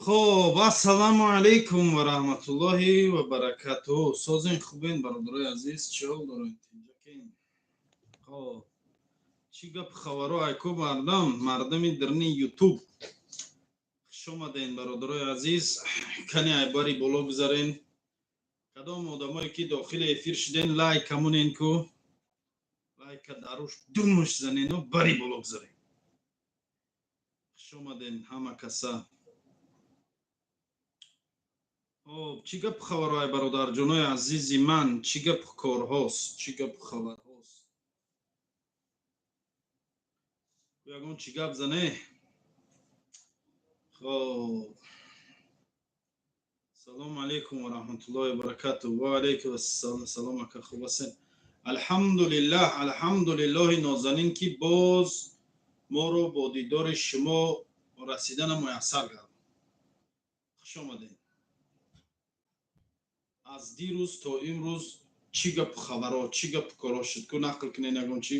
Хоб, ассалому алайкум ва раҳматуллоҳи ва баракатуҳ. Созен, хубен, бародарои азиз, чӣ ҳол доред? Тинҷакен? Хоб, чӣ гап хабаро айко мардам, мардами дарни ютуб. Хуш омаден, бародарои азиз. Кани айбари боло гузарен. Кадом одамое ки дохили эфир шуден, лайк камонен ку. Лайка даруш думуш занену бари боло гузарен. Хуш омаден ҳама каса. Хоб, чӣ гап хабарҳои бародарҷонои азизи ман, чӣ гап корҳост, чӣ гап хабарҳост? Ягон чӣ гап зане? Хоб, салому алайкум ва раҳматуллоҳи ва баракатуҳ. Ва алайкум ассалом. Салом ака, хуб ҳастен? Алҳамдулиллаҳ, алҳамдулиллоҳи нозанин, ки боз моро бо дидори шумо расидана муяссар гардад. Хуш омадед. Аз дирӯз то имрӯз чӣ гапу хабаро, чӣ гапу коро шуд? Ку нақл кунед ягон чӣ.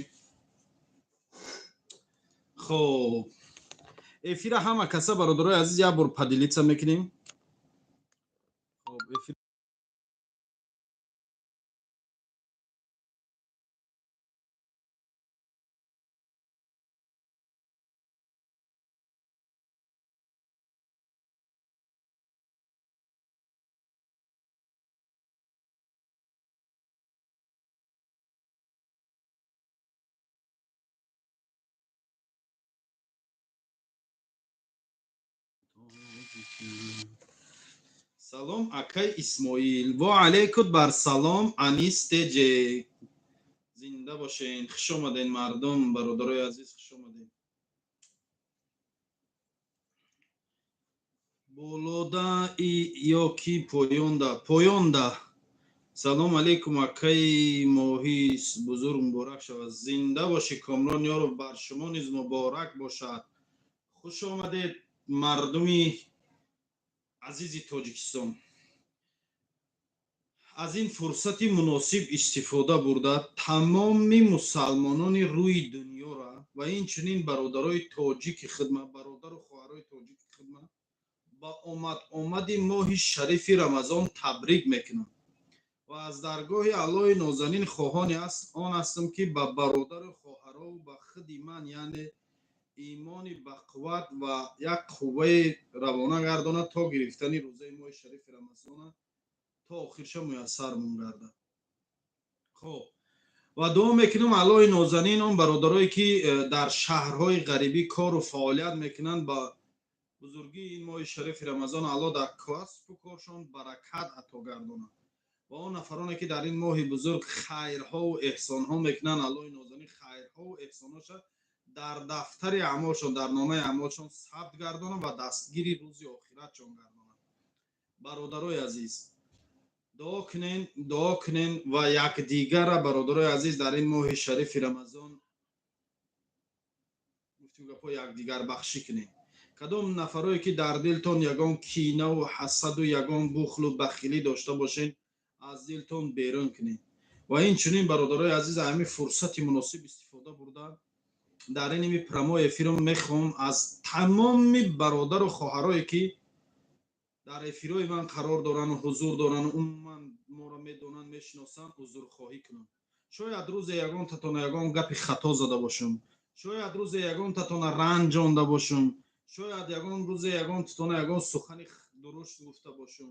Хоб, эфира ҳама каса, бародарои азиз, як бор поделиться мекунем. Хоб, эфир Салом, акай Исмоил. Ва алайкум бар салом, Анис Теҷе. Зинда бошен. Хуш омаден, мардум, бародарои азиз, хуш омаден. Болода и ё ки поёнда? Поёнда. Салом алейкум, акай моҳи бузург муборак шавад. Зинда бошӣ, Комрон Ёров, бар шумо низ муборак бошад. Хуш омадед, мардуми азизи Тоҷикистон. Аз ин фурсати муносиб истифода бурда, тамоми мусалмонони рӯи дунёра ва инчунин бародарои тоҷики хидма, бародару хоҳарои тоҷики хидма ба омад омади моҳи шарифи Рамазон табрик мекунам ва аз даргоҳи Аллоҳи нозанин хоҳони аст он ҳастам, ки ба бародару хоҳарову ба худи ман, яъне имони бақувват ва як қувваи равона гардонад, то гирифтани рӯзаи моҳи шарифи Рамазона то охирша муяссармон гардад. Хоб, ва дуо мекунам Аллоҳи нозанин он бародарое ки дар шаҳрҳои ғарибӣ кору фаъолият мекунанд, ба бузургии ин моҳи шарифи Рамазон Аллоҳ дар касбу коршон баракат ато гардонад ва он нафароне ки дар ин моҳи бузург хайрҳову эҳсонҳо мекунанд, Аллоҳи нозанин хайрҳову эҳсонҳоша дар дафтари аъмолшон, дар номаи аъмолшон сабт гардонад ва дастгири рӯзи охиратшон гардонад. Бародарои азиз, дуо кунен, дуо кунен ва якдигара, бародарои азиз, дар ин моҳи шарифи Рамазон гуфтим гапҳо якдигар бахшӣ кунем. Кадом нафарое ки дар дилтон ягон кинаву ҳасаду ягон бухлу бахилӣ дошта бошен, аз дилтон берун кунед. Ва инчунин, бародарои азиз, ҳамин фурсати муносиб истифода бурда, дар ин ими прямой эфирам мехоҳам аз тамоми бародару хоҳарое ки дар эфирҳои ман қарор дорану ҳузур дорану умуман моро медонанд, мешиносанд, узрхоҳӣ кунам. Шояд рӯзе ягонтатона ягон гапи хато зада бошам, шояд рӯзе ягонтатона ранҷонда бошам, шояд ягон рӯзе ягонтатона ягон сухани дурушт гуфта бошам.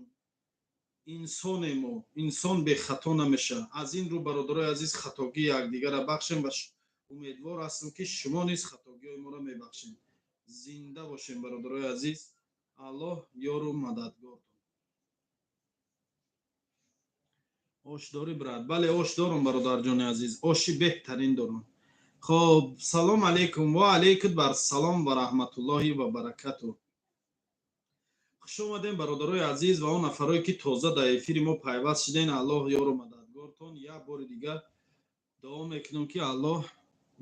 Инсоне мо, инсон бехато намешавад. Аз ин рӯ, бародарои азиз, хатогии якдигарра бахшем ва умедвор ҳастам, ки шумо низ хатогиҳои моро мебахшед. Зинда бошем, бародарои азиз, Аллоҳ ёру мададгортон. Ош дорӣ, брат? Бале, ош дорам, бародарҷони азиз, оши беҳтарин дорам. Хоб, салом алейкум. Ва алейкум бар салом ва раҳматуллоҳи ва баракатуҳ. Хуш омадем, бародарои азиз, ва он нафарое ки тоза дар эфири мо пайваст шуден, Аллоҳ ёру мададгортон. Як бори дигар дуо мекунам, ки Аллоҳ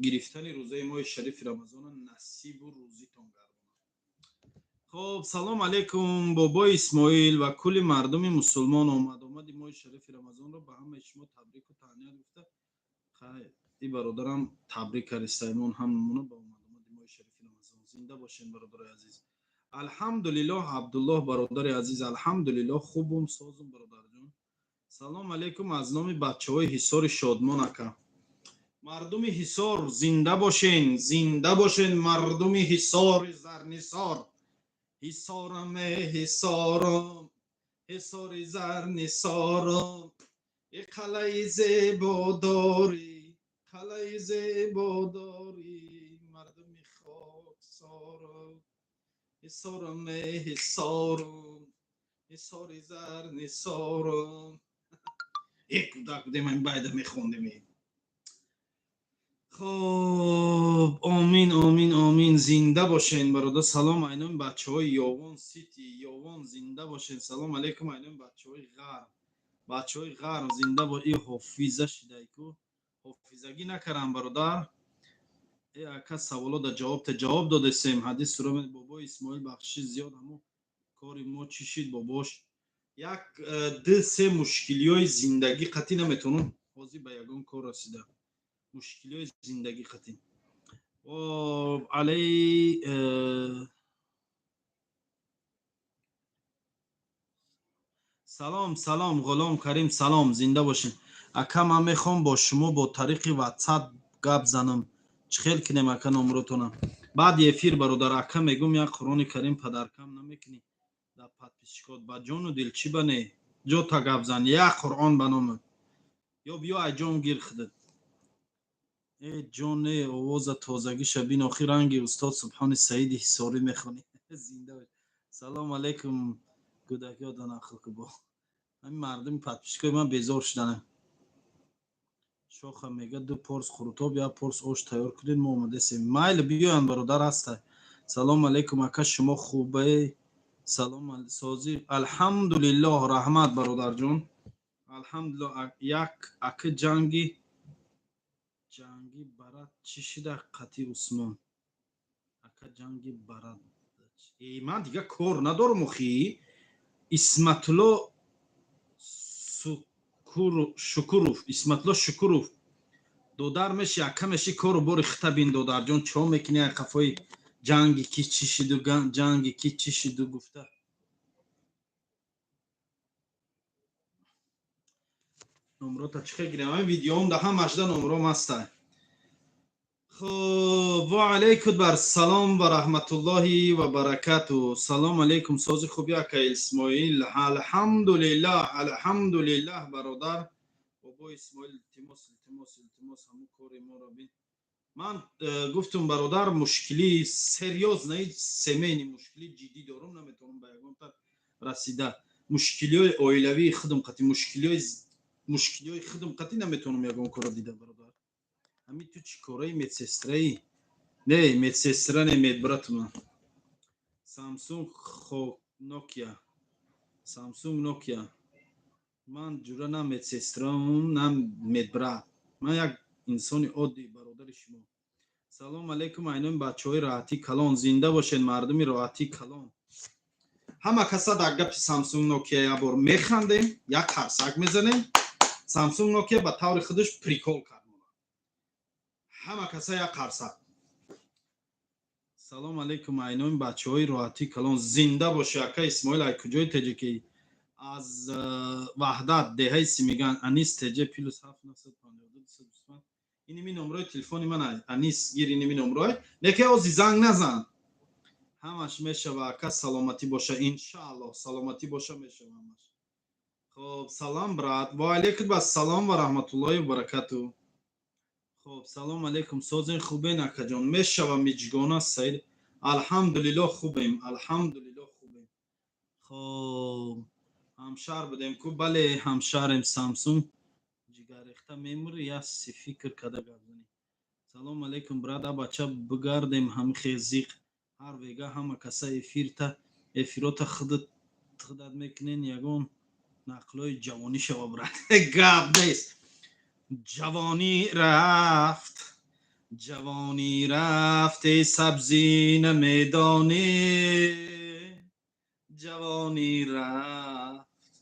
гирифтани рӯзаи моҳи шарифи Рамазона насибу рӯзитон гардонад. Хоб, салом алейкум, бобои Исмоил ва кулли мардуми мусулмон. Омад омади моҳи шарифи Рамазонро ба ҳамаи шумо табрику таҳният гуфта, и бародарам табрик кард Саймон ҳамамона ба омад омади моҳи шарифи Рамазон. Зинда бошем, бародарои азиз. Алҳамдулиллоҳ, Абдуллоҳ бародари азиз, алҳамдулиллоҳ, хубум, созум, бародарҷон. Салом алейкум аз номи бачаҳои Ҳисори Шодмон, ака. Мардуми Ҳисор, зинда бошен, зинда бошен, мардуми Ҳисори Зарнисор. Ҳисорам, ҳисорам, ҳисори Зарнисорам, е қалаи зебо дорӣ, қалаи зебо дорӣ, мардуми хоксорам, ҳисорам, ҳисорам, ҳисори Зарнисорам. Е кӯдак будем, ин байда мехондем. Хоб, омин, омин, омин, зинда бошен, бародар. Салом айноми бачаҳои Ёвон Сити, Ёвон, зинда бошен. Салом алейкум айноми бачаҳои Ғарб, бачаҳои Ғарб, зинда бо. И ҳофиза шидай ку, ҳофизагӣ накарам, бародар. Э ака, саволо да ҷавоб та ҷавоб додесем. Ҳадис сура бобои Исмоил, бахшиши зиёд, ҳамо кори мо чӣ шид, бобош? Як ду се мушкилиҳои зиндагӣ қатъӣ наметавонам ҳозир ба ягон кор расида, мушкилиҳои зиндагӣ қатъӣ. Алай салом, салом, Ғулом Карим, салом, зинда бошед. Ака, ман мехоҳам бо шумо бо тариқи Ватсап гап занам, чӣ хел кинем, ака? Номротона баъди эфир, бародар. Ака, мегӯм, як Қуръони Карим падаркам намекунӣ дар подписчикот? Ба ҷону дил, чӣ ба не, ҷота гап зан, як Қуръон ба номи ё биё, ай ҷон гир худат. Э ҷон, э овоза тозагиша бин, охир ранги устод Субҳони Саиди Ҳисорӣ мехонӣ, зинда бош. Салом алейкум, кӯдакиёда нақл ку. Бо ҳамин мардуми подписчикои ман безор шудана. Шоха мега, ду порс қурутоб, як порс ош тайёр кунед, мо омадесем. Майли, биёянд, бародар, ҳаста. Салом алейкум, ака, шумо хубе? Салом, созӣ? Алҳамдулиллоҳ, раҳмат, бародарҷон, алҳамдулиллоҳ. Як ака, ҷанги барат чӣ шида қати Усмон, ака? Ҷанги барат ман дига кор надорам охи. Исматулло Шукуров, Исматулло Шукуров, додар меши, ака меши, кору бори хита бин, додарҷон. Чо мекунӣ қафои ҷанги ки чӣ шиду, ҷанги ки чӣ шиду гуфта? Номрота чӣ хел гирем? Ҳамин видеоам да ҳамашда номром ҳаста. Хуб, ва алайкум бар салом ва раҳматуллоҳи ва баракату. Салом алейкум, сози, хуби, ака Исмоил? Алҳамдулиллаҳ, алҳамдулиллаҳ, бародар. Бобо Исмоил, илтимос, илтимос, илтимос, ҳамун кори моро бин. Ман гуфтум, бародар, мушкили серьёзный, семейный, мушкили ҷиддӣ дорум, наметавонам ба ягонта расида. Мушкилиҳои оилавии худам қатӣ, мушкилиҳои худам қатӣ наметавонам ягон корро дида, бародар. Ҳамин ту чӣ кораи, медсестраӣ? Не, медсестра не, медбратума. Самсунг Нокия, Самсунг Нокия. Ман ҷура на медсестрам, на медбрат, ман як инсони оддӣ, бародари шумо. Салом алейкум айноми бачаҳои Роҳатӣ калон, зинда бошед, мардуми Роҳатӣ калон. Ҳама каса дар гапи Самсунг Нокия як бор механдем, як қарсак мезанем. Самсунг Нокия ба таври худаш прикол кард, ҳама каса як қарсак. Салом алейкум айноми бачаҳои Роҳатӣ калон, зинда бошед. Ака Исмоил, ай куҷои теҷикӣ? Аз Ваҳдат, деҳаи Симиган. Анис теҷ +7 952 225, иними номрои телефони ман. Анис, гир, иними номрое неке, ози занг назан. Ҳамаш мешава, ака, саломатӣ боша, иншааллоҳ, саломатӣ боша, мешава ҳамаш. Хоб, салом, брат. Ва алейкум ассалом ва раҳматуллоҳи ва баракату. Хоб, салом алейкум, созен, хубен, акаҷон? Мешава, Миҷгона Саид, алҳамдулиллоҳ, хубем, алҳамдулиллоҳ, хубем. Хоб, ҳамшаҳр будем ку? Бале, ҳамшаҳрем. Самсунг ҷигаррехта мемури, як си фикр када гап занӣ. Салом алейкум, брат. А бача, бигардем ҳамихе зиқ ҳар вега, ҳама каса эфирта, эфирота худат мекунен, ягон нақлҳои ҷавонӣ шава, брат. Гап нест. Ҷавонӣ рафт, ҷавонӣ рафт, эй сабзӣ намедонӣ, ҷавонӣ рафт,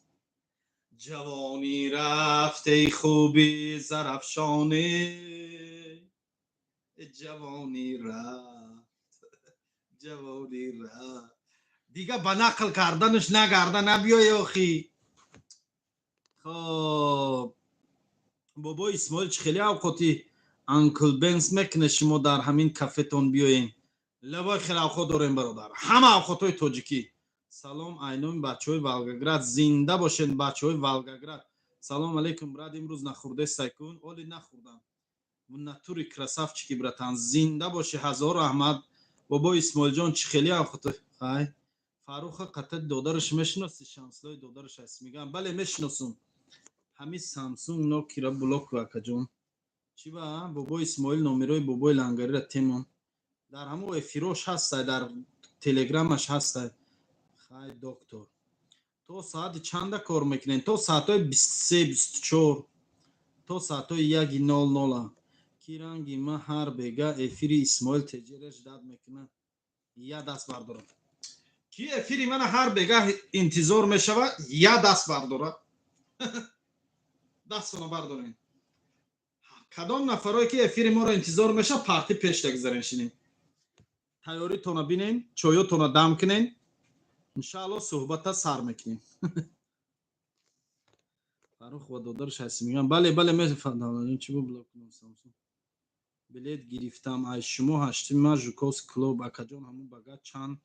ҷавонӣ рафт, эй хуби Зарафшонӣ, ҷавонӣ рафт, ҷавонӣ рафт. Дига ба нақл карданаш нагарда набиёй охи. Хоб, бобои Исмоил, чӣ хеле авқоти Анкл Бенс мекуне, шумо дар ҳамин кафетон биёем. Лабои хеле авқот дорем, бародар, ҳама авқотҳои тоҷикӣ. Салом, айноми бачаҳои Волгоград, зинда бошед, бачаҳои Волгоград. Салом алейкум, брат, имрӯз нахӯрдестай кун? Оли нахӯрдам. В натуре красавчики, братан, зинда бошӣ, ҳазор раҳмат. Бобои Исмоилҷон, чӣ хеле авқот? Хай, Фарруха қата додараш мешиноси? Шамсилои додараш аст, мегӯям. Бале, мешиносум. Ҳамин Самсунг Нокира блок, акаҷон. Чӣ ба бобои Исмоил номерои бобои Лангарира темон? Дар ҳамон эфирош ҳастай, дар Телеграмаш ҳастай. Хай, доктор, то соати чанда кор мекунем? То соатҳои 23, 24, то соатҳои 1:00-а. Ки ранги ма ҳар бега эфири Исмоил Теҷера ждать мекунад, я даст бардорам. Ки эфири мана ҳар бега интизор мешавад, я даст бардорад. Дастона бардорем. Кадом нафарое ки эфири моро интизор мешавад, парти пеш дагзарен, шинем, тайёритона бинем, чоётона дам кунем, иншаалло суҳбата сар мекунем. Фаррух ва додараш ҳаст, мегӯям. Бале, бале, мефаҳмам. Чӣ бу блок кунам? Самсунг билет гирифтам аз шумо ҳаштими ма Жуковский клуб. Акаҷон, ҳамун багаж чанд,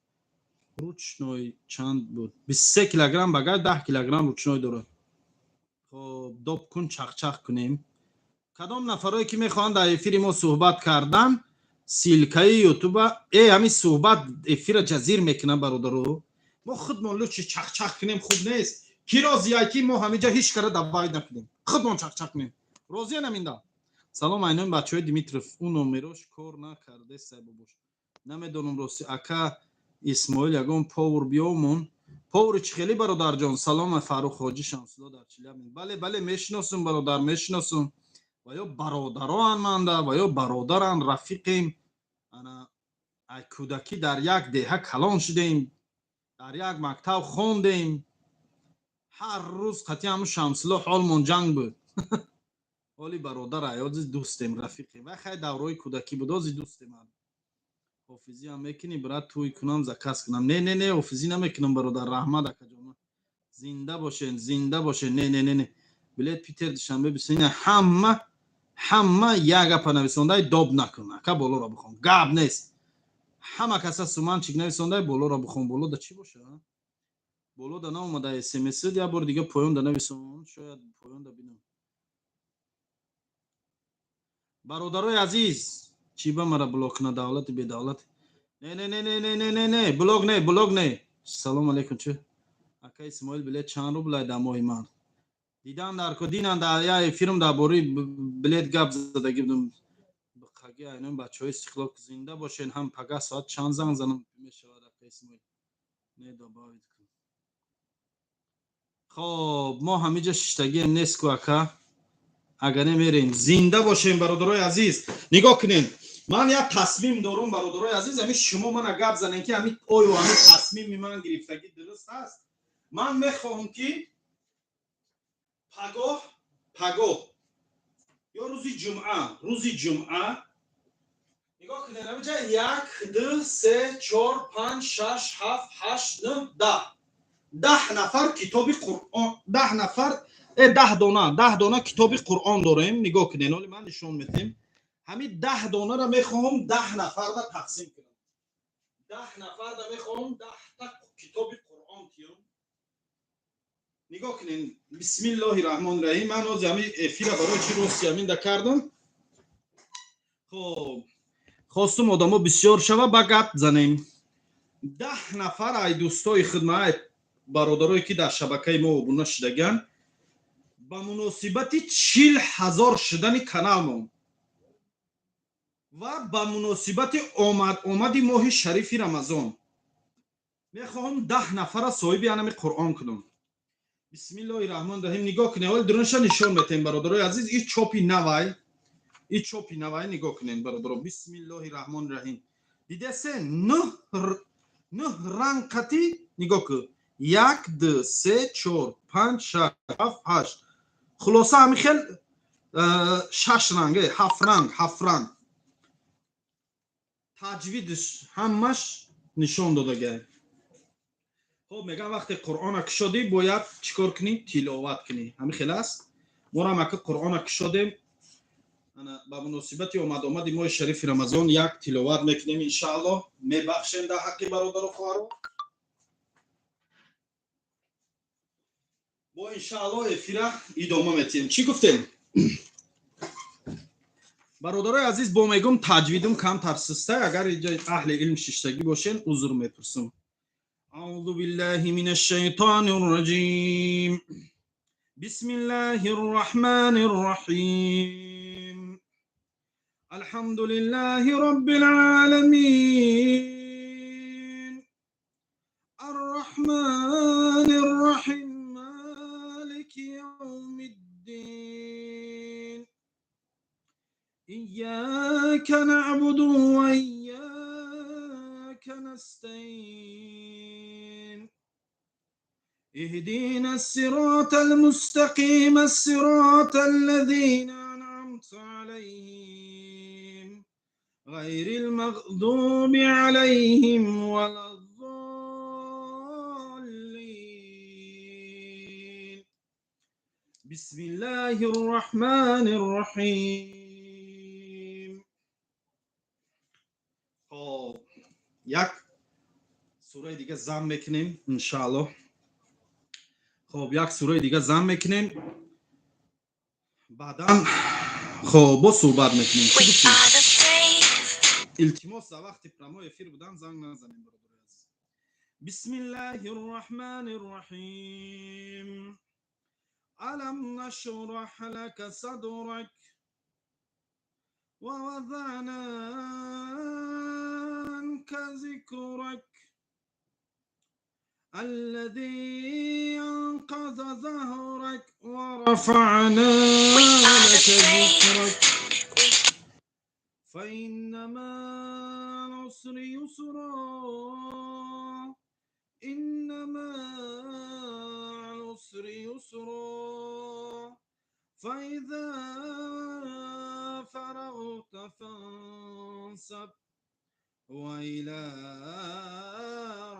ручной чанд буд? 23 килограмм багаж, 10 килограмм ручной дорад. Хоб, доб кун, чақчақ кунем. Кадом нафарое ки мехоҳанд дар эфири мо суҳбат кардан, ссылкаи Ютуба. Э, ҳамин суҳбат эфира ҷазир мекунам, бародаро. Мо худмон лучше чақчақ кунем, хуб нест? Ки розия ки мо ҳамиҷа ҳеҷ кара добавить накунем, худмон чақчақ кунем? Розия наминда. Салом, айноми бачаҳои Димитров. Ӯ номерош кор накардесай, бобош, намедонам рости. Ака Исмоил, ягон повар биёмон. Повари чӣ хеле, бародарҷон? Салом, Фаррух ҳоҷи Шамсулло дар Челябинск. Бале, бале, мешиносум, бародар, мешиносум. Ва ё бародароан манда, ва ё бародаран, рафиқем. Ана, ай кӯдакӣ дар як деҳа калон шудем, дар як мактаб хондем. Ҳар рӯз қатъи ҳамун Шамсулло ҳолмон ҷанг буд. Ҳоли бародар аёзи дӯстем, рафиқем. Вай хай даврои кӯдакӣ буд, ози дӯстем. Ҳофизӣ ҳам мекунӣ, брат? Тӯй кунам, заказ кунам. Не, не, не, ҳофизӣ намекунам, бародар. Раҳмат, акаҷон, зинда бошен, зинда бошен. Не, не, не, не. Билет Питер, Душанбе бисина. Ҳама, ҳама як гапа нависондай: доб накун, ака, болоро бихон. Гап нест. Ҳама каса суманчик нависондай: болоро бихон. Боло да чӣ боша? Боло да наомада смс. Як бори дига поён да нависон, шояд поён да бинам. Бародарои азиз, чӣ ба мара блок куна? Давлати бедавлат. Не, не, не, не, не, не, не, не, блок не, блок не. Салом алейкум. Чӣ, ака Исмоил, билет чанд рублай дар моҳи март? Дидан дар ко динан дар я эфирм дар бораи билет гап задагӣ будам. Қаги айнои бачаҳои Истиқлол, зинда бошен. Ҳам пага соат чанд занг занам мешавад, ака Исмоил? Не, добавить кун. Хоб, мо ҳамиҷа шиштагием нест ку, ака. Агар немерем, зинда бошем, бародарои азиз. Нигоҳ кунем, ман як тасмим дорум, бародарои азиз. Ҳамин шумо мана гап занем, ки ҳамин оё ҳамин тасмими ман гирифтагӣ дуруст аст. Ман мехоҳам, ки пагоҳ, пагоҳ ё рӯзи ҷумъа, рӯзи ҷумъа, нигоҳ кунед, ҳаминҷа як, ду, се, чор, панҷ, шаш, ҳафт, ҳашт, нӯҳ, 10, 10 нафар китоби Қуръон, 10 нафар, 10 дона, 10 дона китоби Қуръон дорем. Нигоҳ кунед, оли ман нишон медиҳем. Ҳамин 10 донаро мехоҳам 10 нафарда тақсим кунам. 10 нафарда мехоҳам 10-та китоби Қуръон тиём. Нигоҳ кунед, бисмиллоҳи раҳмони раҳим. Ман ҳозир ҳамин эфира барои чӣ рости ҳамин да кардам? Хоб, хостум одамо бисёр шава, ба гап занем. 10 нафар ай дӯстои хидма, ай бародарое ки дар шабакаи мо обуна шудаган, ба муносибати 40 000 шудани каналмон ва ба муносибати омад омади моҳи шарифи Рамазон мехоҳам 10 нафара соҳиби анами Қуръон кунам. Бисмиллоҳи раҳмони раҳим. Нигоҳ кунед, ҳоли дурунаша нишон метаҳем, бародарои азиз. И чопи навай, и чопи навай. Нигоҳ кунед, бародаро. Бисмиллоҳи раҳмони раҳим. Дидасе, нӯҳ ранг қатӣ. Нигоҳ кун: як, ду, се, чор, панҷ, шаш, ҳафт, ҳашт, хулоса ҳамин хел шаш ранг, ҳафт ранг, ҳафт ранг. Таҷвидш ҳамаш нишон додагай. Хоб, мегӯям, вақте Қуръона кушодӣ, бояд чӣ кор кунӣ? Тиловат кунӣ. Ҳамин хел аст. Морам ака Қуръона кушодем, ба муносибати омадомади моҳи шарифи Рамазон як тиловат мекунем, иншааллоҳ. Мебахшем дар ҳаққи бародару хоҳаро. Бо иншааллоҳ эфира идома метиҳем. Чӣ гуфтем, бародарои азиз? Бо мегум, таҷвидум камтар систа. Агар иҷо аҳли илм шиштагӣ бошен, узр мепурсам. أعوذ بالله من الشيطان الرجيم. بسم الله الرحمن الرحيم. الحمد لله رب العالمين، الرحمن الرحيم، مالك يوم الدين. إياك نعبد وإياك نستعين. اهدنا الصراط المستقيم، الصراط الذين أنعمت عليهم، غير المغضوب عليهم ولا الضالين. بسم الله الرحمن الرحيم. خب، як сураи дига зам мекунем, иншааллоҳ. Хоб, як сураи дига зам мекунем, баъдан хоб боз суҳбат мекунем. Илтимос, дар вақти прямой эфир будан занг назанем, бародари азиз. Бисмиллаҳи рраҳмани рраҳим. Алам нашраҳ лака садрак ва вазаъна анка зикрак الذي أنقض ظهرك ورفعنا لك ذكرك. فإن مع العسر يسرا، إن مع العسر يسرا، فإذا فرغت فانصب وإلى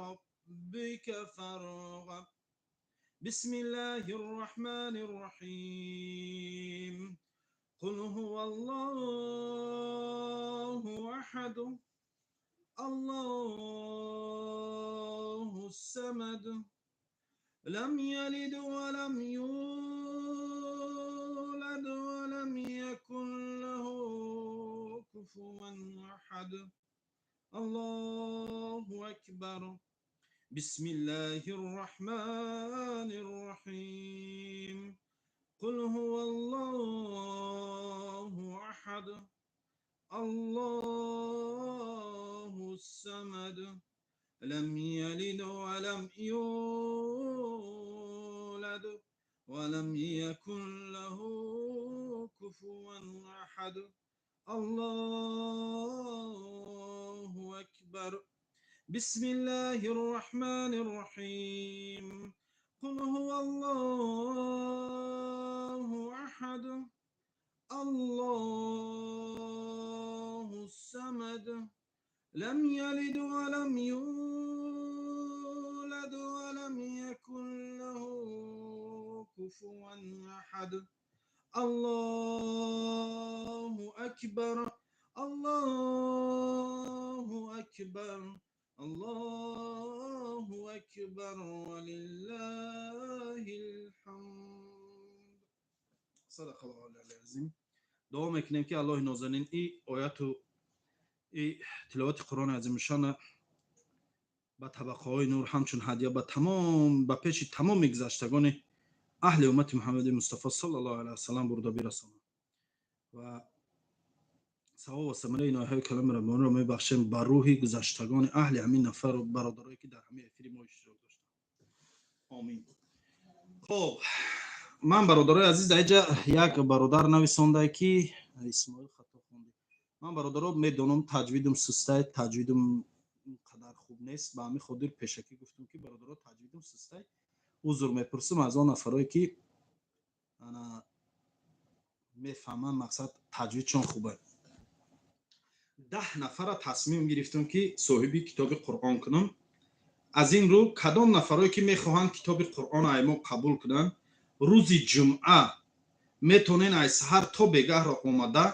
ربك فارغب. بسم الله الرحمن الرحيم. قل هو الله أحد، الله الصمد، لم يلد ولم يولد ولم يكن له كفوا أحد. الله أكبر. بسم الله الرحمن الرحيم. قل هو الله أحد، الله الصمد، لم يلد ولم يولد ولم يكن له كفوا أحد. الله أكبر. بسم الله الرحمن الرحيم. قل هو الله أحد، الله الصمد، لم يلد ولم يولد ولم يكن له كفوا أحد. الله أكبر، الله أكبر، الله أكبر، ولله الحمد. صدق الله العظيم. Дуо мекунем, ки Аллоҳи нозанин и ояту и тиловати Қуръони азимушшона ба табақаҳои нур ҳамчун ҳадя ба тамом, ба пеши тамоми гузаштагони аҳли уммати Муҳаммади Мустафо саллаллоҳу алайҳи васалам бурда бирасонад ва савоб ва самараи инояҳои каломи раббониро мебахшем ба рӯҳи гузаштагони аҳли ҳамин нафару бародарое, ки дар ҳамин эфири мо иштирок доштанд. Омин. Хоб, ман, бародарои азиз, дар инҷа як бародар нависонда, ки Исмоил, хато хондӣ. Ман, бародаро, медонам, таҷвидум сустай, таҷвидум қадар хуб нест. Ба ҳамин хотир пешакӣ гуфтам, ки бародаро, таҷвидум сустай, узр мепурсам аз он нафарое, ки мефаҳманд, мақсад, таҷвидшон хубе. 10 нафара тасмим гирифтам, ки соҳиби китоби Қуръон кунам. Аз ин рӯ кадом нафарое ки мехоҳанд китоби Қуръон ай мо қабул кунанд, рӯзи ҷумъа метонен ай саҳар то бегаҳро омада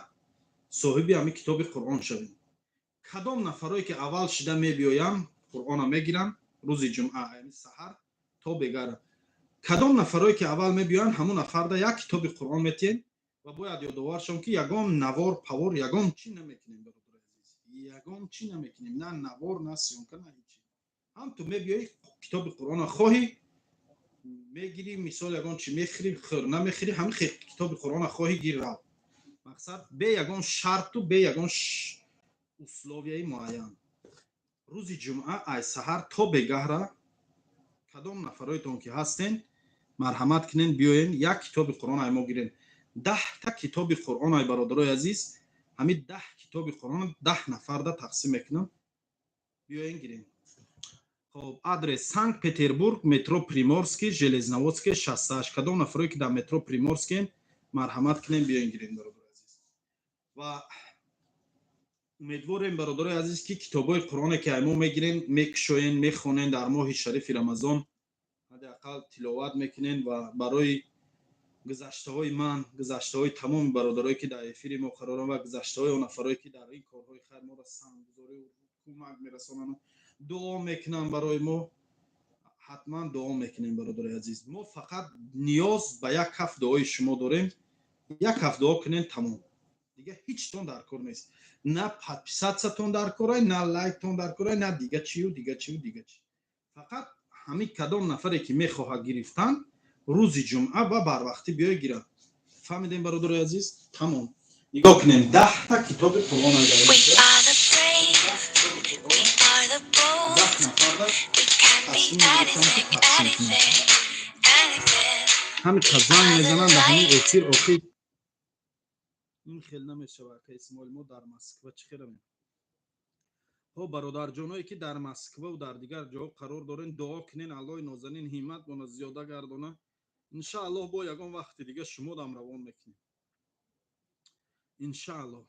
соҳиби ҳамин китоби Қуръон шавем. Кадом нафарое ки аввал шида мебиёям, Қуръона мегирам рӯзи ҷумъа ай саҳар то бегаҳро. Кадом нафарое ки аввал мебиёянд, ҳамон нафарда як китоби Қуръон метиҳем ва бояд ёдовар шавем, ки ягон навор павор ягон чӣ намекунем, бародари азиз, ягон чӣ намекунем, на навор, на съёмка, на ҳеҷ. Ҳам ту мебиёӣ китоби Қуръонро хоҳӣ мегирӣ, мисол ягон чӣ мехӯрӣ, хӯр, намехӯрӣ, ҳамин китоби Қуръонро хоҳӣ гир, рав. Мақсад бе ягон шарту бе ягон условияи муайян. Рӯзи ҷумъа ай саҳар то бегаҳра кадом нафароетон ки ҳастен, марҳамат кунен, биёен, як китоби Қуръон ай мо гирен. 10 та китоби Қуръон ай, бародарои азиз, ҳамин 10 китоби Қуръон 10 нафарда тақсим мекунам, биёен гирен. Хоб, адрес: Санкт Петербург, метро Приморский, Железноводский 68. Кадом нафарое ки дар метро Приморскиен, марҳамат кунем, биёен гирен, бародарои азиз. Ва умедворем, бародарои азиз, ки китобҳои Қуръоне ки ай мо мегирен, мекушоен, мехонен, дар моҳи шарифи Рамазон ҳадди ақал тиловат мекунен ва барои гузаштаҳои ман, гузаштаҳои тамоми бародарое ки дар эфири мо қароранд ва гузаштаҳои он нафарое ки дар ин корҳои хайр моро саҳмгузорӣ кӯмак мерасонанд, дуо мекунанд барои мо, ҳатман дуо мекунем, бародарои азиз. Мо фақат ниёз ба як ҳафт дуои шумо дорем. Як ҳафт дуо кунем, тамом, дига ҳечтон дар кор нест. На подписаться тон дар корай, на лайктон дар корай, на дига чию, дига чию, дига чи. Фақат ҳамин кадом нафаре ки мехоҳад гирифтан, рӯзи ҷумъа ва барвақтӣ биёй гирад. Фаҳмидем, бародарои азиз? Тамом. Нигоҳ кунем, 10 та китоби Қуръон 10 нафарда тасмим гирифтам, ки тақсим кунем. Ҳамин қа занг мезананд дар ҳамин эфир. Охир ин хел намешавад, ака Исмоил, мо дар Москва чӣ херавем? Ҳо, бародарҷоное ки дар Москваву дар дигар ҷоҳо қарор дорен, дуо кунен, Аллоҳи нозанин ҳиммат мона зиёда гардона. Иншааллоҳ, бо ягон вақти дига шумодам равон мекунем, иншааллоҳ.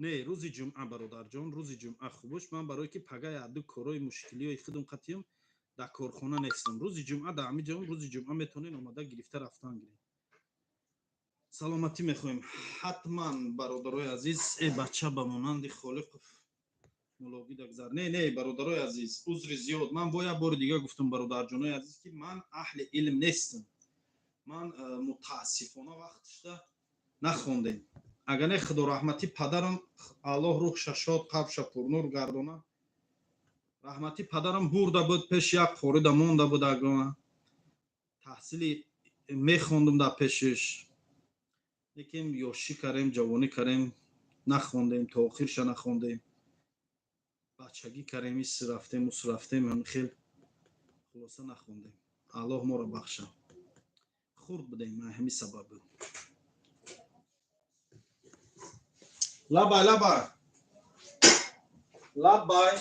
Не, рӯзи ҷумъа, бародарҷон, рӯзи ҷумъа хубош. Ман барое ки пага яду корҳои мушкилиҳои худум қатиём, дар корхона нестам. Рӯзи ҷумъа дар ҳамин ҷо, рӯзи ҷумъа метавонед омада гирифта рафтан гиред. Саломатӣ мехоҳем ҳатман, бародарои азиз. Э, бача, ба монанди Холиқов мулогида гузар. Не, не, бародарои азиз, узри зиёд. Ман бо як бори дига гуфтам, бародарҷонои азиз, ки ман аҳли илм нестам. Ман мутаассифона вақтшда нахондем. Агар не, худо раҳматӣ падарам, Аллоҳ рӯҳша шод, қабрша пурнур гардона, раҳматӣ падарам бурда буд, пеши як қорида монда буд, агона таҳсили мехондум дар пешиш. Лекин ёшӣ карем, ҷавонӣ карем, нахондем, то охирша нахондем. Бачагӣ карем, ис рафтем, ус рафтем, хел хулоса нахондем. Аллоҳ моро бахша, хурд будем, ҳамин сабаб буд. Лабай, лабай, лабай.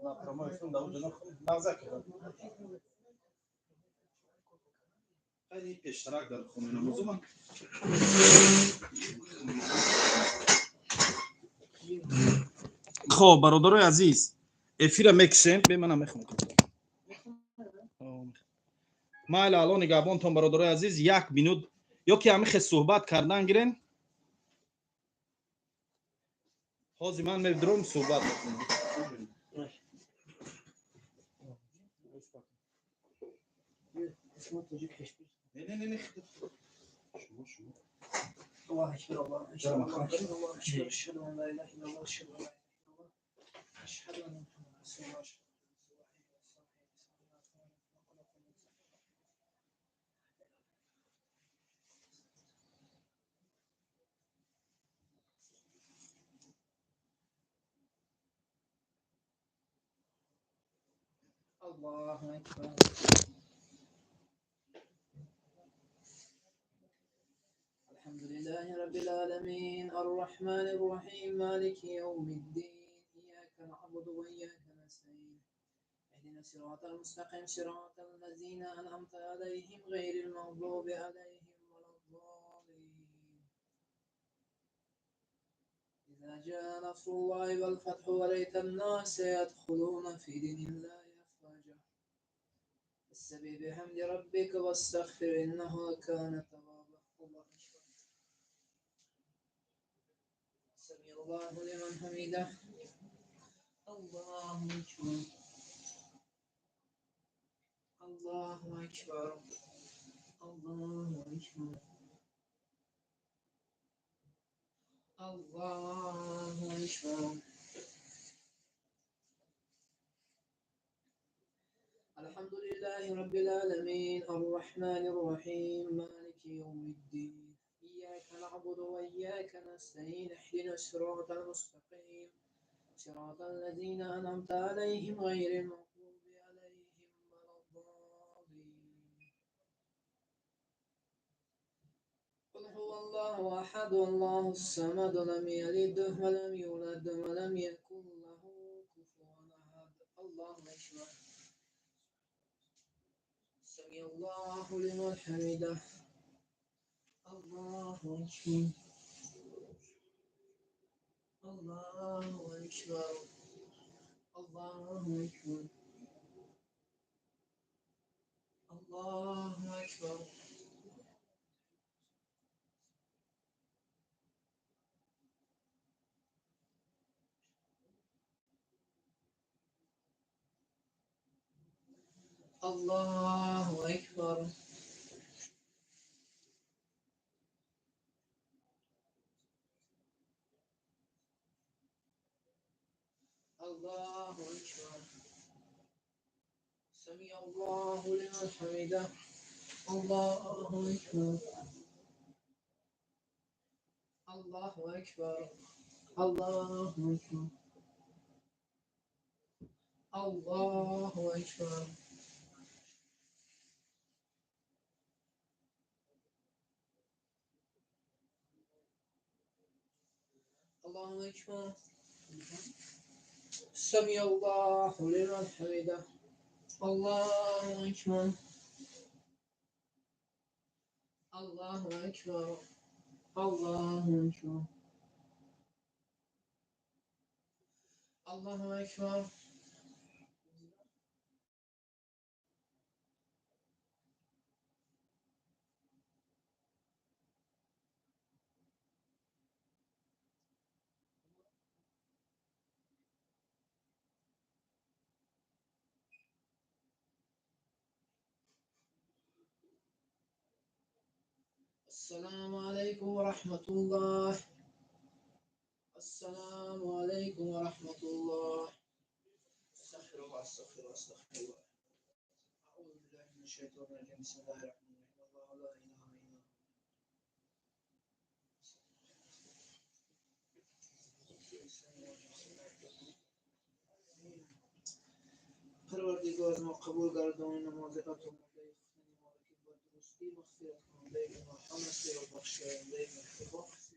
На прямой эфир да уже нағза кардам. Хайли пештарак дар хона намозуман. Хоб, бародарои азиз, эфира мекушем. Бе, мана мехонам. Майли, Алло нигаҳбонтон, бародарои азиз. Як минут ё ки ҳамин хел суҳбат кардан гирен. Ҳозир ман медурам, суҳбат мекунем. Не, не, не, не, шумо, шумо. الله أكبر، الله أكبر، الله أكبر، الله أكبر، أشهد أن لا إله إلا الله، أشهد أن لا إله إلا الله، أشهد أن محمدا رسول الله، أشهد أن محمدا رسول الله. الله أكبر. الحمد لله رب العالمين، الرحمن الرحيم، مالك يوم الدين، إياك نعبد وإياك نستعين، اهدنا الصراط المستقيم، صراط الذين أنعمت عليهم، غير المغضوب عليهم ولا الضالين. إذا جاء نصر الله والفتح ورأيت الناس يدخلون في دين الله أفواجا فسبح بحمد ربك واستغفر إنه كان توابا. الله أكبر. سمع الله لمن حمده. الله أكبر. الله أكبر. الله أكبر. الله أكبر. الحمد لله رب العالمين الرحمن الرحيم مالك يوم الدين إياك نعبد وإياك نستعين اهدنا الصراط المستقيم صراط الذين أنعمت عليهم غير المغضوب عليهم ولا الضالين. قل هو الله أحد الله الصمد لم يلد ولم يولد ولم يكن له كفوا أحد. الله أكبر. سمع الله لمن حمده. الله أكبر. الله أكبر. الله أكبر. الله أكبر. الله أكبر. الله أكبر. سمع الله لمن حمده. الله أكبر. الله أكبر. الله أكبر. الله أكبر. الله أكبر. سمع الله لمن حمده. الله أكبر. الله أكبر. الله أكبر. الله أكبر. السلام عليكم ورحمة الله. السلام عليكم ورحمة الله. استغفر الله استغفر الله استغفر الله. أعوذ بالله من الشيطان الرجيم. بسم الله الرحمن الرحيم. الله لا إله إلا هو. Парвардигор аз мо қабул гардон намози атомондаи худани моро ки ба дурустӣ мағфират кунандаи гуноҳон ҳастӣ ва бахшояндаи меҳрубон ҳастӣ.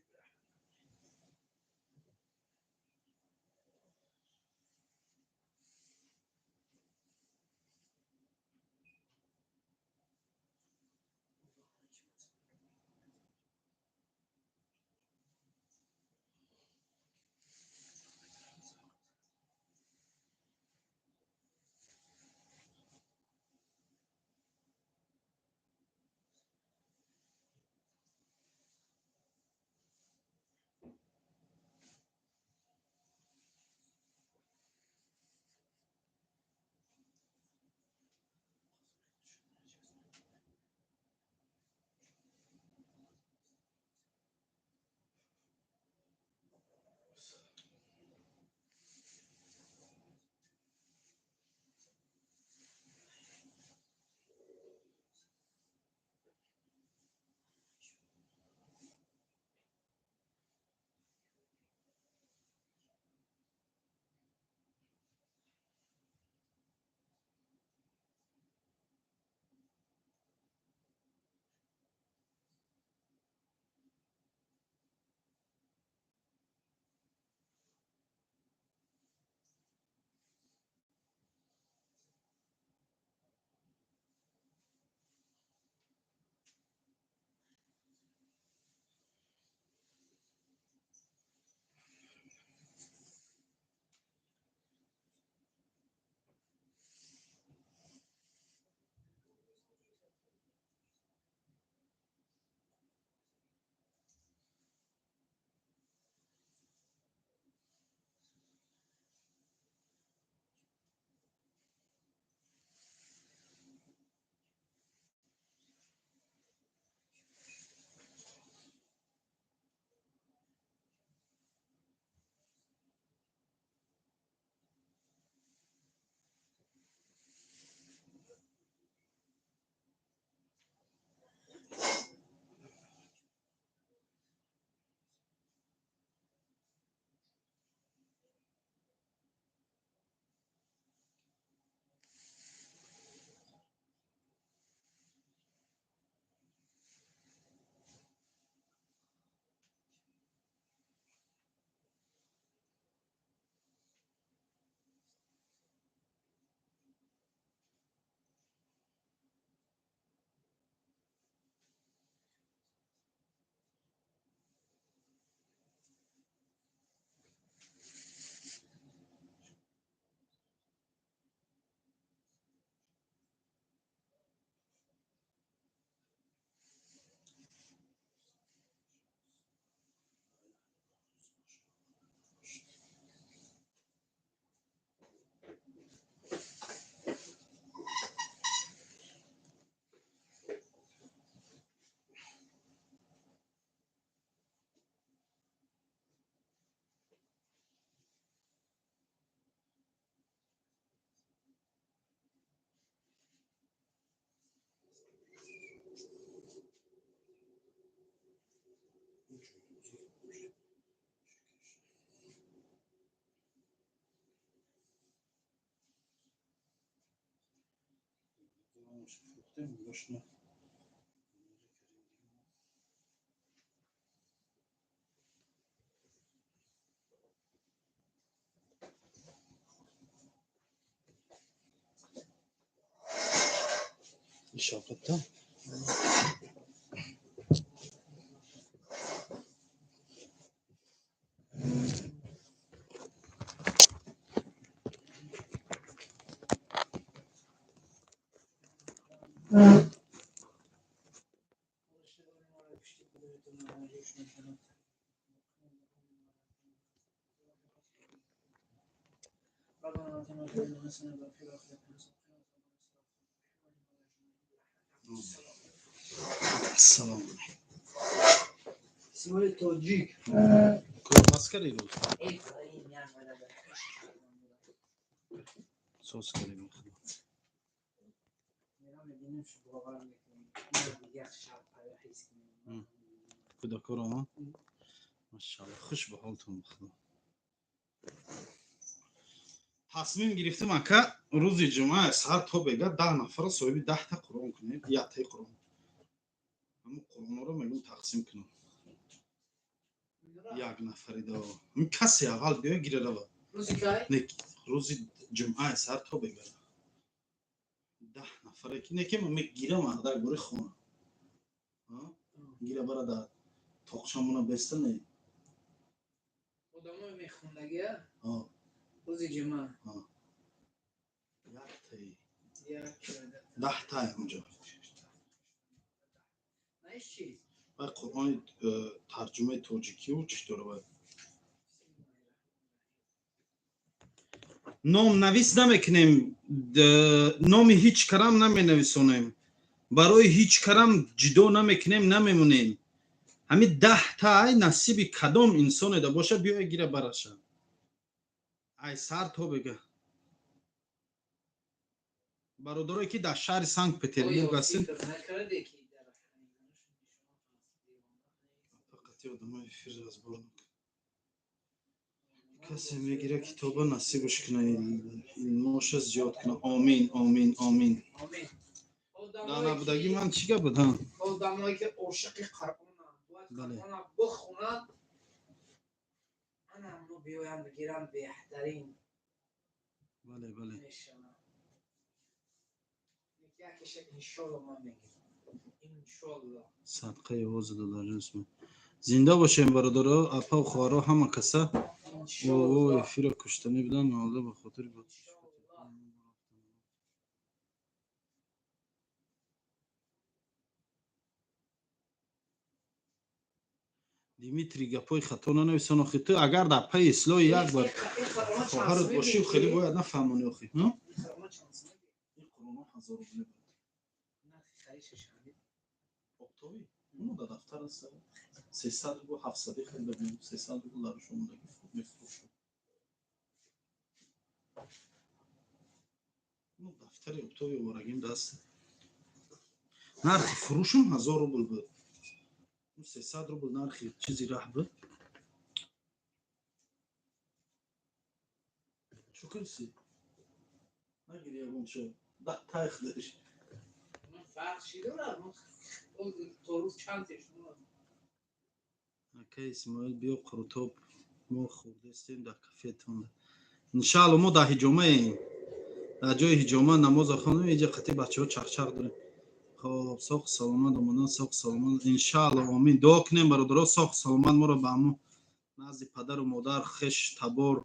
Фурӯхтем, гӯшна. Шавқатда. Салом. Исмоили Тоҷик. Кор кардӣ рӯз? Соз кардем. Кӯдакоро, машалло, хуш ба ҳолтон, ба худо. Тасмим гирифтем, ака, рӯзи ҷумъа саҳар то бега 10 нафарро соҳиби 10-та Қуръон кунем, яктаи Қуръон. Ҳамун Қуръонҳоро мегӯм тақсим кунам. Як нафари да. Касе аввал биё гира рава. Рӯзи ҷумъа саҳар то бега. 10 нафаре ки неки ман мегирам дар гури хона. Гира бара дар тоқчамона беста не. Одамои мехондагия? Рӯзи ҷумъа. Яктаи. 10-тай онҷо. Вай Қуръони тарҷумаи тоҷикиву чӣ дора вай. Ном навис намекунем, номи ҳеҷ карам наменависонем, барои ҳеҷ карам ҷидо намекунем, намемонем. Ҳамин 10-тай насиби кадом инсоне да боша, биёя гира бараша. Ай сар то бега. Бародарое ки дар шаҳри Санкт Петербург ҳастем, фақат одамои эфир разбор касе мегира, китоба насибаш куна, илмоша зиёд куна. Омин, омин, омин. Дар набудагӣ ман чӣ гап буд? Одамое ки ошиқи Қуръонанд, бояд Қуръона бихонанд, ана ҳамно биёянд бигиранд, беҳтарин. Бале, бале. Мешавад. Якеша иншолло ман мегирам. Иншолло. Садқаи овози додарҷон Исмоил. Зинда бошем, бародаро, апау, хоҳаро, ҳама каса. О, эфира куштанӣ будан, маҳалла ба хотири Димитрий гапҳои хато нанависон. Охи, ту агар дар пайи ислоҳи як бар хоҳарат бошӣ, хеле бояд нафаҳмонӣ, охи. Ин Қуръоно 1000 рубл буд. Оптовӣ. Уно дар дафтар аст. 300 рубл, 700 харида будем, 300 рубл дараш омодаги мефурӯшад. Ну, дафтари оптовӣ оварагим даст. Нархи фурӯшум 1000 рубл буд. 300 рубл нархи чизи раҳ буд. Чӣ кардӣ? Нагири ягонча. Да тайх даш. Фарқ чӣ дорад? То рӯз чанд тешон? Ака Исмоил, биё қурутоб мо хӯрдастем дар кафетон. Иншаалло, мо дар ҳиҷомаем. Дар ҷои ҳиҷома намоза хонем, иҷа қати бачаҳо чақчақ дорем. Хоб, соқ саломат омадан, соқ саломат. Иншаалло, омин. Дуо кунем, бародаро, соқ саломат моро ба ҳамо назди падару модар, хеш, табор,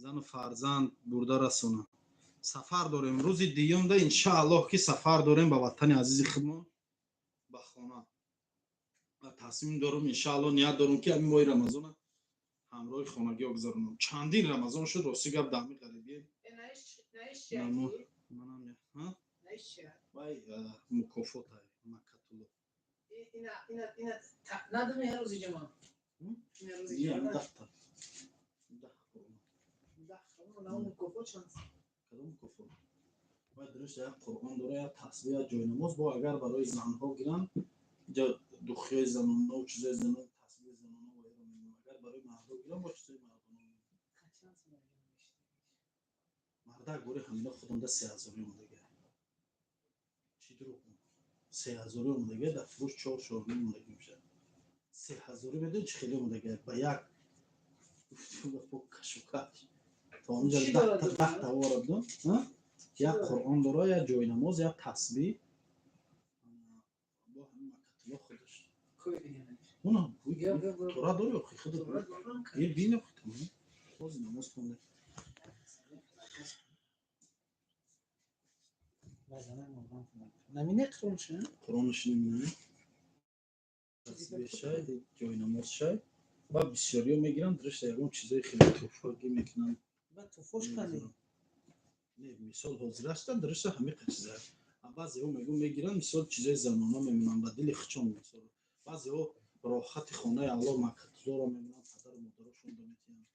зану фарзанд бурда расонад. Сафар дорем рӯзи дуюмда, иншааллоҳ, ки сафар дорем ба ватани азизи худмон, ба хона. Ва тасмим дорум, иншаалло, ният дорум, ки ҳамин моҳи Рамазона ҳамроҳи хонагиҳо гузаронам. Чандин Рамазон шуд, рости гап, дар ҳамин ғарибӣ. Вай мукофот Макатулло. Надами рӯзи ҷумъа. 10-та. Кадом мукофот? Вай дуруст як Қуръон дора, як тасбеҳ, як ҷойнамоз. Бо агар барои занҳо гиранд, инҷа духиёи занона, чизои занона, тасбеҳи занона вайро мемонам. Агар барои мардо гирам, бо чизои мардона. Мардак бори ҳамина худам да 3000 омадага. 3000 омадагия, дар фурӯш 4-4,5 омадагӣ мешавад. 3000 медони, чӣ хеле омадагия, ба як кашу каш то онҷа 10 та вора будам. Як Қуръон дора, як ҷойнамоз, як тасбиҳ, бо ҳамин макатулло худаш. Тора дори охи худат бин, охи тамом, бози намоз хонда. Намине Қуръонша? Қуръонаш намине. Тасбиҳшай, ҷойнамозшай. Ва бисёриё мегиранд, дурушта ягон чизои хеле туҳфагӣ мекунанд. Ба туҳфош кани? Не, мисол, ҳозир ҳастанд, дурушта ҳамиқа чиза. Баъзеҳо мегӯ мегиранд, мисол, чизои занона мемонанд ба дили хучон, мисол. Баъзеҳо роҳати хонаи Аллоҳ макатуллоро мемонанд, падару модарошонро метиҳанд.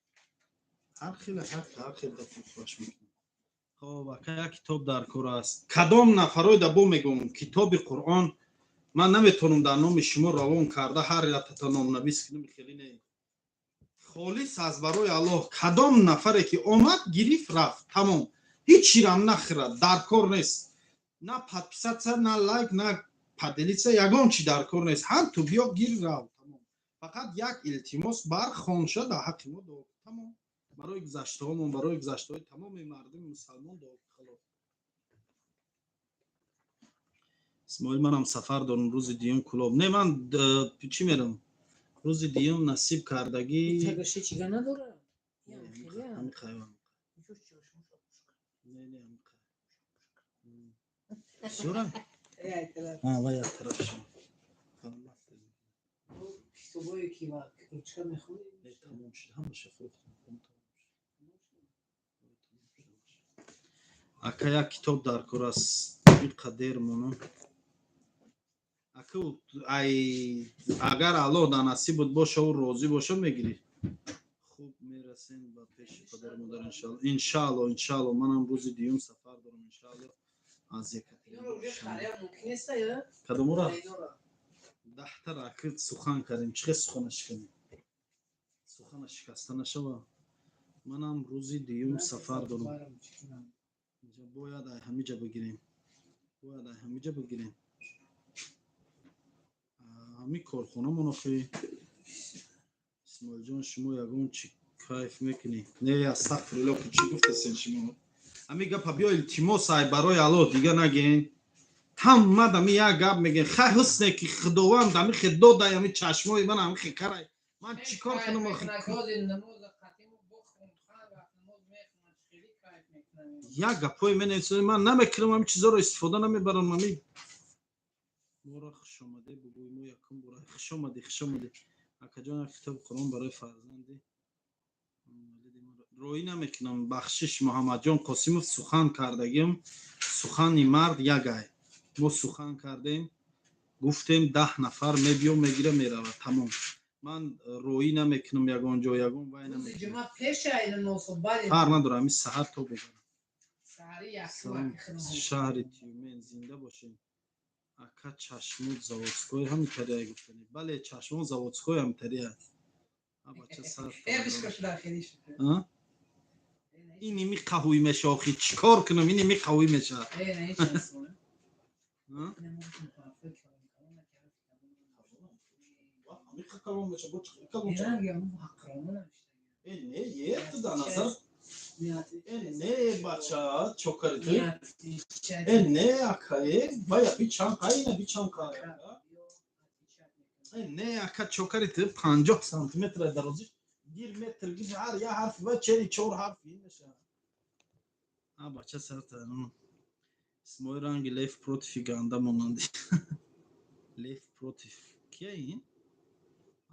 Ҳар хеле, ҳар хел да туҳфаш мекунанд. Хоб, ака, як китоб дар кор аст. Кадом нафарой да бо мегӯм, китоби Қуръон ман наметавонам дар номи шумо равон карда ҳар яктата номнавис кунам, хеле не. Холис аз барои Аллоҳ, кадом нафаре ки омад, гирифт, рафт, тамом. Ҳеҷ чирам нахӯрад, дар кор нест. На подписаться, на лайк, на поделиться, ягон чи дар кор нест. Ҳам ту биё, гир, рав, тамом. Фақат як илтимос, бар хонша дар ҳаққи мо дуо, тамом. Барои гузаштаҳомон, барои гузаштаҳои тамоми мардуми мусалмон дуо, халос. Исмоил, манам сафар дорам рӯзи дуюм Кӯлоб. Не, ман чӣ мерам? Рӯзи дуюм насиб кардагӣ. Тагаши чига надора? Ҳамин хайван. Не, не, ҳамин бисёра? Ва як тарафшо. Китобое ки ва ручка мехонӣ? Тамом шуд, ҳамаша фурӯхтам. Ака, як китоб дар кор аст, ин қадер монам. Ака, ай, агар Аллоҳ дар насибат боша, ӯ розӣ боша, мегирӣ. Хуб мерасем ба пеши падару модар, иншаалло. Иншаалло, иншаалло, манам рӯзи дуюм сафар дорам, иншаалло, аз Екатеринбург. Кадомура? 10-та ракит сухан кардем, чӣ хел сухана шиканем? Сухана шикаста нашава. Манам рӯзи дуюм сафар дорам. Бояд ай ҳамиҷа бигирем. Бояд ай ҳамиҷа бигирем. Ҳамин корхонамон охи. Исмоилҷон, шумо ягон чӣ кайф мекунӣ? Не, астағфирулло, ки чӣ гуфтасен шумо? Ҳамин гапа биё, илтимос, ай барои Аллоҳ дига нагин. Ҳама дами як гап мегӯен. Хай, ҳусне ки Худованд ами хе додай, ами чашмои ман ами хе карай. Ман чӣ кор кунам охи? Як гапҳое менависонед, ман намекунам, ҳамин чизҳоро истифода намебарам. Ами моро хушомадӣ бугӯй, мо якум бора хушомадӣ, хушомадӣ. Акаҷон, як китоби Қуръон барои фарзанди роӣ намекунам. Бахшиш, Муҳаммадҷон Қосимов, сухан кардагим, сухани мард ягай. Мо сухан кардем, гуфтем 10 нафар мебиё, мегира, меравад, тамом. Ман роӣ намекунам ягон ҷо, ягон вай намекунам. Фарқ надорам, ҳамин саҳар то бегарам. Шаҳри Тюмен, зинда бошем. Ака, чашмот заводской ҳамитария гуфтани. Бале, чашмот заводской ҳамитария. Бача сар. Ини ми қаҳвӣ меша охи, чӣ кор кунам, ини ми қаҳвӣ меша. Не, е, ту дар назар. Не, бача, чокари ту. Не, ака, е, бая би чанд қай, ина би чанд қай. Не, ака, чокари ту 50 сантиметр дарозиш, гир метр, гир ҳар як ҳарф ва чери чор ҳарф меша. А бача сарта. Исмоил, ранги Лев против ганда монанди. Лев против кия ин?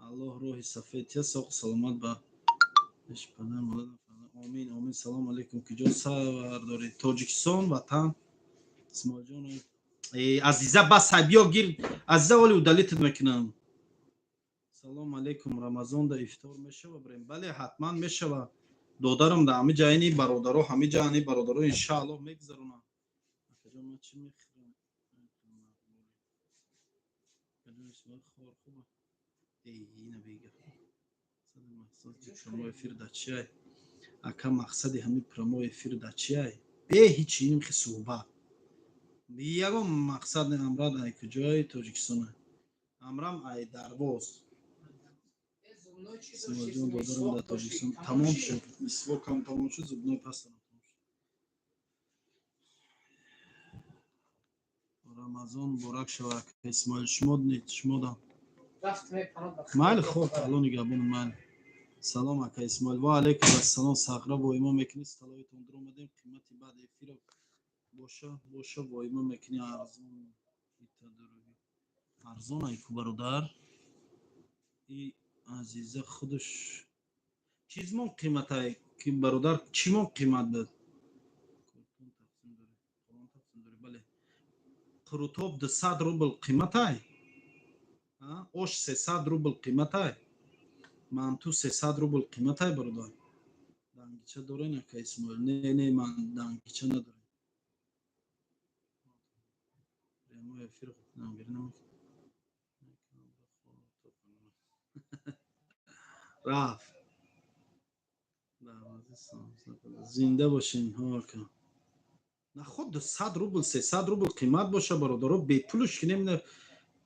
Аллоҳ роҳи сафед тия, соқ саломат ба пеш падар модар. Омин, омин. Салом алейкум, куҷо савар доред? Тоҷикистон, ватан. Исмоилҷон, Азиза, бас, биё гир. Азиза, вале удалить мекунам. Салом алейкум, Рамазонда ифтор мешава брем? Бале, ҳатман мешава. Додарам да ҳами ҷайни бародаро, ҳами ҷайни бародаро иншааллоҳ мегузаронам. Акаҷон, ман чӣ мехӯрам? Акаҷон, Исмоил хор хуба? Эй, ина бега. Прямой эфир да чиай? Ака, мақсади ҳамин прямой эфир да чиай? Бе ҳеҷ иним хе суҳбат. Ягон мақсад не. Амрад ай куҷои Тоҷикистон? Амрам ай Дарвоз. Исмоилҷон, додарам дар Тоҷикистон тамом шуд. Мисвокам тамом шуд, зубной пастам тамом шуд. Рамазон муборак шава, Исмоил. Шумо шумодам. Майли, хоб, Алло нигаҳбон, майли. Салом, ака Исмоил. Ва алайкум ассалом. Сағра воима мекунӣ? Столовитон дуромадем. Қимати баъд эфира боша, боша, воима мекунӣ. Арзон, арзон айку, бародар. И Азиза худаш чизмон қиматай ки, бародар, чимон қимат буд? Бале, қурутоб 200 рубл қиматай, ош 300 рубл қиматай, манту 300 рубл қиматай, бародар. Дангича дорен, ака Исмоил? Не, не, ман дангича надорем. Прямой эфир. Рафт. Зинда бошин, ака. На худ 200 рубл, 300 рубл қимат боша, бародаро, бепулш кинем.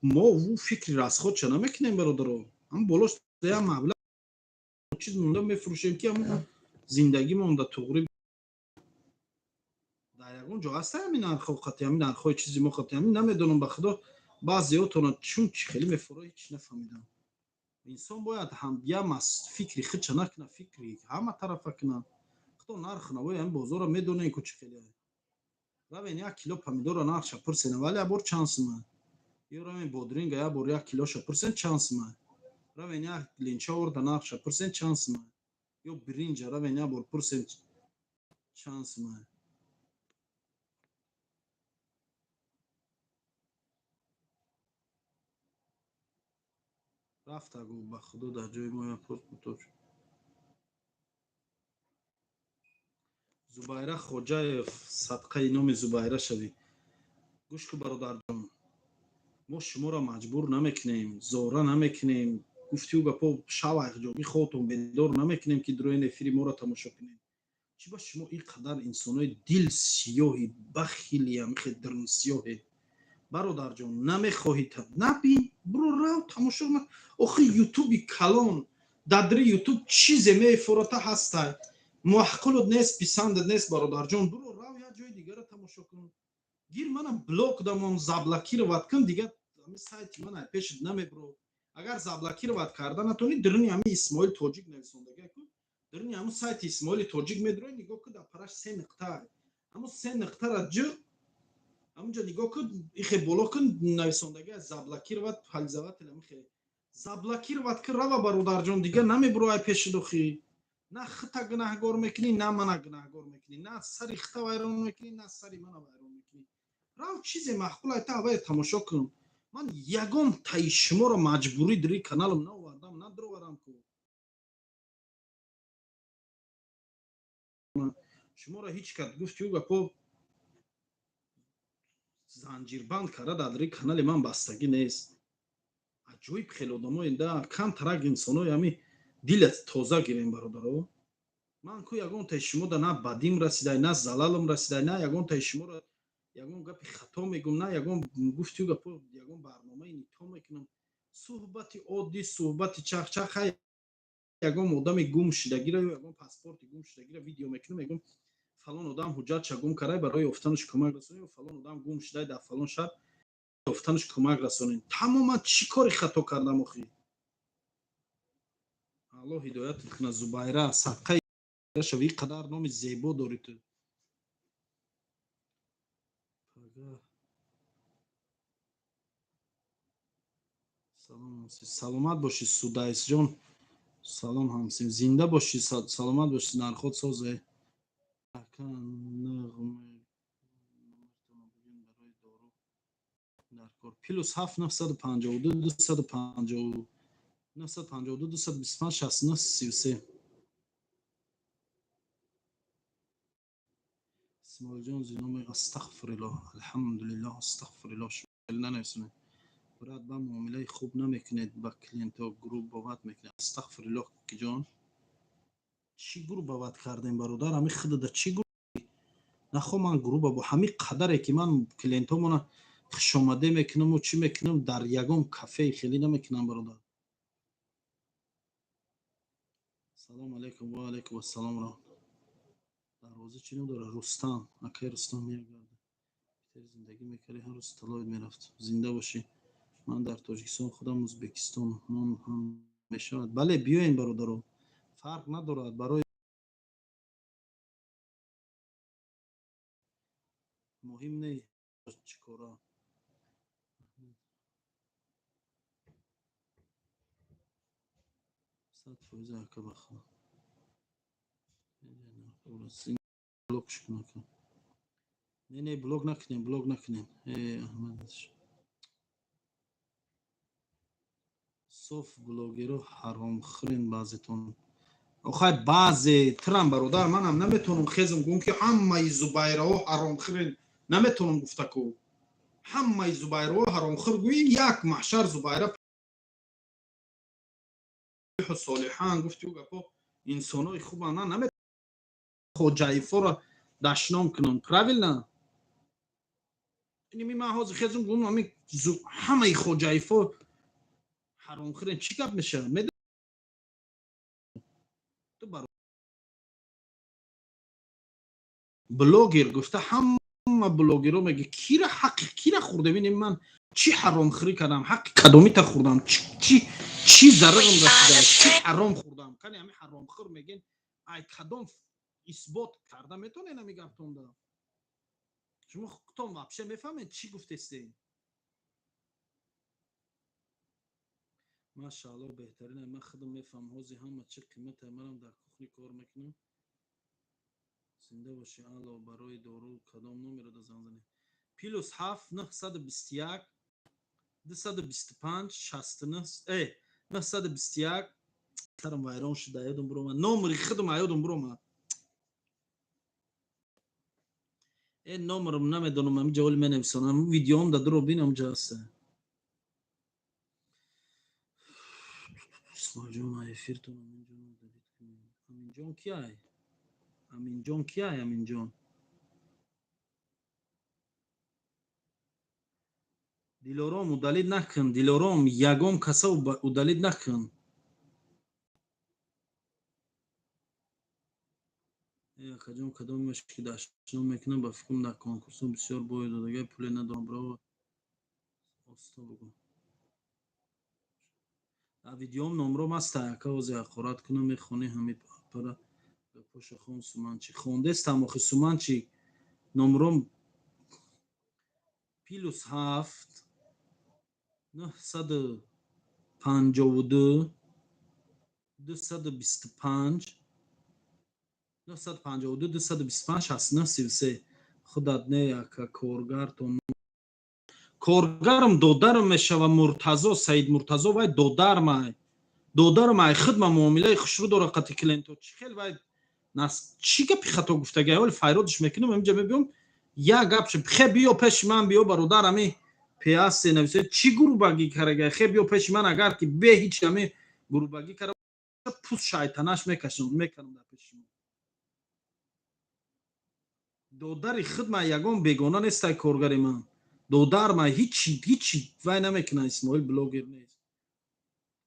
Мо ӯ фикри расходша намекунем, бародаро. Ам болош я маблағ чиз монда мефурӯшем, ки ҳамон зиндагимонда туғри. Дар ягон ҷо ҳаста ҳамин нархҳо қати, ҳамин нархҳои чизи мо қати ҳамин? Намедонам, ба худо, баъзеотона чун чӣ хеле мефуро, ҳеч нафаҳмидам. Инсон бояд ҳам я фикри худша накунад, фикри ҳама тарафа кунад. Худо нарх навои ҳамин бозорро медонем ку чӣ хеле. Равен, як кило помидорро нархша пурсен, вале як бор чанд сума. Ё равен, бодринга як бор як килоша пурсен, чанд сума. Равен, як линча орда нархша пурсен, чанд сума. Ё биринҷа равен, як бор пурсен, чанд сума. Рафта гу, ба худо, дар ҷои мо як. Зубайра Хоҷаев, садқаи номи Зубайра шавӣ. Гӯш ку, бародарҷон, мо шуморо маҷбур намекунем, зора намекунем. Гуфтиу гапо, шав айҷоги хотон бедор намекунем, ки дуроин эфири моро тамошо кунем. Чӣ ба шумо ин қадар инсонои дил сиёҳи, бахилиям, хе дарунсиёҳе? Бародарҷон, намехоҳӣ, набин, буро, рав, тамошо. Охи, Ютуби калон, дадри Ютуб чизе мефурата ҳастай. Маъқулут нест, писандат нест, бародарҷон, буро, рав, як ҷои дигара тамошо кун. Гир, мана блок дамон, заблокировать кун, дигар ҳами сайти мана пешит намебро. Агар заблокировать карда натонӣ, дирни ҳами Исмоил Тоҷик нависондага ку, дирни ҳамун сайти Исмоили Тоҷик медрои, нигоҳ ку, дар параш се нуқта, ҳамун се нуқтара ҷиқ, ҳамунҷо нигоҳ кун, ихе боло кун, нависондага заблокировать пользователь, ҳамихе заблокировать кун, рава, бародарҷон, дигар намебро ай пеши дохи. На хита гунаҳгор мекунӣ, на мана гунаҳгор мекунӣ, на сари хита вайрон мекунӣ, на сари мана вайрон мекунӣ. Рав, чизе маъқул айта, аввал тамошо кун. Ман ягон таи шуморо маҷбурӣ дири каналам наовардам, надроварам ку. Шуморо ҳеҷ кат гуфти ӯ гапо занҷирбанд карда дар дари канали ман бастагӣ нест. Аҷоиб, хеле одамои да камтарак инсонои ҳами дилат тоза гирем, бародаро. Ман ку ягон таи шумо да на бадим расидай, на залалам расидай, на ягон таи шуморо ягон гапи хато мегум, на ягон гуфтию гапо, ягон барномаи нито мекунам. Суҳбати оддӣ, суҳбати чахчах. Хай, ягон одами гум шудагиро ё ягон паспорти гум шудагиро видео мекунам, мегум, фалон одам ҳуҷҷатша гум кардай, барои ёфтанаш кӯмак расонем, фалон одам гум шудай дар фалон шаҳр, ёфтанаш кӯмак расонем. Тамоман чӣ кори хато кардам охи? Аллоҳ ҳидоятат кунад, Зубайра, садқаи шави, ин қадар номи зебо дорӣ ту. Пага. Салом, ҳамсин, саломат бошӣ. Судайсҷон, салом, ҳамсин, зинда бошӣ, саломат бошӣ. Нархот созе, ака. Барои дору дар кор +7 952 250 952 225 69 33. Исмоилҷон, зиноме. Астағфируллоҳ, алҳамдулиллоҳ, астағфируллоҳ. Нанависонед, брат, ба муомилаи хуб намекунед ба клиентҳо, грубовать мекунед. Астағфируллоҳ, киҷон, чӣ грубовать кардем, бародар? Ҳами худада чӣ? Нахо ман грубо бо ҳамин қадаре ки ман клиентҳомона хушомадӣ мекунаму чӣ мекунам, дар ягон кафеи хеле намекунам, бародар. Салом алейкум. Ва алейкум ассалом. Дарвоза чӣ ном дорад? Рустам. Акай Рустам мегарда. Зиндагӣ мекарди, ҳар рӯз талоид мерафт. Зинда бошӣ. Ман дар Тоҷикистон, худам Ӯзбекистон нон ҳам мешавад. Бале, биёен, бародаро, фарқ надорад, барои муҳим не чӣ кора. 100% ака, бахо блокш кун. Не, не, блок накунем, блок накунем. Аҳмад соф блогеро ҳаромхӯрен баъзетон. Охай, баъзе трам, бародар, манам наметавонам хезм гӯм, ки ҳамаи зубайраҳо ҳаромхӯрен. Наметавонам гуфта ку ҳамаи зубайраҳо ҳаромхӯр гӯи, як маҳшар зубайра солиҳан гуфти ӯ гапо инсонои хубан. Ман наметавонам хоҷаифоро дашном кунам, правильно? Ини ман ҳозир хезм гӯм, ҳамаи хоҷаифо ҳаромхӯрен, чӣ гап мешавад? Блогер гуфта ҳама блогеро меги, кира ҳаққи кира хӯрдем? Ини ман чӣ ҳаромхӯрӣ кардам? Ҳаққи кадомита хӯрдам? Чӣ чӣ зарарам расида? Чӣ ҳаром хӯрдам? Кани ҳами ҳаромхӯр мегин, ай кадом исбот карда метавонед ҳами гаптонда? Шумо худтон вообще мефаҳмед, чӣ гуфтестед? Машаалло, беҳтарин. Ман худам мефаҳмам, ҳозир ҳама чӣ қимата. Манам дар кухни кор мекунам. Зинда бошӣ. Алло, барои дору кадом номеро занг занем? +7 921 225 69 921. Сарам вайрон шуда, ёдам биромад номери худам, ёдам биромад. Номерам намедонам, ами ҷаволи менависонам, видеом да дуро бинам ҷа аста. Исмоилҷон, эфиртон. Аминҷон, Аминҷон кияй? Аминҷон кияй? Аминҷон, Дилором, удалить накун. Дилором, ягон каса удалить накун. Акаҷон, кадомеш ки дашном мекунам, ба фикрам дар конкурсҳо бисёр бой додагай, пуле надорам. Браво, оста бугӯ. Дар видеом номром аста, ака, ҳозир ҳақорат кунам, мехонӣ ҳами пара гапоша хон. Суманчи хондестам охи. Суманчи, номром +7 952 225 952 225 69 33. Худат не, ака, коргартон. Коргарам додарам мешава, Муртазо, Саид Муртазо. Вай додармай, додармай, худма муомилаи хушрӯ дора қати клиенто. Чӣ хел вай нас чӣ гапи хато гуфтагай? Ҳоли файродиш мекунам, ҳаминҷа мебиём, як гап хе, биё пеши ман, биё, бародар. Ами пиасе нависа, чӣ грубагӣ карагай? Хе, биё пеши ман, агар ки бе ҳеч ами грубагӣ кара, пус шайтанаш мекашам, мекунам дар пеши шумо. Додари худма, ягон бегона нестай коргари ман, додарма, ҳичи ҳичи вай намекунад. Исмоил блогер нест.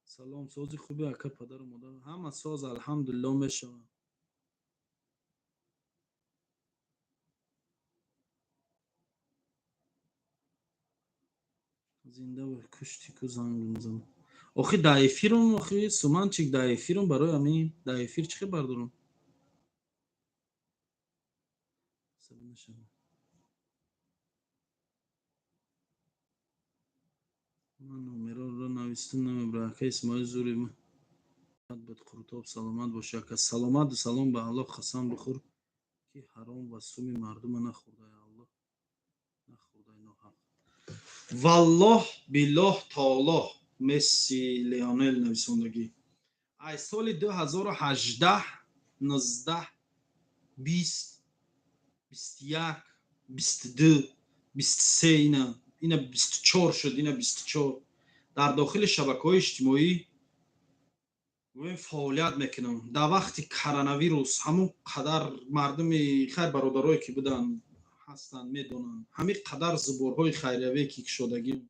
Салом, сози хуби, ака? Падару модар ҳама соз, алҳамдулилло, мешаванд. Зинда кушти ку, занг мезанам охи, дар эфирум охи. Суманчик, дар эфирум, барои ҳамин дар эфир чӣ хабар дорам? Сабр нашавад. Ман номероро навистам, намебара. Ака Исмоил, зури буд, қуртоб. Саломат боши, ака, саломат. Салом. Ба Аллоҳ қасам бихӯр, ки ҳаром ва суми мардума нахӯрдай, Аллоҳ нахӯрдай ноҳақ. Валлоҳ, биллоҳ, таоллоҳ. Месси, Леонел нависондагӣ ай соли 2018, 19, 20, 21, 22, 23, ина 24 шуд, ина 24 дар дохили шабакаҳои иҷтимоӣ. Гӯем, фаъолият мекунам. Дар вақти коронавирус ҳамон қадар мардуми хайр, бародарое ки буданд, ҳастанд, медонанд, ҳамин қадар зуборҳои хайрияве ки кушодагим,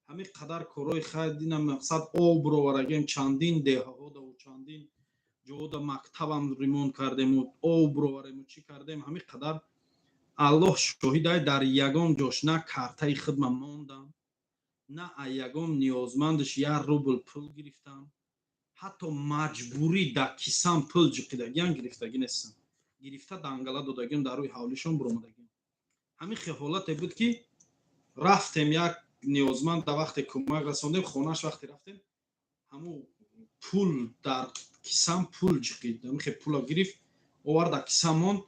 ҳамин қадар корҳои хайр динам, мақсад об бироварагем чандин деҳаҳодаву чандин ҷоҳода, мактабам ремонт кардему об бироварему чӣ кардем, ҳамин қадар, Аллоҳ шоҳидай, дар ягон ҷош на картаи хидма мондам, на аз ягон ниёзмандаш як рубл пул гирифтам. Ҳатто маҷбурӣ дар кисам пул ҷиқидагиам гирифтагӣ нестам. Гирифта дангала додагиам, дар рӯи ҳавлишон биромадагиам. Ҳамин хел ҳолате буд, ки рафтем, як ниёзманд дар вақте кӯмак расондем, хонааш вақте рафтем, ҳамун пул дар кисам пул ҷиқид, ҳамин хел пула гирифт, овард, дар кисам монд.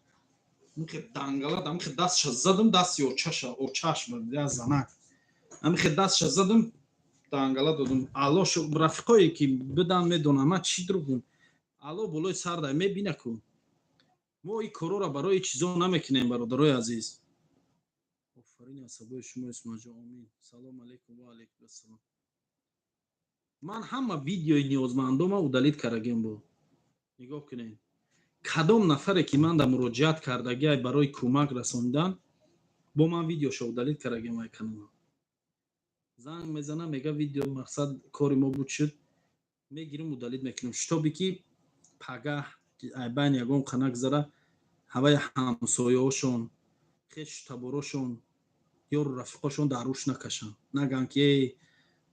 Ҳамин хел дангала, ҳамин хел дастша задам, дасти очаша, очаш буд, як занак, ҳамин хел дастша задам, дангала додам. Алло, рафиқое ки бидан медонам, ман чӣ дурӯғ? Алло болои сар дай мебина ку. Мо ин корҳоро барои чизо намекунем, бародарои азиз. Офарин асабои шумо, Исмоилҷон, омин. Салом алейкум, ва алейкум ассалом. Ман ҳама видеои ниёзмандома удалить кардагим бу. Нигоҳ кунед, кадом нафаре ки ман да муроҷиат кардагиай барои кӯмак расонидан, бо ман видеошо удалить кардагим. Ай канала занг мезана, мега видео, мақсад кори мо буд, шуд, мегирим, удалить мекунем, шитобе ки пагаҳ айбайн ягон қана гузара, ҳаваи ҳамсояҳошон, хешу таборошон, ёру рафиқошон дар рӯш накашанд, наган ки эй,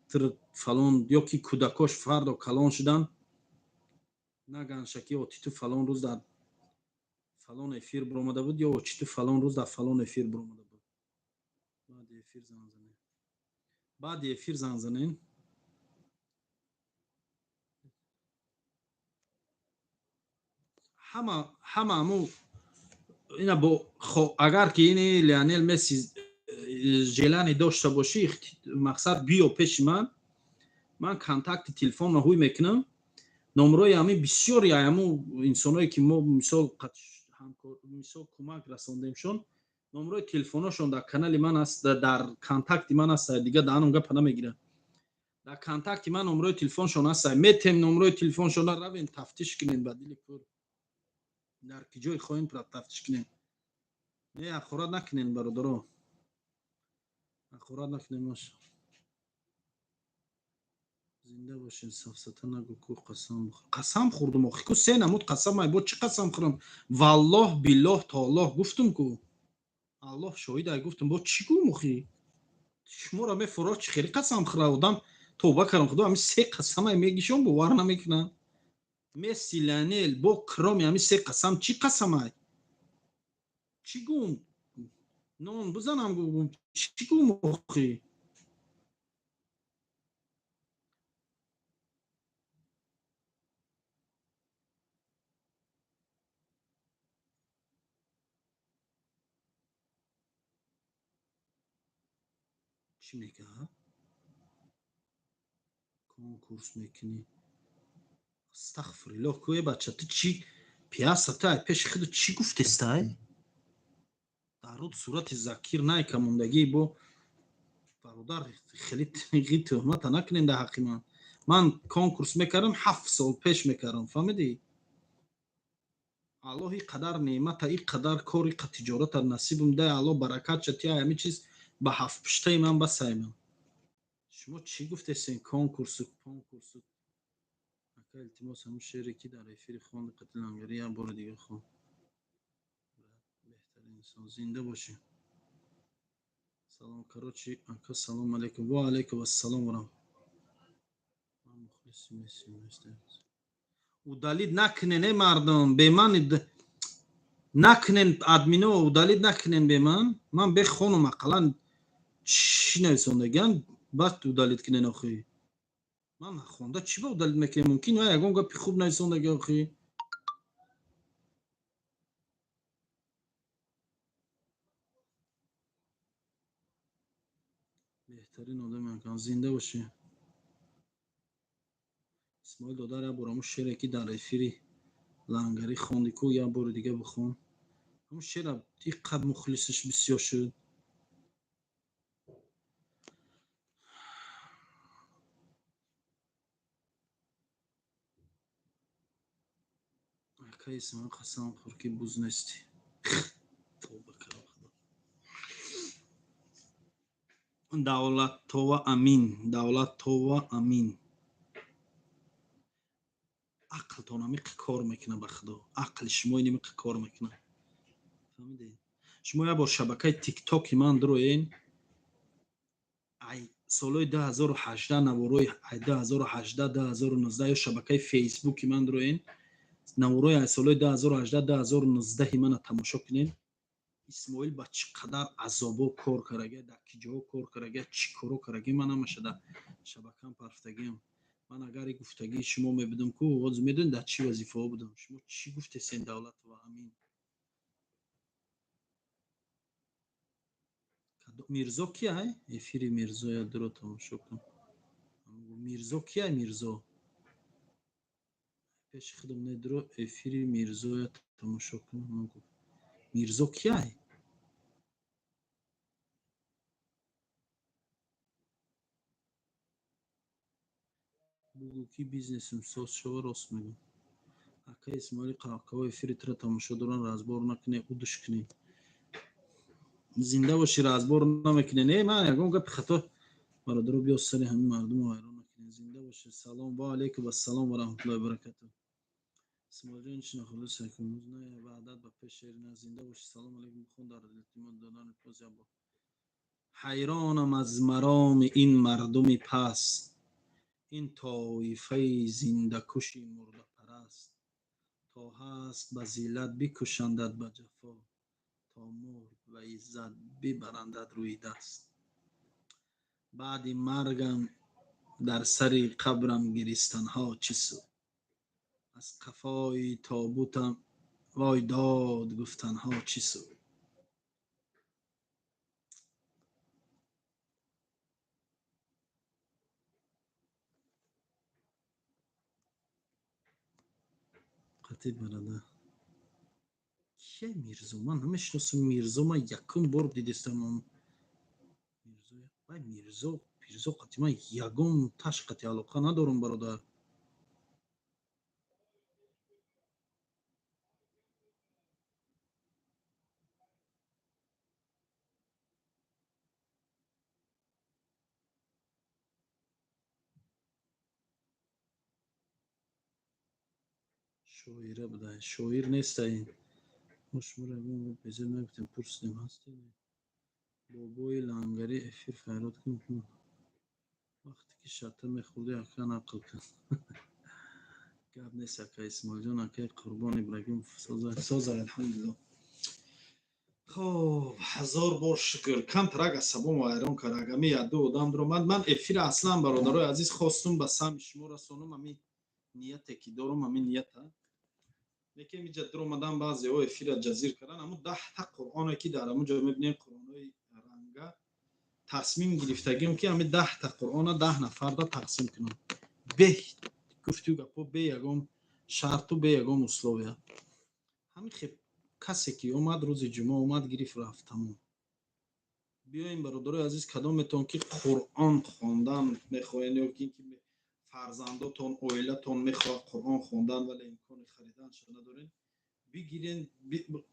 тир фалон, ё ки кӯдакош фардо калон шудан, наганша ки оти ту фалон рӯз дар фалон эфир биромада буд ё очи ту фалон рӯз дар фалон эфир биромада буд. Баъди эфир занг занем, баъди эфир занг занем. Ҳама ҳаму ина бо, агар ки ини Лионел Месси желание дошта бошӣ, мақсад биё пеши ман, ман контакти телефонро ҳуй мекунам, номрои ҳамин бисёри ҳаму инсоное ки мо мисол мисол кӯмак расондемшон, номрои телефоношон дар канали ман аст, дар контакти ман аст. Дига даҳаном гапа намегирад. Дар контакти ман номрои телефоншон аст, метем номрои телефоншона, равем, тафтиш кунем, ба дили пур дар ки ҷой хоҳем тафтиш кунем. Не, ҳақорат накунем, бародаро, ҳақорат накунем. Маша, зинда бошед. Сафсата нагӯ ку, қасам қасам хӯрдум охи ку, се намуд қасам ай, бо чӣ қасам хӯрам? Валлоҳ, биллоҳ, толлоҳ гуфтум ку, Аллоҳ шоҳид ай, гуфтум. Бо чӣ гӯм охи? Шуморо мефуро, чӣ хеле қасам хӯра одам? Тавба кардам, худо, ҳамин се қасам ай мегишон, бовар намекунанд. Месси, Лионел, бо кроме ҳамин се қасам чӣ қасам ай? Чӣ гӯм? Нон бизанам гӯм? Чӣ гӯм охи? Чӣ мега? Конкурс мекунӣ? Астағфируллоҳ ку, э бача, ту чӣ пиаса? Ту ай пеши худу чӣ гуфтестай? Дар сурати Закир Найка мондагӣ бо бародар, хеле туҳмата накунем дар ҳаққи ман. Ман конкурс мекардам, 7 сол пеш мекардам, фаҳмидӣ? Аллоҳ и қадар неъмата, и қадар кор, и тиҷората насибум дай, Аллоҳ баракат ша тия, ҳамин чиз ба ҳафт пуштаи ман басай. Ман шумо чӣ гуфтесен? Конкурсу конкурсу. Ака, илтимос, ҳамун шеъре ки дар эфири хонди қати лангарӣ як бори дига хон. Беҳтарин инсон, зинда бошӣ. Салом, короче, ака, салом алейкум. Ва алейкум ассалом ва ман мухлиси Месси. Удалить накунен, э мардум, беман накунен, админо, удалить накунен беман. Ман бехонум ақаллан чӣ нависондагиам, баъд удалить кунен охи. Ман нахонда чӣ ба удалить мекунем? Мумкин ягон гапи хуб нависондаги охи. Беҳтарин одаме, зинда бошӣ. Исмоил додар, як бор ҳамун шере ки дар эфири лангарӣ хонди ку, як бори дига бихон. Ҳамун шера иққад мухлисаш бисёр шуд. Акай Исмоил, қасам хӯр, ки буз нестӣ. Тавба кардам, Худо. Давлаттова Амин, Давлаттова Амин, ақлтон амиқ кор мекунад, ба Худо, ақли шумо инамиқ кор мекунад. Фаҳмидед? Шумо як бор шабакаи Тиктоки ман дуроен, ай солҳои 2018, наворои 2018, 2019, ё шабакаи Фейсбуки ман дуроен, наворои ай солҳои 2018, 2019 мана тамошо кунед. Исмоил ба чӣ қадар азобо кор карага, дар ки ҷоҳо кор карага, чӣ коро карага, ман ҳамаша дар шабакам парфтагиам. Ман агар гуфтагии шумо мебудам ку, ҳозир медонед, дар чӣ вазифаҳо будам. Шумо чӣ гуфтесен, Давлатова Амин? Мирзо кияй? Эфири Мирзоя дуро тамошо кун. Мирзо кияй? Мирзо пеши худам недуро, эфири Мирзоя тамошо кун. Мирзо кияй? Бугӯ, ки бизнесим соз шава, рост мегӯм. Акай Исмоили, қаҳқаҳо эфири туро тамошо доранд, разбор накунӣ, удуш кунӣ. Зинда бошӣ, разбор намекунӣ. Не, ман ягон гапи хато, бародаро, биё, сари ҳамин мардумро вайрон накунед. Зинда бошед. Салом. Ва алайкум ассалом ва раҳматуллоҳи баракатуҳ. Исмоилҷон, чӣ нахӯрда сайкун? Не, ваҳдат ба пеш, шер на. Зинда бошӣ. Салом алайкум, бихон дар илтимос додани поз як бор. Ҳайронам аз мароми ин мардуми паст, ин тоифаи зиндакуши мурдапараст. То ҳаст ба зиллат бикушандад ба ҷафо, то мурд ба иззат бибарандад рӯи даст. Баъди маргам дар сари қабрам гиристанҳо чӣ суд, аз қафои тобутам вой дод гуфтанҳо чӣ суд. Қатъи барада, кия Мирзо? Ман намешиносам Мирзо, ман якум бор дидистам Мирзо. Вай Мирзо, Мирзо қатъи ман ягон таш қатъи алоқа надорам, бародар. Шоира буда, шоир неста ин. Мо шуморо ягон безеб нагуфтем, пурсидем, ҳастед? Бобои лангарӣ, эфир файрод кун. Вақте ки шата мехӯрдӣ, ака, нақл кун. Гап нест, ака Исмоилҷон. Акаи Қурбон Ибрагимов, соза, алҳамдулилло. Хоб, ҳазор бор шукр. Камтарак асабом вайрон кард, ами яду одам дуромад. Ман эфира аслан, бародарои азиз, хостум ба самъи шумо расонум, ами нияте ки дорум, ами нията. Лекин иҷа дуромадан, баъзеҳо эфира ҷазир кардан. Аму 10та қуръоне ки дар аму ҷо мебинем, қуръонҳои ранга, тасмим гирифтагим, ки ами 10та қуръона 10 нафарда тақсим кунам, бе гуфтю гапо, бе ягон шарту бе ягон условия. Ҳамин хел касе ки омад, рӯзи ҷумъа омад, гирифт, рафт, тамом. Биёем, бародарои азиз, кадометон ки қуръон хондан мехоҳед ё ки фарзандотон, оилатон мехоҳад қуръон хондан, вале имкони хариданша надоред, бигирен,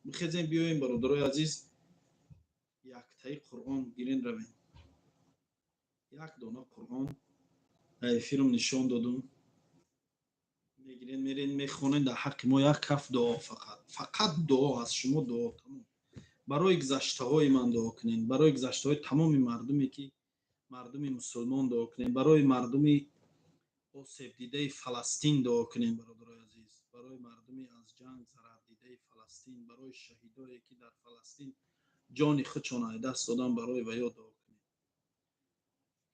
бихезен, биёем, бародарои азиз, яктаи қуръон гирен, равем. Як дона қуръон дар эфирам нишон додум, мегирен, мерен, мехонен, дар ҳаққи мо як каф дуо, фақат, фақат дуо, аз шумо дуо, тамом. Барои гузаштаҳои ман дуо кунен, барои гузаштаҳои тамоми мардуме ки мардуми мусулмон дуо кунен, барои мардуми осебдидаи Фаластин дуо кунем, бародарои азиз, барои мардуми аз ҷанг зарардидаи Фаластин, барои шаҳидое ки дар Фаластин ҷони худшон аз даст додан, барои ваё дуо кунем.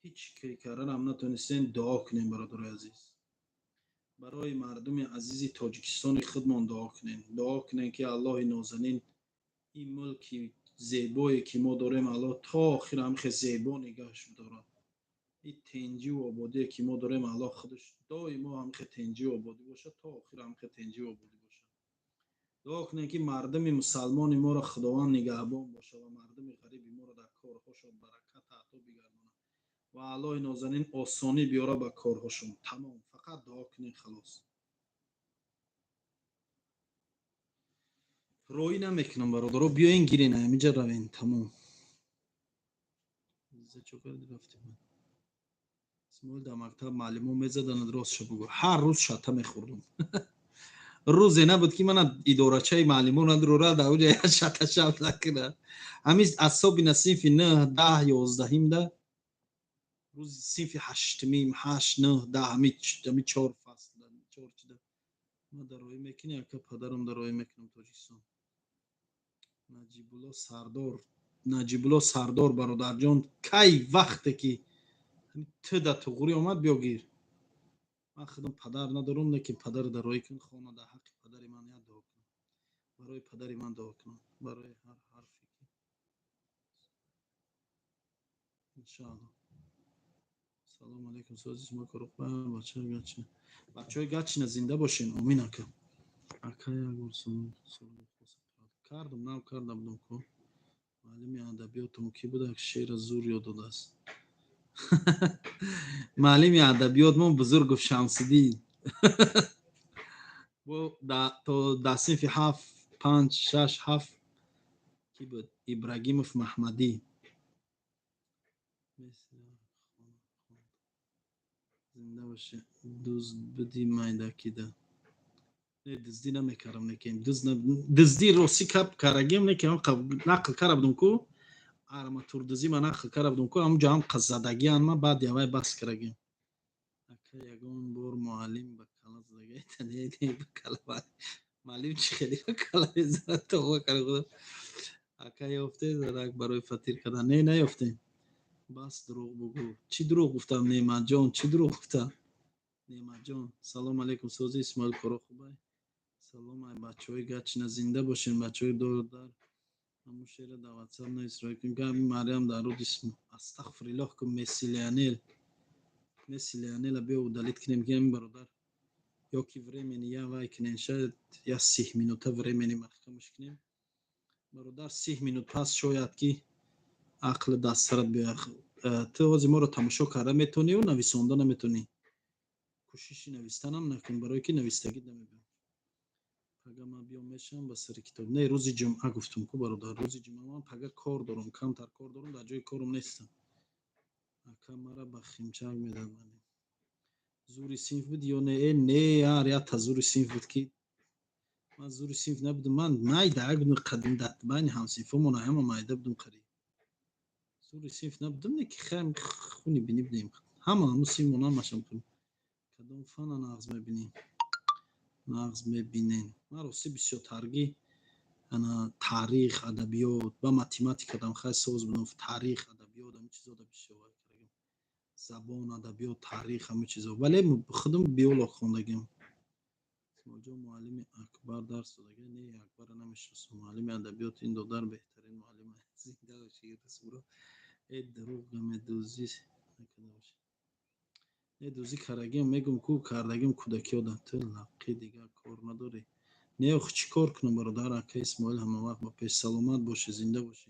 Ҳеҷ карданам натонистем, дуо кунем, бародарои азиз. Барои мардуми азизи Тоҷикистони худмон дуо кунем. Дуо кунем, ки Аллоҳи нозанин ин мулки зебое ки мо дорем, Аллоҳ то охир ҳамихе зебо нигаҳш бидорад. Ин тенҷиву ободие ки мо дорем, Аллоҳ худаш доимо ҳамихе тенҷиву ободӣ бошад, то охир ҳамихе тенҷиву ободӣ бошад. Дуо кунем, ки мардуми мусалмони моро Худованд нигаҳбон бошад ва мардуми ғариби моро дар корҳошон баракат ато бигардонад ва Аллоҳи нозанин осонӣ биёра ба корҳошон. Тамом, фақат дуо кунем, халос. Роӣ намекунам, бародаро, биёен, гирен, ҳамиҷа равен, тамом. Чо карди, рафти? Исмоил, дар мактаб муаллимо мезаданад? Ростша бугӯ. Ҳар рӯз шата мехӯрдум. Рӯзе набуд, ки мана идорачаи муаллимо надрора, дар уҷа як шата шаб накунад. Ҳамин асобина синфи нӯҳ, 10, 11-имда, рӯзи синфи ҳаштмим, ҳашт, нӯҳ, 10, ҳами чор фасл, чор чида. Ма дароӣ мекунӣ, ака? Падарам дароӣ мекунам Тоҷикистон. Наҷибулло Сардор, Наҷибулло Сардор, бародарҷон, кай вақте ки ту да туғурӣ омад, биё, гир. Ман худам падар надорам, лекин падар дароӣ кун, хона дар ҳаққи падари ман як дуо кунам, барои падари ман дуо кунам, барои ҳар ҳарфе ки, иншоалло. Салому алайкум, сози шумо коруқба, бачаи Гачина, бачаҳои Гачина зинда бошен. Омин, ака. Ака, як бор кардум, нав карда будам ку. Муаллими адабиётам кӣ буда, шеъра зур ёд додааст? Муаллими адабиёт мо Бузургов Шамсиддин. То дар синфи ҳафт, панҷ, шаш, ҳафт кӣ буд? Ибрагимов Маҳмадӣ. Зинда бошӣ. Дузд будӣ майдакида? Не, дуздӣ намекардам, лекин дуздӣ ростӣ кап карагем, лекин нақл карда будум ку, арматурдузӣ ма нақл карда будум ку, ҳамунҷо ҳам задагиан ма, баъд явай бас карагем. Ака, ягон бор муаллим ба кала задагаита? Не, не, ба кала муаллим чӣ хеле ба кала мезанад? Тавба карда худо. Ака, ёфте зарак барои фатир кардан? Не, наёфтем. Бас, дурӯғ бугӯ. Чӣ дурӯғ гуфтам, Неъматҷон? Чӣ дурӯғ гуфтам, Неъматҷон? Салому алайкум, сози Исмоил, коро хубай? Салом, ай бачаҳои Гачина, зинда бошен, бачаҳои додар. Ҳамун шеъра дар Ватсап нависроӣ кун. Габи Мариям дар руд. Астағфириллоҳ кун. Месси Леонел, Месси Леонела биё удалить кунем, ки ҳамин бародар ё ки времени я вай кунем, шояд я 30 минута времени маҳкамаш кунем. Бародар, 30 минут пас шояд ки ақли дастсарат биёяд. Ту ҳозир моро тамошо карда метавонию нависонда наметавонӣ. Кӯшиши навистанам накун, барое ки навистагӣ намебиём. Пага ман биём, мешавам ба сари китоб. Не, рӯзи ҷумъа гуфтум ку, бародар, рӯзи ҷумъа. Ман пага кор дорам, камтар кор дорам, дар ҷои корум нестам. Ака, мара ба химчак медад. Зури синф буд ё не? Э, не, ар якта зури синф буд, ки ман зури синф набудам. Ман майда будам, қадим байни ҳамсинфомона ҳама майда будум қариб. Зури синф набудам, не ки хам хуни бинӣ будем ҳама, ҳаму синфмон ҳамашам. Кадом фана нағз мебинӣ, нағз мебинен? Ман ростӣ бисёртаргӣ ана таърих, адабиёт ба математикадам хай соз будам. Таърих, адабиёт, ҳамин чизода бисёр кардагим, забон, адабиёт, таърих, ҳамин чизо. Вале худам биолог хондагим. Исмоилҷон, муаллими Акбар дарс додага? Не, Акбарро намешиносам. Муаллими адабиёт ин додар беҳтарин муаллим. Зинда бошӣ, расуло. Э, дурӯғ гамедӯзӣ накарда бошӣ? Не, дӯзӣ кардагим, мегум ку, кардагим кӯдакиёда. Ту лаққи дигар кор надорӣ? Не, ох, чӣ кор кунам, бародар? Ака Исмоил, ҳамавақт ба пеш, саломат бошӣ, зинда бошӣ.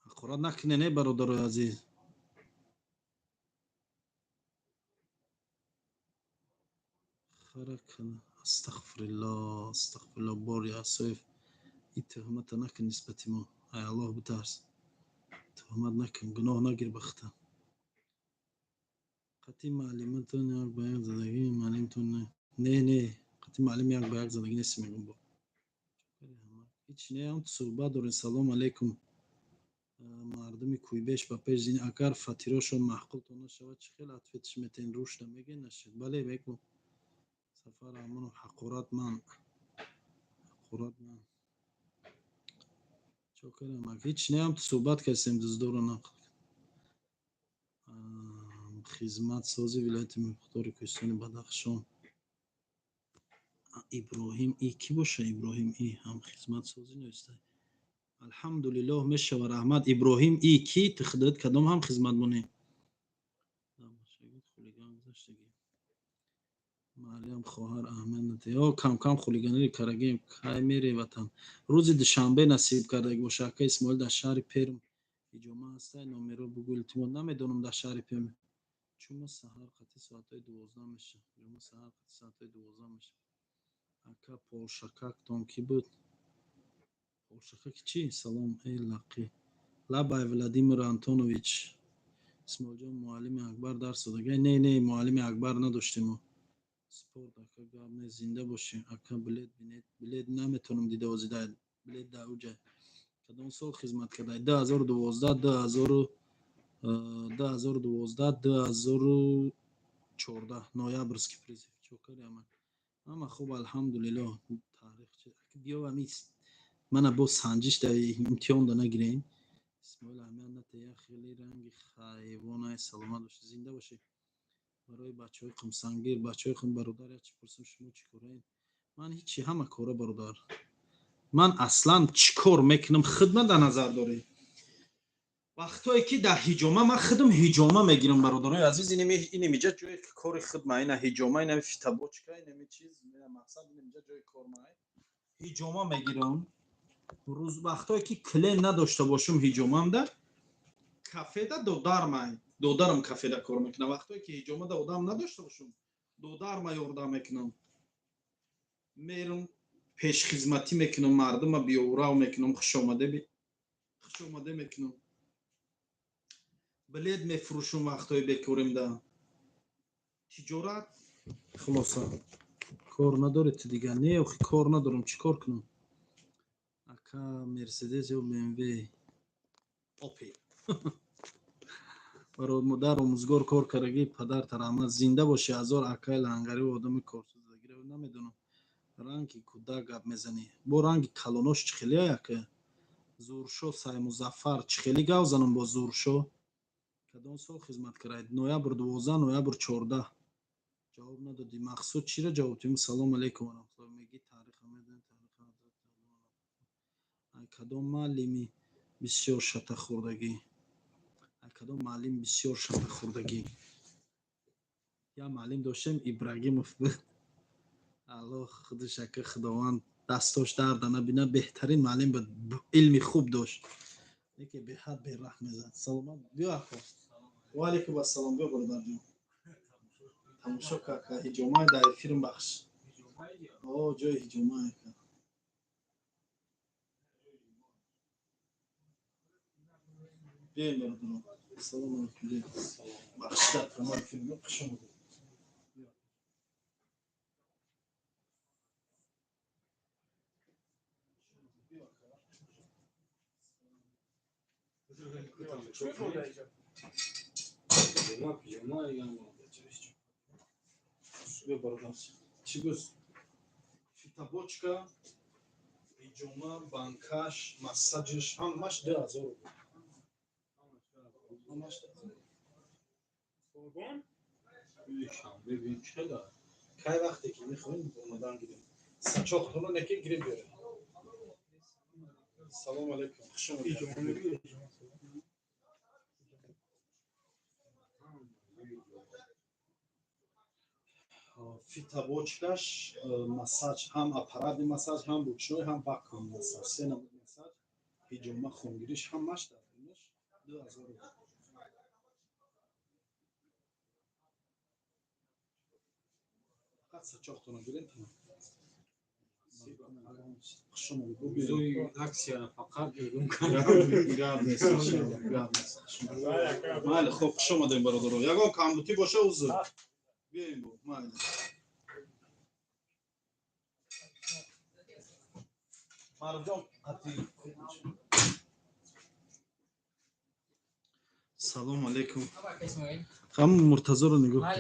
Ҳақорат накунед, не, бародарои азиз. Астағфирилло, астағфирилло. Бори асоев, ин туҳмата накун нисбати мо. Ай Аллоҳ битарс, туҳмат накун, гуноҳ нагир бахта. Қатъи муаллиматон як ба як задагӣ? Муаллимтон не, не, қатъи муаллим як ба як задагӣ нест, мегум. Бо ҳеч не, ҳам суҳбат дорем. Салому алайкум, мардуми Кӯйбеш, ба пеш. Агар фатирошон маъқултон нашавад, чӣ хел ответ ш метен? Рушда мегӯ, нашед? Бале, мегӯ. Сафар Амонов, ҳақорат ман, ҳақорат ман чо кардам? Ҳеч не, ҳам суҳбат кардем, дуздоро нақл. Хизматсози вилояти мухтори кӯҳистони Бадахшон Иброҳим И кӣ боша? Иброҳим И ҳам хизматсозӣ нависта. Алҳамдулиллоҳ, мешава, раҳмат. Иброҳим И кӣ? Тихдат кадом ҳам хизмат монӣ? Хулиган гузаштагӣ. Мариям хоҳар Аҳмад, ё кам-кам хулиганиро карагем. Кай мере ватан? Рӯзи душанбе, насиб кардагӣ боша. Ака Исмоил, дар шаҳри Перм ҳиҷома ҳастай? Номеро бугӯ, илтимос. Намедонам, дар шаҳри Перм. Ҷумъа саҳар қатъи соатҳои 12 меша. Ҷумъа саҳар қатъи соатҳои 12 меша. Ака, полшакактон кӣ буд? Полшакаки чӣ? Салом, эй лақӣ. Лабай, Владимир Антонович. Исмоилҷон, муаллими Акбар дарс додагай? Не, не, муаллими Акбар надоштем мо. Спорт, ака, гап не, зинда бошӣ. Ака, билет бинед. Билет наметавонам дида озида. Билет дар уҷа. Кадом сол хизмат кардай? 2012, 2012, 2014, ноябрьский призыв. Чо карди, ама? Ама хуб, алҳамдулиллоҳ. Таърих чи? Биё, ами мана боз санҷиш дар имтиҳон да нагирем. Исмоил, аҳамият натия, хеле ранги хайвонай, саломат бошӣ, зинда бошӣ. Барои бачаҳои қумсангир, бачаҳои қум, бародар, як чӣ пурсам, шумо чӣ кораед? Ман ҳичи, ҳама кора, бародар. Ман аслан чӣ кор мекунам, хидмат дар назар дорӣ? Вақтое ки дар ҳиҷома, ман худам ҳиҷома мегирам, бародарои азиз, инемиҷа ҷои кори хидма, ина ҳиҷома, инами фитобочка, инами чиз, мақсад, инемиҷа ҷои кормай. Ҳиҷома мегирам. Рӯз вақтое ки клиент надошта бошам, ҳиҷомамда кафеда додармай, додарам кафеда кор мекунам. Вақтое ки ҳиҷомада одам надошта бошам, додарма ёрдам мекунам, мерам пешхизматӣ мекунам, мардума биёврав мекунам, хушомаде мекунам, билет мефурӯшам вақтҳои бекоримда, тиҷорат. Хулоса, кор надоред ту дигар? Не, охи, кор надорам, чӣ кор кунам? Ака, Мерседес ё БМВ? Опел. Бародар, омӯзгор кор кардагӣ, падарта раҳмат, зинда бошӣ. Ҳазор акай лангари одами корсозагира намедонам. Ранги кӯдак гап мезанӣ, бо ранги калонош чӣ хеле, ака? Зуршо Саймузаффар, чӣ хеле гап занам бо Зуршо? Кадом сол хизмат кардаед? Ноябр 12, ноябр 14. Ҷавоб надодӣ. Мақсуд чиро ҷавоб додем? Салому алайкум ва раҳматуллоҳ. Мегӣ таъриха медонӣ, таъриха. Ай кадом муаллими бисёр шата хӯрдагӣ? Ай кадом муаллим бисёр шата хӯрдагӣ? Як муаллим доштем, Ибрагимов буд. Аллоҳ худаш, ака, Худованд дастош дарда набина, беҳтарин муаллим буд, илми хуб дошт, лекин беҳад бераҳм мезад. Саломат, биё, ака. Ва алайкум ассалом, биё, бародарҷон. Тамошо ка, ака, ҳиҷомай дар эфирм бахш. О, ҷои ҳиҷомай, ака. Биёем, бародарон. Ассалому алайкум. Биёем. Бахшида, прямой эфир, хуш омадед. Биё, бародар. Чӣ гӯз? Фитобочка, ҳиҷома, банкаш, массажиш ҳамаш 2000 рубл. Ҳамаш 2000. Кай вақте ки мехоҳем, омадан гирем. Сачоқтона неки гирем, биёрем. Салому алайкум. Хуш омадед. Фитобочкаш, массаж, ҳам аппаратный массаж, ҳам ручной, ҳам вакуум массаж. Се намуд массаж, ҳиҷома, хунгириш ҳамаш дар дунаш 2000 рубл. Фақат сачоқтона гирем, тамом. Хуш омадед. Зои аксия фақат эълон кардам. Гап нест, иншаллоҳ, гап нест. Хуш омадед. Майли, хуб, хуш омадем, бародаро. Ягон камбутӣ боша, узр. Биёем бо, майли. Марҷон, қатъи. Салому алайкум. Ҳам Муртазоро нигоҳ кун.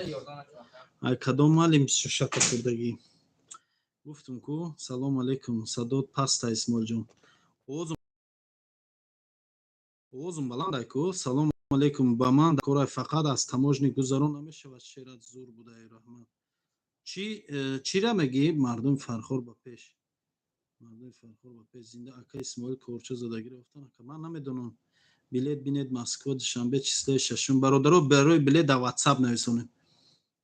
Ай кадом муаллим шака хӯрдагӣ? Гуфтум ку, салому алайкум, садот паста, Исмоилҷон. Овозум баландай ку? Салому алайкум, ба ман корай, фақат аз таможни гузарон намешавад, шерат зур будаи, раҳмат. Чӣ чира мегӣ? Мардуми Фархор ба пеш. Мардуми Фархор ба пеш, зинда. Ака Исмоил, корча задагӣ рафтан, ака, ман намедонам. Билет бинед, Москва, Душанбе, числои шашум. Бародаро, барои билет дар WhatsApp нависонед.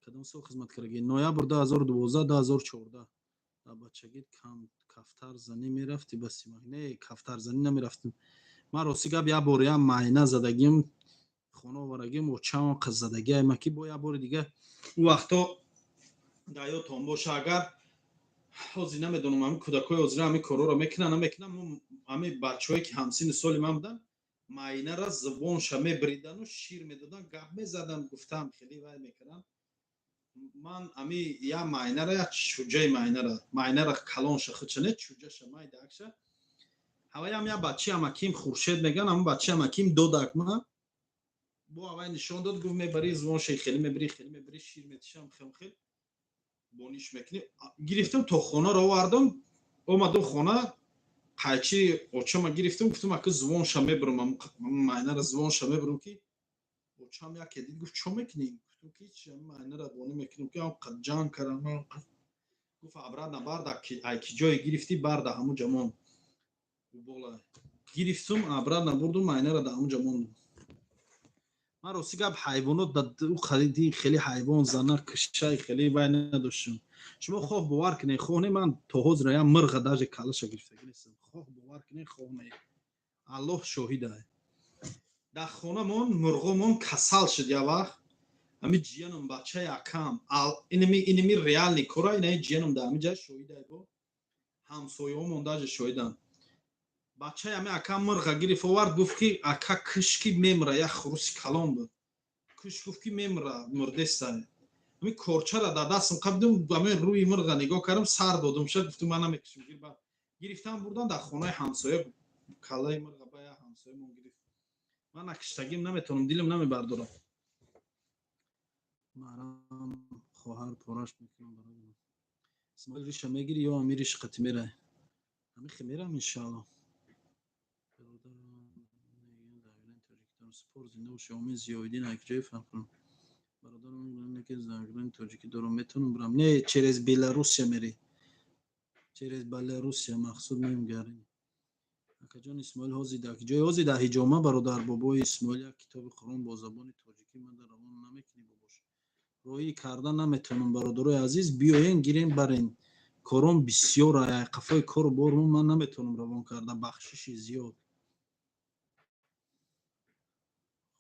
Кадом сол хизмат кардагӣ? Ноябр 2012, 2014. Дар бачагӣ кафтарзанӣ мерафтӣ ба Симак? Не, кафтарзанӣ намерафтем. Ман рости гап, як бор як майна задагим. Хона оварагим, очам қиззадагиай ма, ки бо як бори дига ӯ вақто дар ёдтон боша, агар ҳозир намедонам, ҳамин кӯдакҳои ҳозира ҳамин корҳоро мекунанд, намекунанд. Мо, ҳамин бачаҳое ки ҳамсинни соли ман буданд, майнара зубонша мебридану шир медодан, гап мезадан, гуфтам, хеле вай мекарданд. Ман ами я майнара, я чуҷаи майнара, майнара калонша худша не, чуҷаша майдаакша. Ҳаваям я бачи амаким Хуршед меган, ҳамн бачи амаким додак ма, бо ҳавай нишон дод, гуфт: мебари, зубонша хеле мебири, хеле мебири, шир метишам, хел хел бониш мекунӣ. Гирифтам, то хонаро овардам, омадам хона, қайчи очама гирифтам, гуфтам: ака, зувонша мебурам, майнара зувонша мебурам. Ки очам яке дид, гуфт: чо мекунӣ? Гуфтам ки ҳеч, майнара бонӣ мекунам, ки анқад ҷанг кардам. Гуфт: обратно барда, ай ки ҷое гирифтӣ, барда ҳамун ҷамон бола. Гирифтум, обратно бурдум, майнара да ҳамун ҷамон. Ман, рости гап, ҳайвонот хариди, хеле ҳайвон зана кишай, хеле вай надоштам. Шумо хоҳ бовар кунед, хоҳ не, ман то ҳозира як мирға даже калаша гирифтагӣ нестам. Хоҳ бовар кунед, хоҳ не, Аллоҳ шоҳида. Дар хонамон мурғомон касал шуд як вақт. Ҳами ҷиянам, бачаи акам, инами реальный кора, инаи ҷиянам дар ҳами ҷай шоҳидай, бо ҳамсояҳомон даже шоҳиданд. Бачаи ҳами акам мирға гирифт, овард, гуфт ки: ака, киш, ки мемра. Як хуруси калон буд. Киш, гуфт ки мемра, мурдестай. Ҳами корчара дар дастам қабидум, ҳами рӯи мирға нигоҳ кардам, сар додум шад, гуфтум: ман намекушам. Гирифтам, бурдан дар хонаи ҳамсоя, каллаи мирға ба як ҳамсоямон гирифт. Ман накиштагим наметавонам, дилам намебардорам. Марам хоҳар пораш мекунам барои Исмоил. Риша мегири ё ами риш қати мерай? Ҳами хе мерам, иншаалло. Спор, зинда боши, омин. Зиёиддин акҷои фарқ кунам, бародарам, ки заграни тоҷикӣ дорам, метавонам бирам? Не, через Беларусия мери, через Беларусия. Мақсуд мемгарем. Акаҷон, Исмоил ҳозир дар ҷои? Ҳозир дар ҳиҷома, бародар. Бобои Исмоил, як китоби Қуръон бо забони тоҷикӣ ман дар равон намекунӣ? Бобош, роҳӣ карда наметавонам. Бародарои азиз, биёен, гирем, барен. Кором бисёр, қафои кору бору ман наметавонам равон карда, бахшиши зиёд.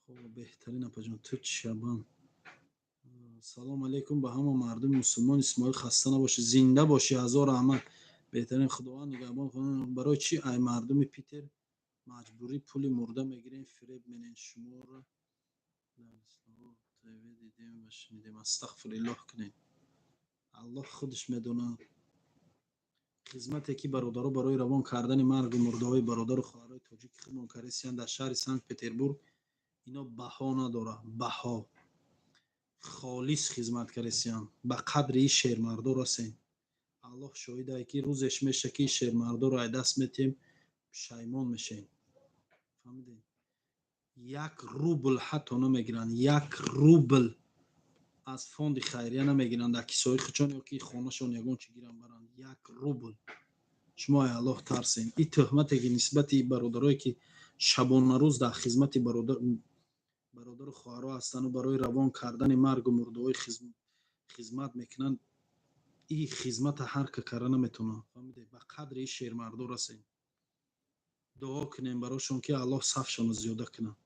Хоб, беҳтарин, апаҷон, ту чабан. Салом алейкум ба ҳама мардуми мусулмон. Исмоил, хаста набошӣ, зинда бошӣ, ҳазор раҳмат, беҳтарин, Худованд нигаҳбон. Барои чӣ ай мардуми Питер маҷбурӣ пули мурда мегирем, фиреб менен? Шуморо дар ТВ дидем ва шунидем. Астағфируллоҳ кунем, Аллоҳ худаш медонад. Хизмате ки бародаро барои равон кардани маргу мурдаҳои бародару хоҳарои тоҷики худмон кардисиянд дар шаҳри Санкт Петербург, ино баҳо надорад, баҳо. Холис хизмат кардисиянд. Ба қадри ин шермардо расем. Аллоҳ шоҳидае, ки рӯзеш меша, ки шермардоро ай даст метиҳем, пушаймон мешем. Фаҳмидем? 1 рубл ҳатто намегиранд, 1 рубл аз фонди хайрия намегиранд дар кисои худшон ё ки хонашон ягон чи гиранд, баранд. 1 рубл. Шумо ай Аллоҳ тарсем. Ин тӯҳмате ки нисбати бародарое ки шабонарӯз дар хизмати бародару хоҳаро ҳастанду барои равон кардани маргу мурдаҳои хизмат мекунанд, ин хизмата ҳар ка карда наметавонад. Фаҳмиде? Ба қадри ин шермардо расем, дуо кунем барошон, ки Аллоҳ сафшонро зиёда кунад.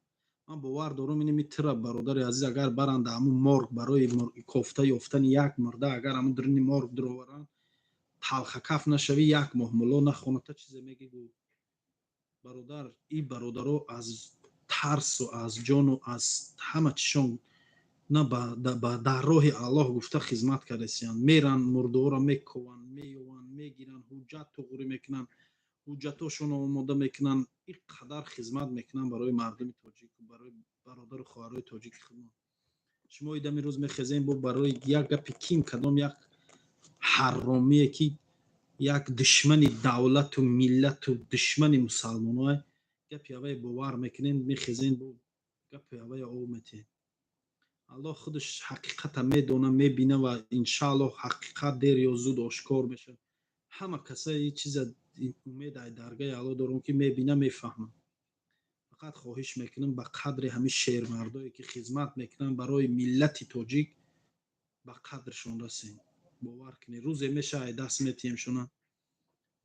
Ман бовар дорам, инами тира, бародари азиз, агар баранд ҳамун морг барои кофта ёфтани як мурда, агар ҳамун дуруни морг дуроваранд, талхакаф нашавӣ, як моҳ мулло нахоната чизе мегӣ. Гӯ, бародар, ин бародаро аз тарсу аз ҷону аз ҳама чишон на ба дар роҳи Аллоҳ гуфта хизмат кардасиянд. Меранд, мурдаҳоро мекованд, меёванд, мегиранд, ҳуҷҷат туғрӣ мекунанд, ҳуҷҷатҳошонро омода мекунанд. Ин қадар хизмат мекунанд барои мардуми тоҷику барои бародару хоҳарои тоҷики худмон. Шумо идами рӯз мехезем, бо барои як гапи ким, кадом як ҳарромие, ки як душмани давлату миллату душмани мусалмоное, гапи ҳавае бовар мекунем, мехезем, бо гапи ҳавае об метиҳем. Аллоҳ худаш ҳақиқата медона, мебина ва иншааллоҳ ҳақиқат дер ё зуд ошкор мешавад. Ҳама касаи чиза умед ай даргаи Аллоҳ дорам, ки мебина, мефаҳмам. Фақат хоҳиш мекунам, ба қадри ҳамин шермардое ки хизмат мекунанд барои миллати тоҷик, ба қадршон расем. Бовар кунед, рӯзе меша, ай даст метиҳемшона,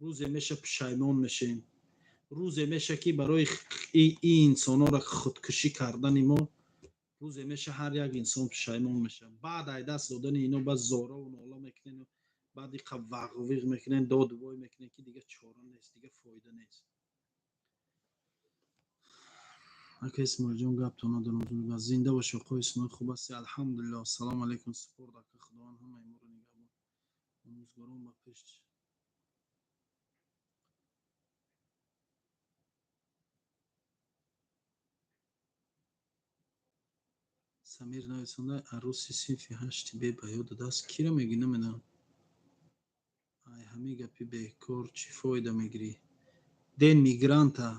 рӯзе меша, пушаймон мешем, рӯзе меша, ки барои ин инсонҳоро худкушӣ кардани мо. Рӯзе меша, ҳар як инсон пушаймон меша. Баъд ай даст додани ино ба зорову нола мекунен, баъд иқа вағвиғ мекунен, доду вой мекунен, ки дига чора нест, дига фоида нест. Ака Исмоилҷон, гаптон надорам. Зинда боши, оқои Исмоил, хуб ҳасти? Алҳамдулилло. Ассалому алайкум, супорд, ака, Худованд ҳамаи моро нигаҳбон. Омӯзгорон ба пеш. Самир нависонда: аруси синфи ҳашти бе ба ёд додааст. Киро мегӯӣ, намедонам. Ай ҳамин гапи бекор чӣ фоида мегирӣ? Ден мигранта,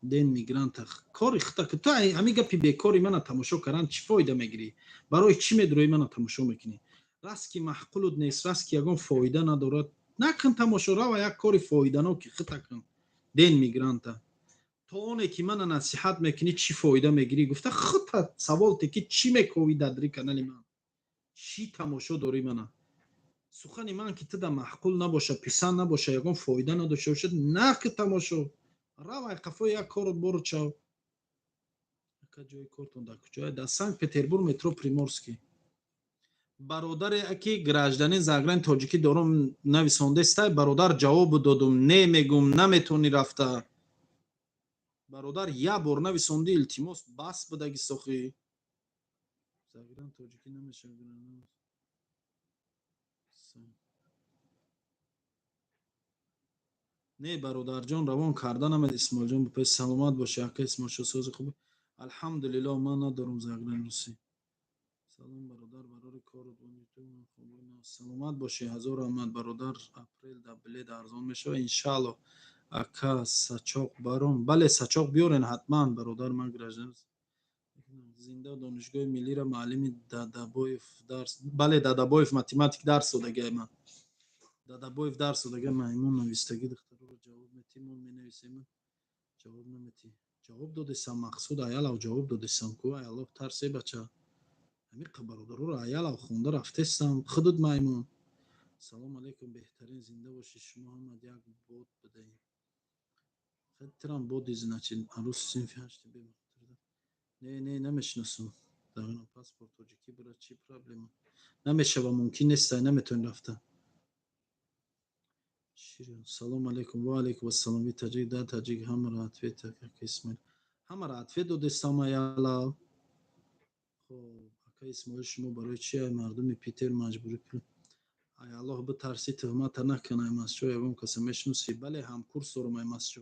ден мигранта, кори хита. Ту ҳамин гапи бекори мана тамошо кардан чӣ фоида мегирӣ? Барои чӣ медуроӣ, мана тамошо мекунӣ? Раст ки маъқулут нест, раст ки ягон фоида надорад, накун тамошо, рава як кори фоиданоки хита кун. Ден мигранта, то оне ки мана насиҳат мекунӣ, чӣ фоида мегирӣ гуфта, худта савол те, ки чӣ мековӣ дадри канали ман, чӣ тамошо дорӣ мана? Сухани ман ки туда маъқул набоша, писанд набоша, ягон фоида надошта бошад, наки тамошо, равай қафои як корот бору чав. Ака, ҷои кортон дар куҷое? Дар Санкт Петербург, метро Приморский. Бародаре ки гражданин заграни тоҷикӣ дорум нависондестай, бародар, ҷавобу додум, не мегум, наметавонӣ рафта. Бародар, як бор нависондӣ, илтимос, бас будаги сохӣ. Загран тоҷикӣ намешавад. Не, бародарҷон, равон карда намед. Исмоилҷон, бипес, саломат бошӣ. Ака Исмоилшо, сози хуб, алҳамдулилло. Ман надорам загран русӣ. Салом, бародар, барори кору. Саломат бошӣ, ҳазор раҳмат, бародар. Апрел да билет арзон мешавад, иншаалло. Ака, сачоқ баром? Бале, сачоқ биёрен ҳатман, бародар. Ман граждан зинда. Донишгоҳи миллира муаллими Дадабоев дарс. Бале, Дадабоев математик дарс додагиай ман. Дадабоев дарс додагиай. Маймун навистагӣ: духтароро ҷавоб метӣ, мо менависем, ҷавоб наметӣ. Ҷавоб додесам, Мақсуд, аялав ҷавоб додесам ку. Ай Аллоҳ тарсе, бача. Ҳамиқа бародароро аялав хонда рафтестам. Худут маймун. Салому алайкум, беҳтарин, зинда бошӣ. Шумо ҳамад як бод бидаем, трам боди, значит. Арӯси синфи ҳашти. Не, не, намешиносам. Паспорт тоҷикӣ бира, чӣ проблема? Намешава, мумкин нестай, наметавонӣ рафта. Салому алайкум. Ва алайкум ассалом. Ви таҷик да таҷик, ҳамаро ответ. Ака Исмоил, ҳамаро ответ додестам, аялав. Хоб, ака Исмоил, шумо барои чи ай мардуми Питер маҷбурӣ пул? Ай Аллоҳ битарсӣ, туҳмата накун. Ай масчо ягон каса мешиносӣ? Бале, ҳамкурс дорам. Ай масчо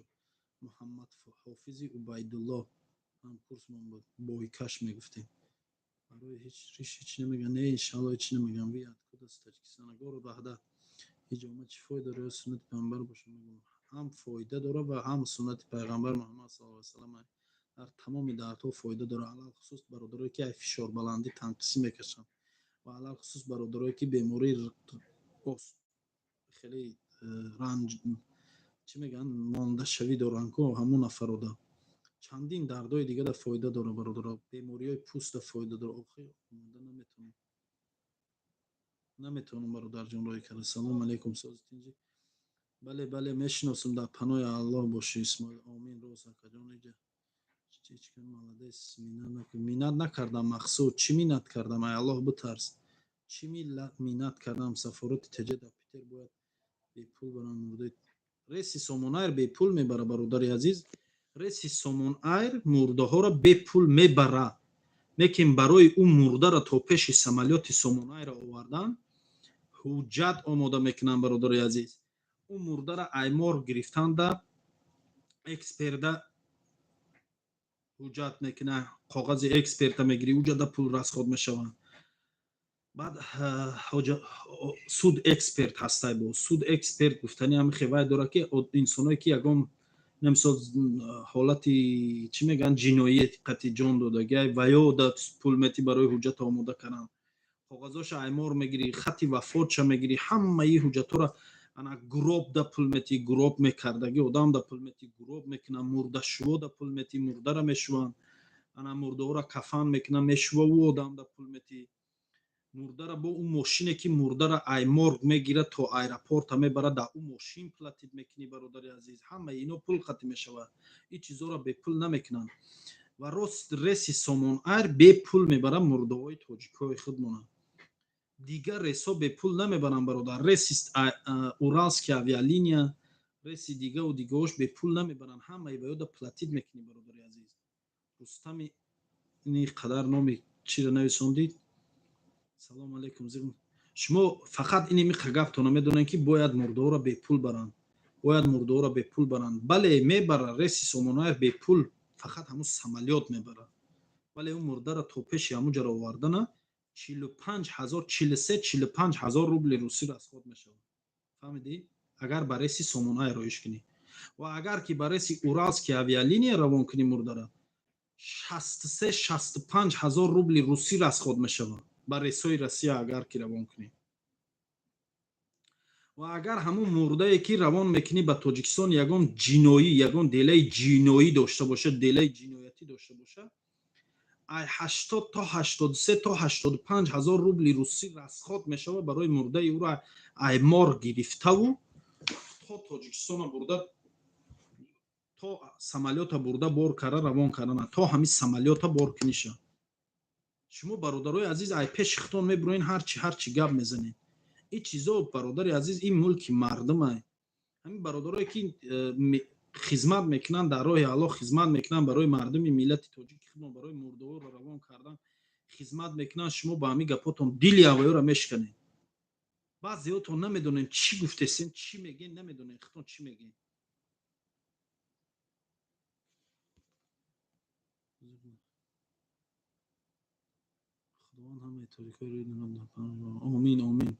Муҳаммад Ҳофизи Убайдулло ҳамкурсмон буд, бойкаш мегуфтем. Барои ҳеҷ риш ҳеч намеган. Не, иншалло, ҳеч намеган. Ви откуда с Таҷикистона? Город Ваҳдат. Ҳиҷома чӣ фоида дора ё суннати пайғамбар боша? Мегум, ҳам фоида дора ва ҳам суннати пайғамбар Муҳаммад саллаллоҳу алайҳи васаллам дар тамоми дардҳо фоида дора. Алалхусус бародарое ки ай фишорбаландӣ танқисӣ мекашанд ва алалхусус бародарое ки бемории хеле ранҷ, чӣ мегӯянд, мондашавӣ доранд ку, ҳамун нафарода. Чандин дардҳои дигара фоида дора, бародаро, бемориҳои пӯста фоида дора. Охи, омода наметавонам, наметавонам, бародарҷон, роҳӣ карда. Салому алайкум, сози тинҷӣ? Бале, бале, мешиносам. Дар паноҳи Аллоҳ бошӣ, Исмоил. Омин. Роз, акаҷон, иҷа молодец. Миннат накардам, Мақсуд. Чӣ миннат кардам? Ай Аллоҳ битарс, чӣ миннат кардам? Сафорати ТЖ дар Питер бояд бепул баранд мурдаи. Рейси Сомон Айр бепул мебара, бародари азиз. Рейси Сомон Айр мурдаҳоро бепул мебара, лекин барои ӯ мурдаро то пеши самолёти Сомон Айра овардан ҳуҷҷат омода мекунанд, бародари азиз. Ӯ мурдара ай морг гирифтанда эксперта ҳуҷҷат мекуна, коғази эксперта мегирӣ, уҷада пул расход мешаванд. Баъд суд эксперт ҳастай. Бо суд эксперт гуфтани ҳами хевай дора, ки инсоное ки ягон, намисол, ҳолати, чӣ мегӯянд, ҷиноӣ қати ҷон додагиай ва ё да пул метӣ барои ҳуҷҷата омода кардан. Коғазоша ай морг мегирӣ, хати вафотша мегирӣ, ҳамаи ҳуҷҷатҳоро. Ана гроб да пул метӣ, гроб мекардаги одам да пул метӣ, гроб мекунанд, мурдашӯво да пул метӣ, мурдара мешӯванд. Ана мурдаҳоро кафан мекунанд, мешӯва, ӯ одам да пул метӣ. Мурдара бо ӯ мошине ки мурдара ай морг мегирад, то аэропорта мебарад, дар ӯ мошин платить мекунӣ, бародари азиз. Ҳамаи ино пул қатӣ мешавад. Ин чизҳоро бепул намекунанд. Ва рост, рейси Сомон Айр бепул мебарад мурдаҳои тоҷикҳои худмона. Дигар рейсҳо бепул намебаранд, бародар. Рейси Уральская авиалиния, рейси дигаву дигаҳош бепул намебаранд. Ҳамаи ба ёда платить мекунӣ, бародари азиз. Рустами ини қадар номи чиро нависондид? Салому алайкум. Шумо фақат ини миқа гаптона медонед, ки бояд мурдаҳоро бепул баранд, бояд мурдаҳоро бепул баранд. Бале, мебарад рейси Сомон Айр бепул, фақат ҳамун самолёт мебарад, вале ӯ мурдаро то пеши ҳамун ҷаро овардана 45 000, 43, 45 000 рубли русӣ расход мешавад. Фаҳмидӣ? Агар ба рейси Сомон Айр роиш кунӣ ва агар ки ба рейси Уральская авиалиния равон кунӣ мурдара, 63, 65 000 рубли русӣ расход мешавад ба рейсҳои Россия агар ки равон кунӣ. Ва агар ҳамун мурдае, ки равон мекунӣ ба Тоҷикистон, ягон ҷиноӣ, ягон делаи ҷиноӣ дошта бошад, делаи ҷиноятӣ дошта бошад, ай 80 то 83 то 85 000 рубли русӣ расход мешавад барои мурдаи ӯро ай морг гирифтаву то Тоҷикистона бурда, то самолёта бурда бор карда равон кардана, то ҳамин самолёта бор куниша. Шумо, бародарои азиз, ай пеши худтон мебуроен, ҳарчи ҳарчи гап мезанед. Ин чизо, бародари азиз, ин мулки мардумай. Ҳамин бародарое, ки хизмат мекунанд, дар роҳи Аллоҳ хизмат мекунанд, барои мардуми миллати тоҷики худмон, барои мурдаҳоро равон кардан хизмат мекунанд, шумо ба ҳамин гапотон дили ҳавоёро мешиканед. Баъзеотон намедонед, чӣ гуфтесен, чӣ мегӯен, намедонед худтон чӣ мегӯен. Худованд ҳамаи тоҷикҳои рӯи дунё. Омин, омин,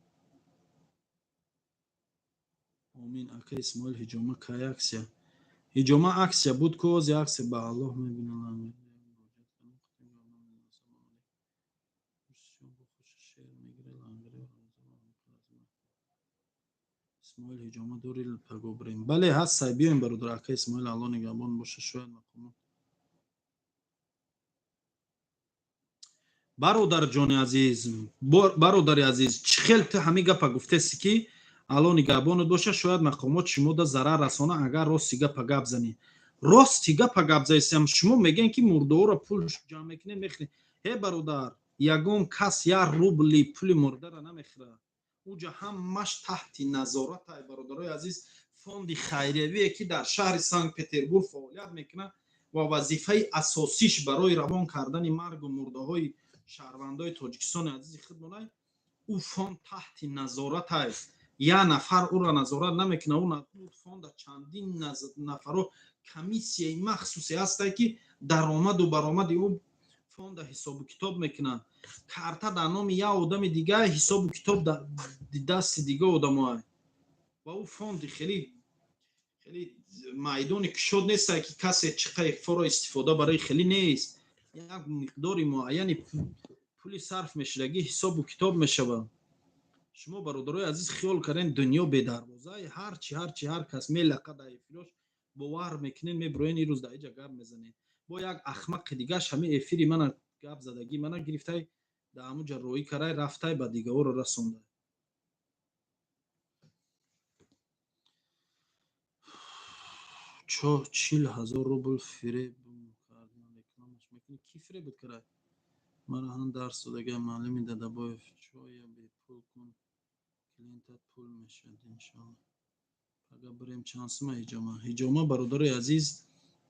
омин. Ака Исмоил, ҳиҷома кай акция? Ҳиҷома акция буд ку, ози акция ба Аллоҳ мебинам. Исмоил, ҳиҷома дори? Паго бирем. Бале, ҳаст, сай, биёем, бародар. Ака Исмоил, Аллоҳ нигаҳбон боша. Шояд мақомот. Бародарҷони азиз, бародари азиз, чӣ хел ту ҳамин гапа гуфтеси, ки Аллоҳ нигаҳбонат боша, шояд мақомот шумода зарар расона, агар рости гапа гап занӣ. Рости гапа гап заисам. Шумо мегӯем, ки мурдаҳоро пул ҷамъ мекунем, мехӯрем. Ҳе, бародар, ягон кас як рубли пули мурдара намехӯрад. Уҷа ҳамаш таҳти назорат ай, бародарои азиз. Фонди хайриявие, ки дар шаҳри Санкт Петербург фаъолият мекунад ва вазифаи асосиш барои равон кардани маргу мурдаҳои шаҳрвандои Тоҷикистони азизи худмонай, ӯ фонд таҳти назорат аст. Як нафар ӯро назорат намекунад. Ӯ фонда чандин нафаро, комиссияи махсусе ҳастае, ки даромаду баромади ӯ фонда ҳисобу китоб мекунанд. Карта дар номи як одами дига, ҳисобу китоб дасти дига одамоа. Ва ӯ фонди хеле хеле майдони кушод нестае, ки касе чиқаи форо истифода барои хеле нест. Як миқдори муайяни пули сарф мешудагӣ ҳисобу китоб мешавад. Шумо, бародарои азиз, хиёл кардем, дунё бедарвоза. Ҳарчи ҳарчи ҳар кас мелақа дар эфирош, бовар мекунед, мебироен, ирӯз дар иҷа гап мезанед. Бо як ахмақи дигаш ҳамин эфири мана, гап задагӣ мана гирифтай, дар ҳамуҷа роӣ карай, рафтай, ба дигаҳоро расондай. Чо 40 000 рубл фиреб кардан, рекламаш мекунӣ? Ки фиребат карай? Мара ҳам дарс додагиам муаллими Дадабоев. Чоя бепул кун, клиентат пул мешавад, иншоалло. Пага бирем. Чанд сума ҳиҷома? Ҳиҷома, бародари азиз,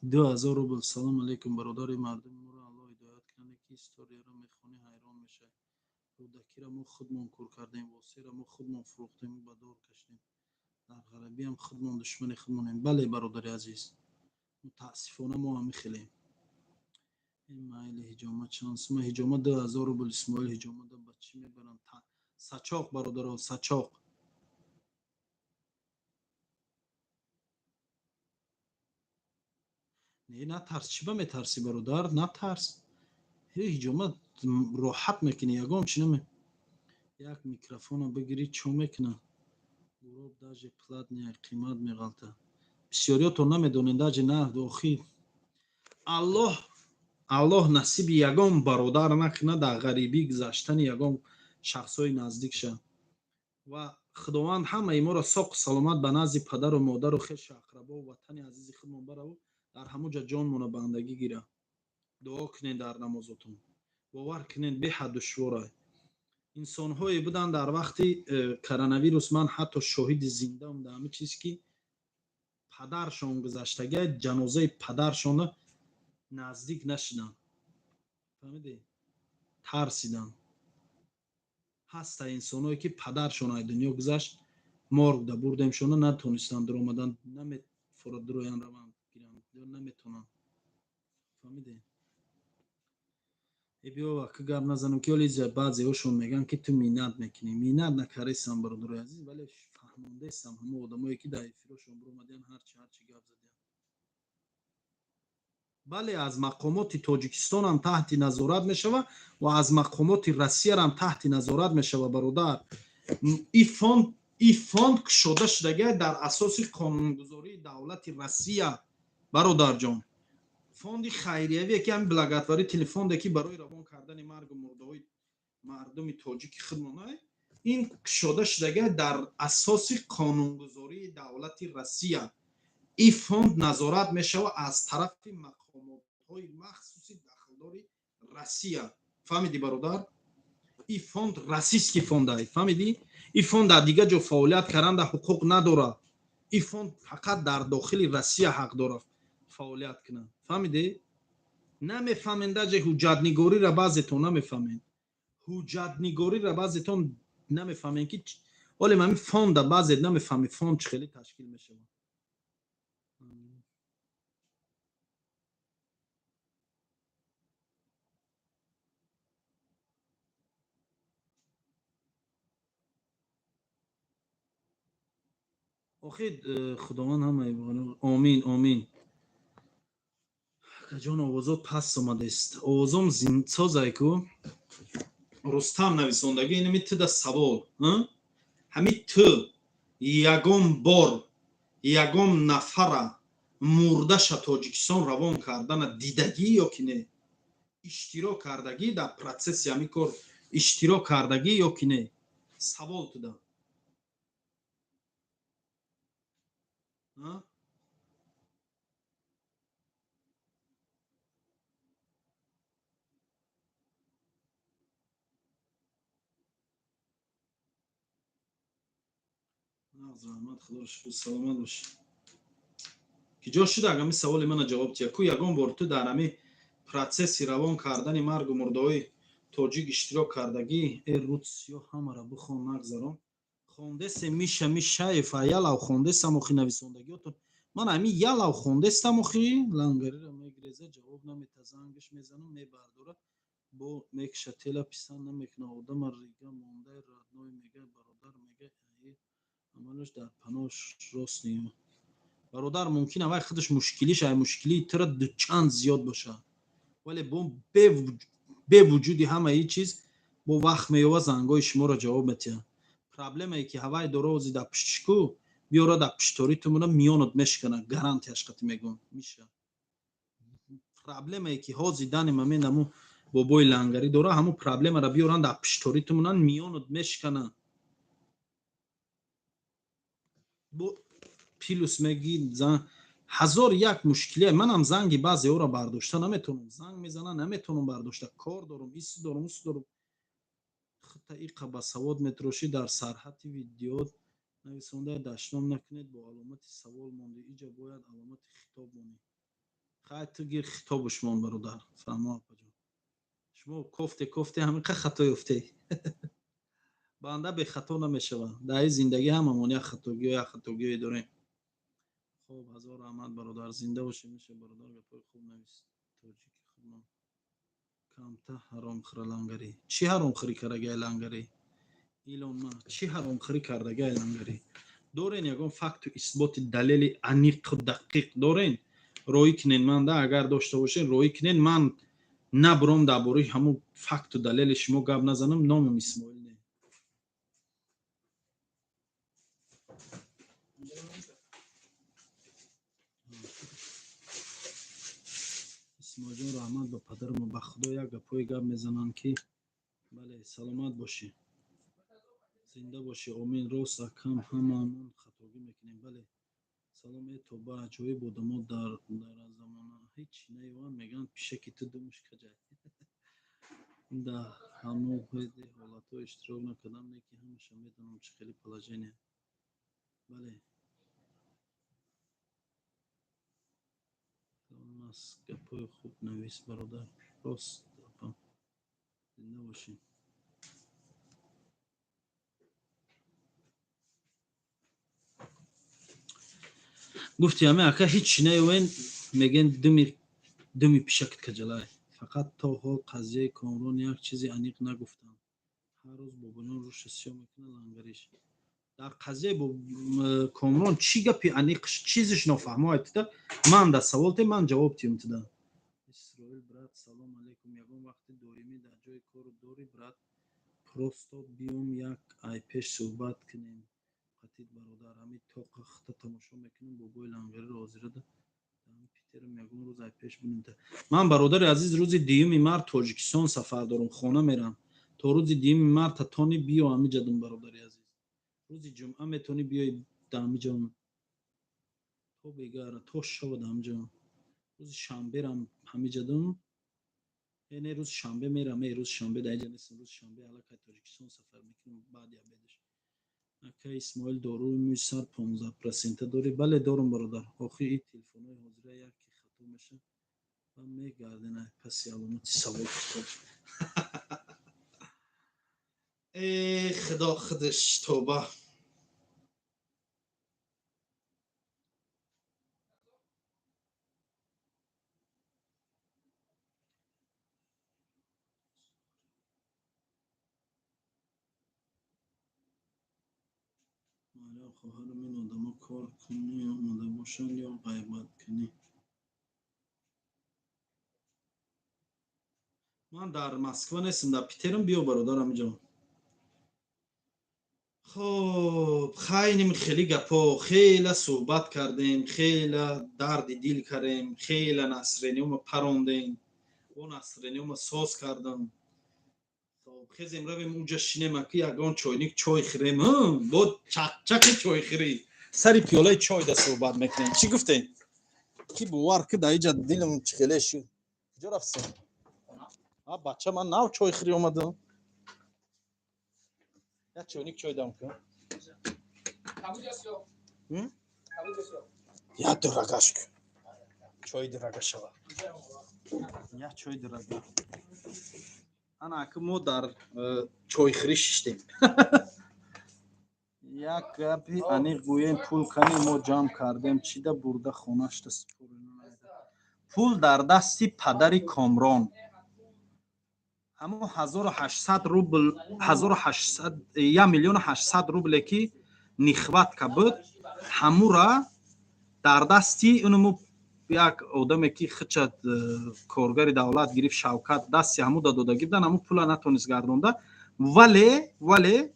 2000 рубл. Салом алейкум, бародари. Мардуми моро Аллоҳ ҳидоят кунад, ки историяро мехонӣ, ҳайрон мешавӣ. Рӯдакиро мо худмон кур кардем, Восеро мо худмон фурӯхтему ба дор кашидем, дар ғарабиам худмон душмани худмонем. Бале, бародари азиз, мутаассифона, мо ҳамин хелем. Майли, ҳиҷома чанд сума? Ҳиҷома 2000 рубл. Исмоил, ҳиҷомада ба чӣ мебаранд? Сачоқ, бародаро, сачоқ. Не, натарс. Чӣ ба метарсӣ, бародар? Натарс. Ҳиҷома роҳат мекунӣ, ягон чи наме. Як микрофона бигирӣ, чо мекуна? Гуроб даже платный қимат меғалта. Бисёриётон намедонед даже. На, охир Аллоҳ, Аллоҳ насиби ягон бародар накунад дар ғарибӣ гузаштани ягон шахсҳои наздикша. Ва Худованд ҳамаи моро соқу саломат ба назди падару модару хешу ақрабову ватани азизи худмон бараву дар ҳамон ҷо ҷонмона бандагӣ гирад. Дуо кунед дар намозотон. Бовар кунед, беҳад душвора. Инсонҳое буданд дар вақти коронавирус, ман ҳатто шоҳиди зиндаам дар ҳамин чиз, ки падаршон гузаштага, ҷанозаи падаршона наздик нашиданд. Фаҳмидӣ? Тарсиданд. Ҳаста инсоное ки падаршон аз дунё гузашт, моргда бурдемшона, натонистанд дуромадан, намефорад дуроян, раванд гиранд ё наметонанд. Фаҳмидӣ? Э, биё, ки гап назанам, ки оли баъзеҳошон мегӯянд, ки ту миннат мекунӣ. Миннат накарестам, бародарои азиз, вале фаҳмондестам ҳама одамое ки дар эфирошон биромадиян, ҳарчи гап задиян. Бале, аз мақомоти Тоҷикистонам таҳти назорат мешавад ва аз мақомоти Россиярам таҳти назорат мешавад, бародар. И фонд кушода шудагиа дар асоси қонунгузории давлати Россия, бародарҷон. Фонди хайриявие ки ҳамин благотворительный фонде ки барои равон кардани маргу мурдаҳои мардуми тоҷики худмона, ин кушода шудагиа дар асоси қонунгузории давлати Россия. Ин фонд назорат мешавад аз тарафи мақомотҳои махсуси дахлдори Россия. Фаҳмидӣ, бародар? Ин фонд российский фонд ай, фаҳмидӣ? Ин фонд дар дигар ҷо фаъолият каранда ҳуқуқ надорад. Ин фонд фақат дар дохили Россия ҳақ дорад фаъолият кунад. Фаҳмидӣ? Намефаҳмед даже ҳуҷҷатнигориро, баъзетон намефаҳмед ҳуҷҷатнигориро, баъзетон намефаҳмед ки оле ҳамин фонда баъзет намефаҳмед, фонд чӣ хеле ташкил мешавад. Охир Худованд ҳамаи. Омин, омин. Акаҷон, овозот паст омадааст. Овозом созай ку. Рустам нависондагӣ, инами ту да савол. Ҳами ту ягон бор ягон нафара мурдаша Тоҷикистон равон кардана дидагӣ ё ки не? Иштирок кардагӣ дар процесси ҳамин кор, иштирок кардагӣ ё ки не? Савол туда. А? Нағз, раҳмат, худоро шукр, саломат бошӣ. Ки ҷо шуда, ами саволи мана ҷавоб тия ку. Ягон бор ту дар ами процесси равон кардани маргу мурдаҳои тоҷик иштирок кардагӣ? Э, рутсиё, ҳамара бихон, нагзарон. Хондесе, Миша Мишаев, ялав хондесам. Охи, нависондагиётон ман ами ялав хондестам. Охи, лангарира мегиреза, ҷавоб намета, зангиш мезанам, мебардора, бо мекша тела, писанд намекуна одама, рига мондай, родной мега, бародар мега, амалаш дар паноҳ рост не. Бародар, мумкин авай худаш мушкилиш ай мушкилии тура дучанд зиёд бошад, вале бо бевуҷуди ҳамаи чиз бо вақт меёва, зангои шуморо ҷавоб метиҳад. Проблемае ки ҳавай дора ози дар пуштишку биёра, дар пушторӣ тумона миёнат мешикана, гарантияш қати мегӯм, миша. Проблемае ки ҳози дани момент ҳаму бобои лангарӣ дора, ҳамун проблемаро биёран дар пушторӣ тумонан, миёнат мешикана. Бо плюс меги зан ҳазор як мушкилия. Манам занги баъзеҳоро бардошта наметавонам. Занг мезанам, наметавонам бардошта, кор дорам, ис дорам, ус дорам. Хита иқа ба савод метрошӣ. Дар сарҳати видео нависонда дашном накунед, бо аломати савол монди, иҷа бояд аломати хитоб монӣ. Хай, ту гир, хитобуш мон, бародар. Фаҳмо, апаҷон, шумо кофте кофте ҳамиқа хато ёфте. Банда бехато намешавад дар ин зиндагӣ, ҳамамон як хатогиё, як хатогиёе дорем. Хоб, ҳазор раҳмат, бародар, зинда бошед. Меша, бародар, гапҳои хуб навис. Тоҷики худмон камта ҳаромхӯра. Лангарӣ чӣ ҳаромхӯрӣ кардагиай? Лангарӣ илон ма чӣ ҳаромхӯрӣ кардагиай? Лангарӣ дорен ягон факту исботи, далели аниқу дақиқ дорен, роӣ кунен манда. Агар дошта бошен, роӣ кунен. Ман набуром дар бораи ҳамун факту далели шумо гап назанам, номам Исмоил не. Исмоилҷон, раҳмат ба падару ба Худо, як гапҳое гап мезананд ки. Бале, саломат бошӣ, зинда бошӣ, омин. Рост, акам, ҳамаамон хатогӣ мекунем. Бале, салом. Э, тоба, аҷоиб одамо дар замона. Ҳеҷ наёванд, мегӯянд, пишаки ту думаш каҷай. Дар ҳамон ҳолатҳо иштирок накардам, не ки ҳамаша медонам, чӣ хели положение. Бале, гапҳои хуб навис, бародар. Рост, апа, зинда бошӣ. Гуфти ҳаме, ака, ҳеҷ наёвен, мегӯян, думи пишакат каҷалай. Фақат то ҳол қазияи Комрон як чизи аниқ нагуфтанд. Ҳар рӯз Бобоҷон рӯша сиёҳ мекунад лангариш. Дар қазияи Комрон чӣ гапи аниқ, чизиш нофаҳмо айтида? Ман да савол те, ман ҷавоб тиём тида. Исроил, брат, салом алейкум. Ягон вақти доимӣ дар ҷои кору дорӣ, брат? Просто биём, як ай пеш суҳбат кунем қатид, бародар. Ҳами тоқа хита тамошо мекунем, бобои лангариро ҳозирада Питерам, ягон рӯз ай пеш бинем. Ман, бародари азиз, рӯзи 2 март Тоҷикистон сафар дорам, хона мерам. То рӯзи 2 марта тони биё ҳамиҷадум, бародари азиз. Рӯзи ҷумъа метавонӣ биёи даҳамиҷон, то бегара, то шава даҳамиҷон. Рӯзи шанберам ҳамиҷадум. Не, рӯзи шанбе мерам. Рӯзи шанбе дар иҷа нестам. Рӯзи шанбе аллакай Тоҷикистон сафар мекунам баъди обедаш. Ака Исмоил, доруи мӯи сар 15 процента дорӣ? Бале, дорум, бародар. Охир и телефонҳои ҳозира яке хато меша ва мегардена паси аломати савол. Э, худо худаш, тоба. Марьям хоҳарам, ин одамо кор кунӣ омода бошанд ё ғайбаткунӣ? Ман дар Москва нестам, дар Питерам. Биё, бародарам ҷон. Хоб, хайнем, хеле гапҳо, хела суҳбат кардем, хела дарди дил кардем, хела настроениёма парондем, бо настроениёма соз кардам. Хоб, хезем, равем, уҷа шинем, аки ягон чойник чой хӯрем, бо чақчақи чойхӯрӣ, сари пиёлаи чой да суҳбат мекунем. Чӣ гуфтем? Ки бовар ки дар иҷа дилам чӣ хеле шуд. Куҷо рафтем? А, бача, ман нав чойхӯрӣ омадам. Як чойник чой дам кун. Як дурагаш кун. Чой дурага шава. Як чой дурага. Ана, аки мо дар чойхӯрӣ шиштем. Як гапи аниқ гӯем: пул кани мо ҷамъ кардем, чида бурда хонашта супорина? Пул дар дасти падари Комрон, ҳамон 1800 рубл, 1800, 1 800 000 рубле ки нехватка буд, ҳамура дар дасти унуму як одаме ки хича коргари давлат гирифт, Шавкат, дасти ҳамуда додагӣ будан. Ҳамун пула натонист гардонда, вале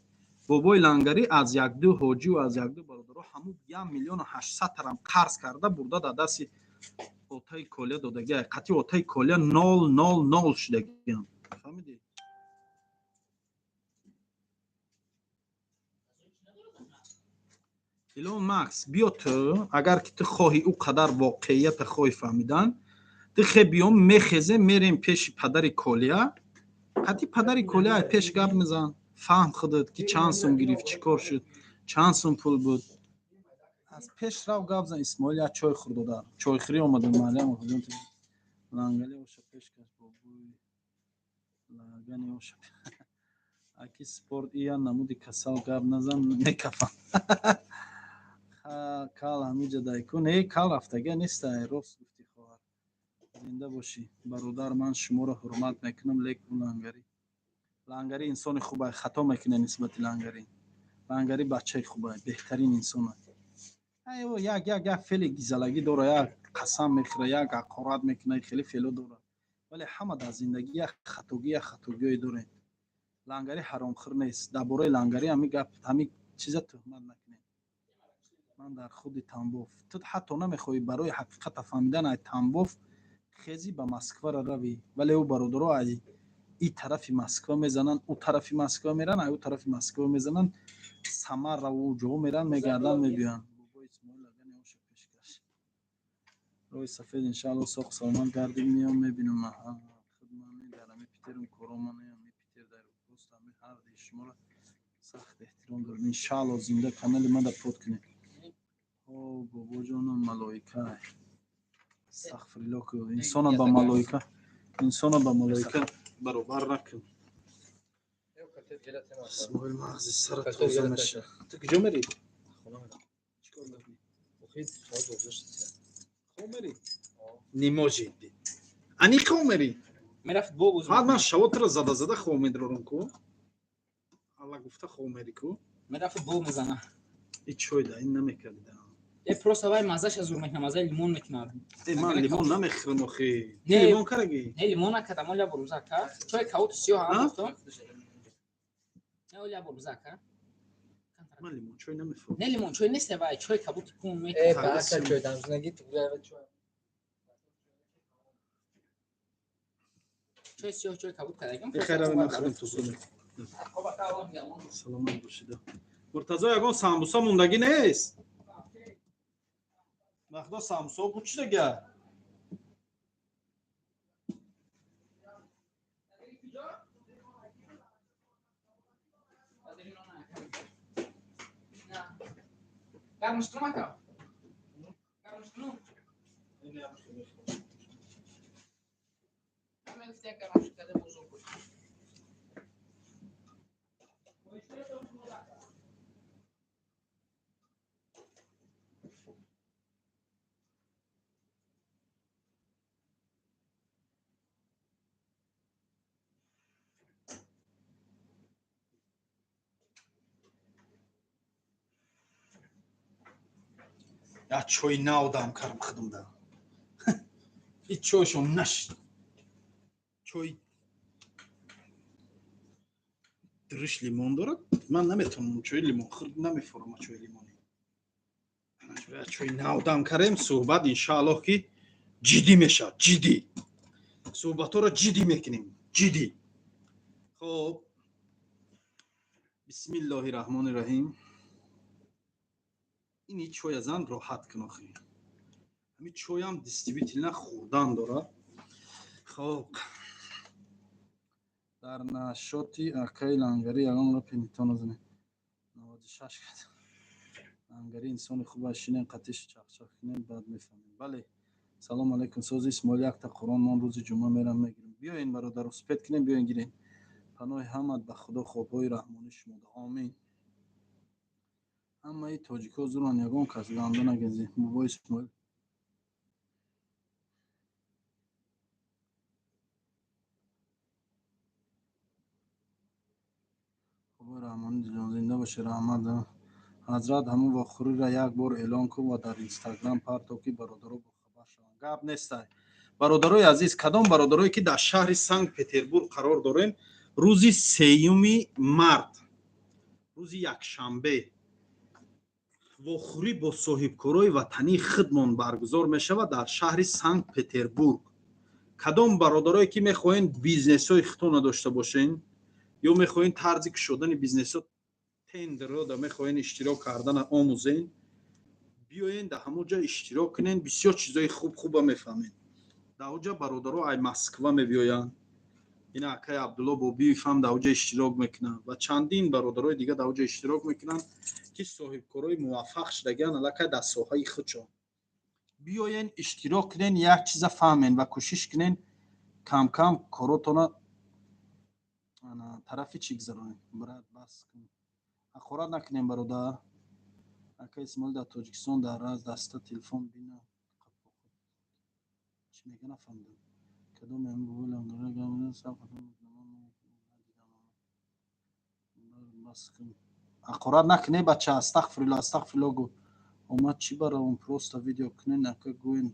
бобои лангарӣ аз якду ҳоҷию аз якду бародаро ҳамун 1 800 000 тарам қарз карда бурда дар дасти отаи Колия додагӣ. Қатъи отаи Колия 0 0 0 шудагиам, фаҳмидӣ? Илон Макс, биё ту, агар ки ту хоҳӣ, ӯ қадар воқеията хоҳӣ фаҳмидан, ту хе биём, мехезем, мерем пеши падари Колия, қатъи падари Колия пеш гап мезан, фаҳм худат, ки чанд сум гирифт, чӣ кор шуд, чанд сум пул буд. Аз пеш рав, гап зан. Исмоил, як чой хӯр, додар. Чойхӯрӣ омадам. Мариям лангали оша пеш каш, бобои лагани оша. Аки спорт ия намуди касал, гап назан, мекафам. Кал ҳамиҷа дайку не, кал рафтага неста. Рост гуфтӣ, хоҳар, зинда бошӣ. Бародар, ман шуморо ҳурмат мекунам, лекин лангарӣ, лангарӣ инсони хубай, хато мекунед нисбати лангарӣ. Лангарӣ бачаи хубай, беҳтарин инсона. Як феъли гизалагӣ дора, як қасам мехӯра, як ҳақорат мекуна, хеле феъло дора, вале ҳама дар зиндагӣ як хатогӣ, як хатогиҳое дорем. Лангарӣ ҳаромхӯр нест. Дар бораи лангарӣ ҳами гап, ҳами чиза туҳмат накунед. Ман дар худи Тамбов. Ту ҳатто намехоҳӣ барои ҳақиқата фаҳмидан ай Тамбов хези ба Москвара равӣ, вале ӯ бародаро ай и тарафи Москва мезананд, ӯ тарафи Москва меранд, ай ӯ тарафи Москва мезананд, Самараву ӯ ҷо меранд, мегарданд, мебиёянд. Бобои Исмоил агани оша пешкаш. Роҳи сафед, иншаалло, соқ саломат гардид. Меом, мебинам худмами дар ами Питерум, коромана ами Питер дар просто ами ҳарди шуморо сахт эҳтиром дорем. Иншаалло, зинда канали мада под кунед. О, бобоҷонам, малоика. Астағфирулло, ку инсона ба малоика, инсона ба малоика баробар накун. Исмоил, мағзи сара тоза наша. Ту куҷо мерӣ? Чикор мекунӣ? Хоб мерӣ? Не может быть. Ани хоб мерӣ? Мерафт бобуз. Баъд ман шаво туро зада зада хоб медорам ку. Алла гуфта, хоб мерӣ ку. Мерафт бо мезана. И чой да ин намекарди да. Э, просто вай мазаша зур мекунад, мазаи лимон мекунад. Э, ман лимон намехӯрам охи. Не. Лимон караги? Не, лимон накардам, оля буруза ка. Чой каут сиёҳ А? ҳам гуфтам. Не, оля буруза ка. Ман лимон чой намехӯрам. Не, лимон чой нест, вай чой кабути кун Э, мекунад. ба ака чой дамзнаги тугая чой. Чой сиёҳ, чой кабут кардагим. Э, хайр, ман худам тоза мекунам. Саломат бошед. Муртазо, ягон самбуса мондагӣ нест? Вақто самбусао буд, чӣ дага? Гармаш кунам, ака? Гармаш кунам? Ҳамин гуфт, як гармаш карда бузург буд. Я чой нав дам кардам худам да. И чойшон нашид. Чой дуриш лимон дорад. Ман наметавонам чои лимон хӯрд, намефурам чои лимонӣ. Я чой нав дам кардем, суҳбат иншааллоҳ ки ҷиддӣ мешавад, ҷиддӣ. Суҳбатҳоро ҷиддӣ мекунем, ҷиддӣ. Хоб. Бисмиллоҳи раҳмони раҳим. Ини чоя зан роҳат кун охи. Ҳамин чоям действительно хӯрдан дорад. Хоб. Дар нашоти акаи Лангарӣ ягон гапе метавона занед. 96 кард. Лангарӣ инсони хуб аст, шинем қатиш чақчақ кунем, баъд мефаҳмем. Бале. Салом алейкум, сози Исмоил, якта Қуръон мон, рӯзи ҷумъа мерам мегирем. Биёен, бародар, успеть кунем, биёен гирем. Паноҳи ҳамат ба Худо, хобҳои раҳмонӣ шумода. Омин. Ҳамаи тоҷикҳо зуранд, ягон кас ганда нагезӣ. Бобои Исмоил. Хобҳои раҳмонӣ ҷон, зинда бошӣ, раҳмат. Ҳазрат, ҳамун вохӯриро як бор эълон кун ва дар Инстаграм парто, ки бародаро бохабар шаванд. Гап нестай. Бародарои азиз, кадом бародарое ки дар шаҳри Санкт Петербург қарор дорем, рӯзи 3 март, рӯзи якшанбе, вохӯрӣ бо соҳибкорои ватании худмон баргузор мешавад дар шаҳри Санкт Петербург. Кадом бародарое ки мехоҳед бизнесҳои худтонро дошта бошен ё мехоҳед тарзи кушодани бизнесҳо, тендерро да мехоҳед иштирок кардана омӯзен, биёен дар ҳамон ҷо иштирок кунен, бисёр чизои хуб хуба мефаҳмед. Дар он ҷа бародаро ай Москва мебиёянд. Ина акай Абдулло Бобиев ҳам дар он ҷа иштирок мекунанд ва чандин бародарои дига дар он ҷа иштирок мекунанд, ки соҳибкорои муваффақ шудагианд аллакай дар соҳаи худшон. Биёен, иштирок кунен, як чиза фаҳмен ва кӯшиш кунен камкам коротона ана тарафи чӣ гузаронем. Брат, бас кун. Ҳақорат накунем, бародар. Ака Исмоил, дар Тоҷикистон дар раз даста телефон бина. Чӣ мега, нафаҳмидам. Кадоме ҳамин бобои Лангарӣ гап мезанад, сабр кун, бас кун. Ҳақорат накунӣ, бача, астағфирулло, астағфирулло гу. Омад чӣ баравон, просто видео кунен, ака, гӯен.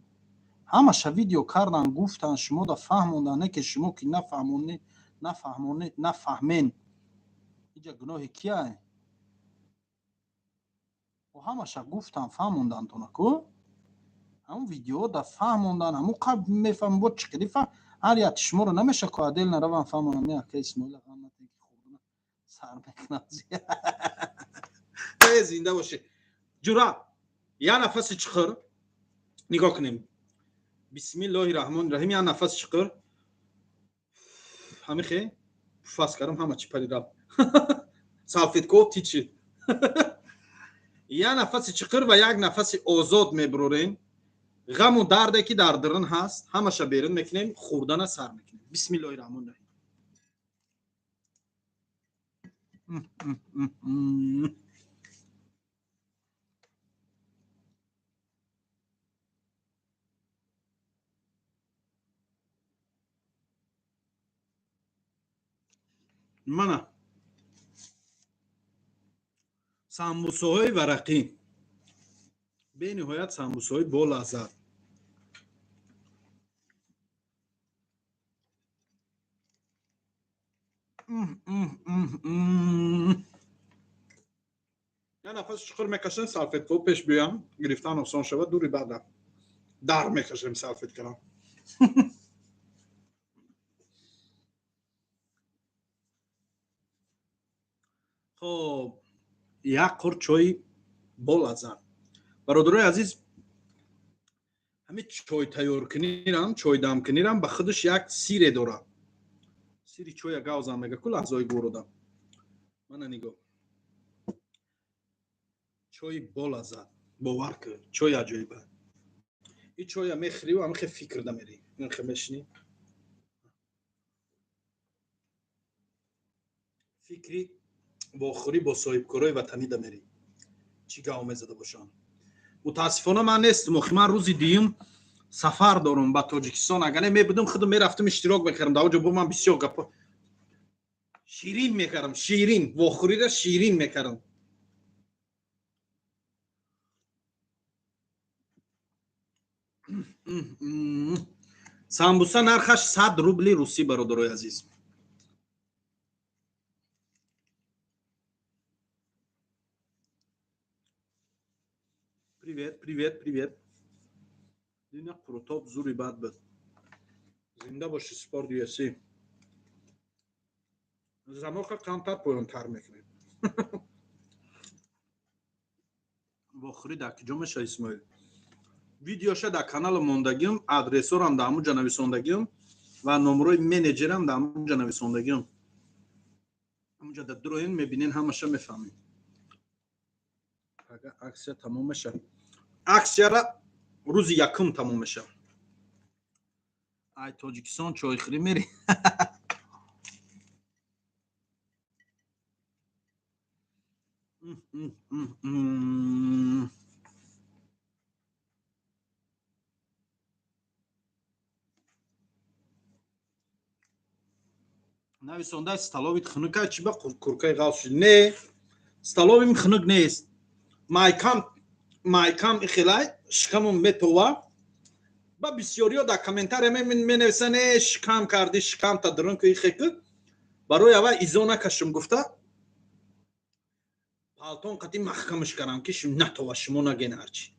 Ҳамаша видео кардан, гуфтан, шумо да фаҳмондан, не ки шумо ки нафаҳмонӣ, нафаҳмонӣ, нафаҳмен. Иҷа гуноҳи кияй? О, ҳамаша гуфтан, фаҳмондантона ку? Ҳамун видео да фаҳмондан, ҳамун қабл мефаҳмам, бо чӣ қади фаҳм, ҳар як шуморо намеша ку отдельно раван фаҳмонам, не, ака Исмоила, ғам натен ки хӯрдана сар мекунад. Э, зинда бошӣ. Ҷура, як нафаси чиқир, нигоҳ кунем. Бисмиллоҳи раҳмони раҳим. Як нафас чиқир. Ҳамихе пуфас кардам, ҳама чӣ пари рафт. Салфеткао тичи. Як нафаси чиқир ва як нафаси озод мебурорем. Ғаму дарде ки дар дарун ҳаст, ҳамаша берун мекунем, хӯрдана сар мекунем. Бисмиллоҳи раҳмони раҳим. Мана самбусаҳои варақӣ, бениҳоят самбусаҳои болаззат. Я нафаси чуқур мекашем, салфеткао пеш биёям, гирифтан осон шавад, дури баъд дар мекашем салфеткара. Хоб, як қур чойи болаззат. Бародарои азиз, ҳамин чой тайёркунирам, чойдамкунирам ба худаш як сире дорад. Сири чоя гавзам мега ку лаҳзаҳои гӯрода. Мана нигоҳ. Чои болаззат, бовар кун, чой аҷоиба. Ин чоя мехӯриву ҳамихе фикр дамерӣ. Инхе мешинӣ. Фикри вохӯрӣ бо соҳибкорои ватанӣ дамерӣ. Чӣ гав мезада бошанд. Мутаассифона ман нестам, охи ман рӯзи дуюм сафар дорам ба Тоҷикистон. Агар не мебудам, худам мерафтам иштирок мекардам. Дар оҷо бо ман бисёр гапо ширин мекардам, ширин, вохӯриро ширин мекардам. Самбуса нархаш 100 рубли русӣ, бародарои азиз. Привет, привет, привет. Дина қурутоб зури бад буд. Зинда боши, Спорт UFC. Замоқа камтар поёнтар мекунем. Вохӯрӣ дар куҷо мешавад, Исмоил? Видеоша дар каналам мондагиам, адресорам дар ҳамун ҷо нависондагиам ва номрои менеҷерам дар ҳамун ҷо нависондагиам. Ҳамун ҷо дар дуроен мебинен, ҳамаша мефаҳмед. Агар аксия тамом мешавад. Аксияра рӯзи якум тамом мешавад. Ай Тоҷикистон чойхӯрӣ мерӣ? Нависонда столовит хунука, чӣ ба куркаи ғалф шуд? Не, столовим хунук нест. Майкам, майкам ихелай, шикамум метова. Ба бисёриё дар комментария менависанд, э, шикам кардӣ, шикамта дурун ку, ихе ку. Барои аввал изо накашум гуфта, палтон қати маҳкамаш кардам, ки натова, шумо наген ҳарчи.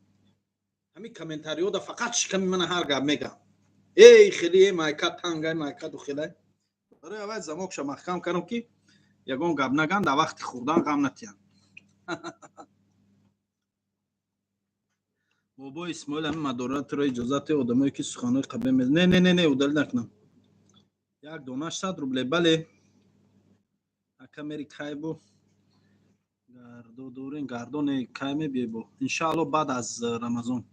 Ҳамин комментариҳо да фақат шиками мана ҳар гап мегам. Эй, хеле, э, майка тангай, майка духелай. Барои аввал замокша маҳкам кардам, ки ягон гап наган, дар вақти хӯрдан ғам натиҳанд. Бобои Исмоил, ҳамин мадоратро иҷозат те одамое ки суханҳои қабил мез. Не, не, не, не, удалӣ накунам. Як донаш 100 рубле, бале. Ака мери кай бу? Гардо дорем, гардо не, кай мебиёй бу? Иншаалло баъд аз Рамазон.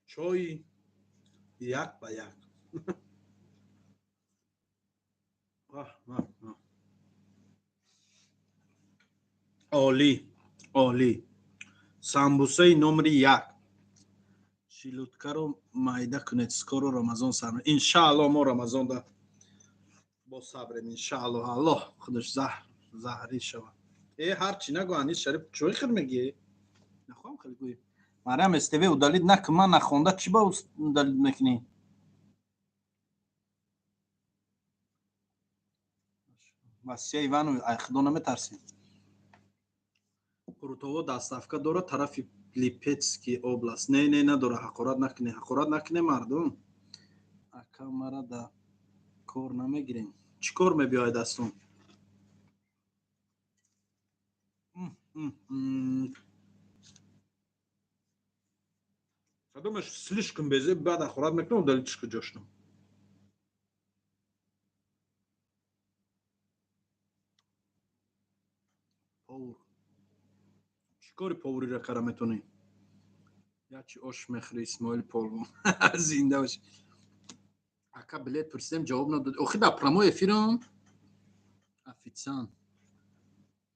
Чои як ба як. Олӣ, олӣ. Самбусаи номери 1. Шилуткаро майда кунед, скоро Рамазон сар. Иншаалло мо Рамазонда бо сабрем, иншаалло. Аллоҳ худаш заҳрӣ шавад. Э, ҳар чӣ нагӯ, Анис Шариф чой хир мегӣ? Нахоҳам хеле гӯй. Марьям СТВ удалид накун, ман нахонда чӣ ба удалид мекунӣ? Васия Иванов, ай худо наметарсӣ? Қурутово доставка дорад тарафи Липецкий область? Не, не, надора. Ҳақорат накунед, ҳақорат накунед, мардум. Ака, мара да кор намегирем? Чӣ кор мебиёяд дастон? Кадомаш слишком безеб, баъд ҳақорат мекунам, далитиш куҷошнам. Повар чӣ кори повариро кара метонӣ? Ячи ош мехӯри, Исмоил Полвон, зинда бошӣ. Ака, билет пурсидем, ҷавоб надод. Охи дар прямой эфирам. Официант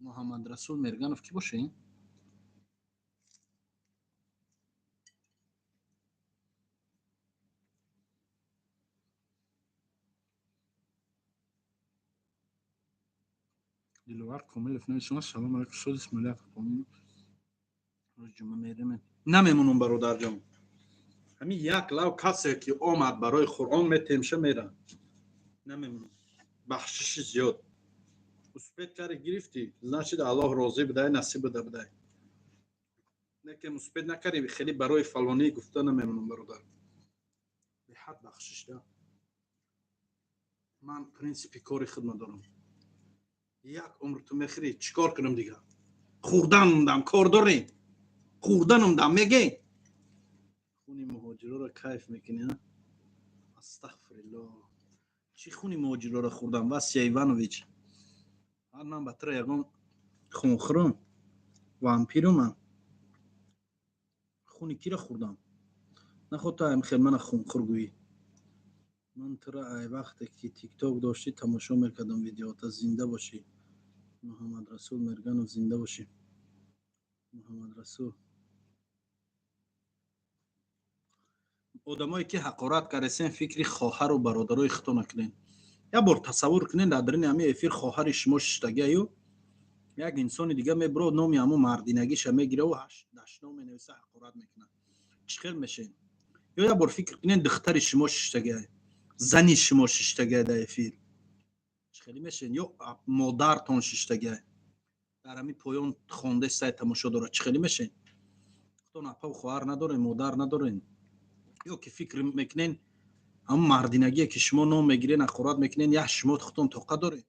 Муҳаммадрасул Мерганов кӣ боша ин? Диловар Комилов нависона: салом алейкум, устоз Исмоил, рӯзи ҷумъа мерем? Намемонам, бародарҷон. Ҳамин як лав касе ки омад, барои Қуръон метемша, мера. Намемонам, бахшиши зиёд. Успеть кари, гирифтӣ, значит, Аллоҳ розӣ будай, насиб буда будай. Некем успеть накарди, хеле барои фалонӣ гуфта намемонам, бародар. Беҳад бахшиш да. Ман принсипи кори хидма дорам. Як умр ту мехӯрӣ, чӣ кор кунам дига? Хӯрдан мондам, кор дорем, хӯрдан мондам. Меге, хуни муҳоҷироро кайф мекунӣ? Астағфирилло, чӣ хуни муҳоҷироро хӯрдам, Васия Иванович? Ман ба тура ягон хунхӯрам, вампиру? Ман хуни киро хӯрдам? Наход ту хел мана хунхӯр гӯӣ. Ман тура ай вақте ки Тикток доштӣ, тамошо мекардам видеота. Зинда бошӣ, Муҳаммадрасул Мерганов, зинда бошӣ, Муҳаммадрасул. Одамое ки ҳақорат кардесен, фикри хоҳару бародарои худто накунед. Як бор тасаввур кунед, дар дарини ҳамин эфир хоҳари шумо шиштагиаю, як инсони дига мебурод, номи ҳамун мардинагиша мегираву дашном менависа, ҳақорат мекунад. Чӣ хел мешед? Ё як бор фикр кунед, духтари шумо шиштагиай, зани шумо шиштагиай дар эфир, чӣ хеле мешед? Ё модартон шиштагиай, дар ҳамин поён хондестай, тамошо дорад, чӣ хеле мешед? Худтон апаву хоҳар надорем, модар надорем? Ё ки фикр мекунен, ҳамун мардинагие ки шумо ном мегирен, ҳақорат мекунен, як шумо худтон тоқат доред?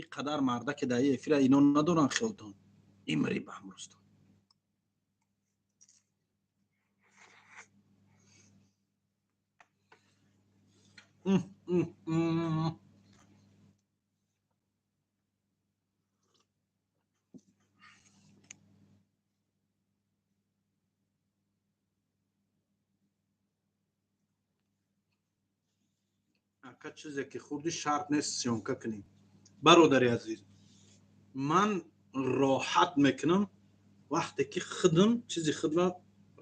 Ин қадар мардаке дар эфира ино надоранд хиёлтон. Имри ба ҳамрӯзтон. Ака, чизе ки хурди, шарт нест съёмка кунӣ. Бародари азиз, ман роҳат мекунам, вақте ки худам чизи худро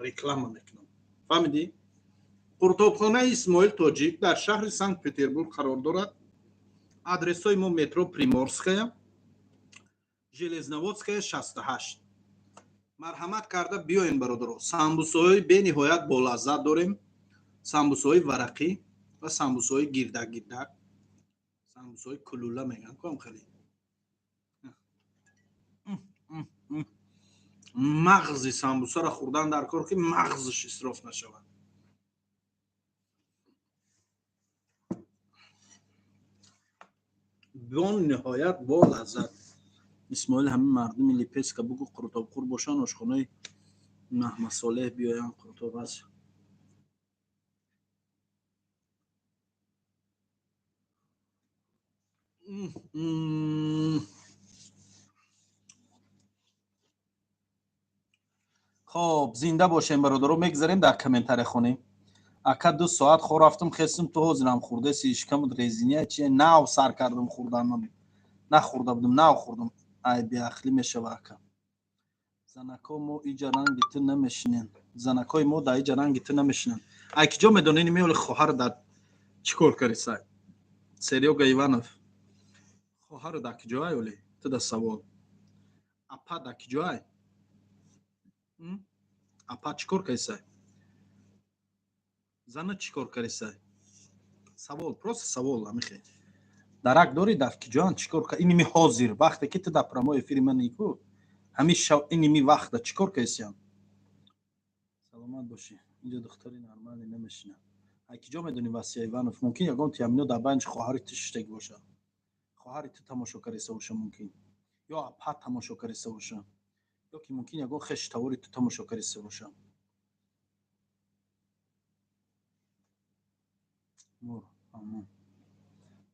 реклама мекунам, фаҳмидӣ? Қуртобхонаи Исмоил Тоҷик дар шаҳри Санкт Петербург қарор дорад. Адресҳои мо: метро Приморская, Железноводская, 68. Марҳамат карда биёем, бародаро. Самбусаҳои бениҳоят болаззат дорем, самбусаҳои варақӣ ва самбусаҳои гирдак гирдак, самбусаҳои кулула мегӯям ком. Хеле мағзи самбусаро хӯрдан дар кор, ки мағзиш исроф нашавад. Бон ниҳоят бо лаззат. Исмоил, ҳамин мардуми Липецка бугӯ, қурутобхӯр бошанд, ошхонаи Маҳмадсолеҳ биёянд, қурутоб аст. Хоб, зинда бошем, бародаро. Мегзарем, дар комментария хонем. Ака, 2 соат хор рафтам, хестим, ту ҳозирам хӯрдаси, шикамут резиния чи? Нав сар кардам хӯрдан, нахӯрда будам, нав хӯрдам. Ай, беақлӣ мешава, ака. Занако мо иҷа ранги ту намешинен, занакои мо дар иҷа ранги ту намешинанд. Ай ки ҷо медонени меоли хоҳар дар чӣ кор карди? Сай, Серёга Иванов, хоҳар дар киҷоай? Оли ту да савол: апа дар киҷоай? Апа чӣ кор кардисай? Зана чӣ кор кардисай? Савол, просто савол. Амихе дарак дорӣ, дар киҷоанд, чӣ кор? Иними ҳозир вақте ки ту дар прямой эфири ман нику Ҳамин шав, иними вақта чӣ кор кардисиям? Саломат бошӣ. Инҷо духтари нормале намешина. Ай ки ҷо медонӣ, Васия Иванов? Мумкин ягон тиамино дар байниш хоҳари ту шиштагӣ боша, хоҳари ту тамошо кариста боша, мумкин ё апа тамошо кариста боша, ё ки мумкин ягон хеши тавори ту тамошо кариста боша. Мур амон.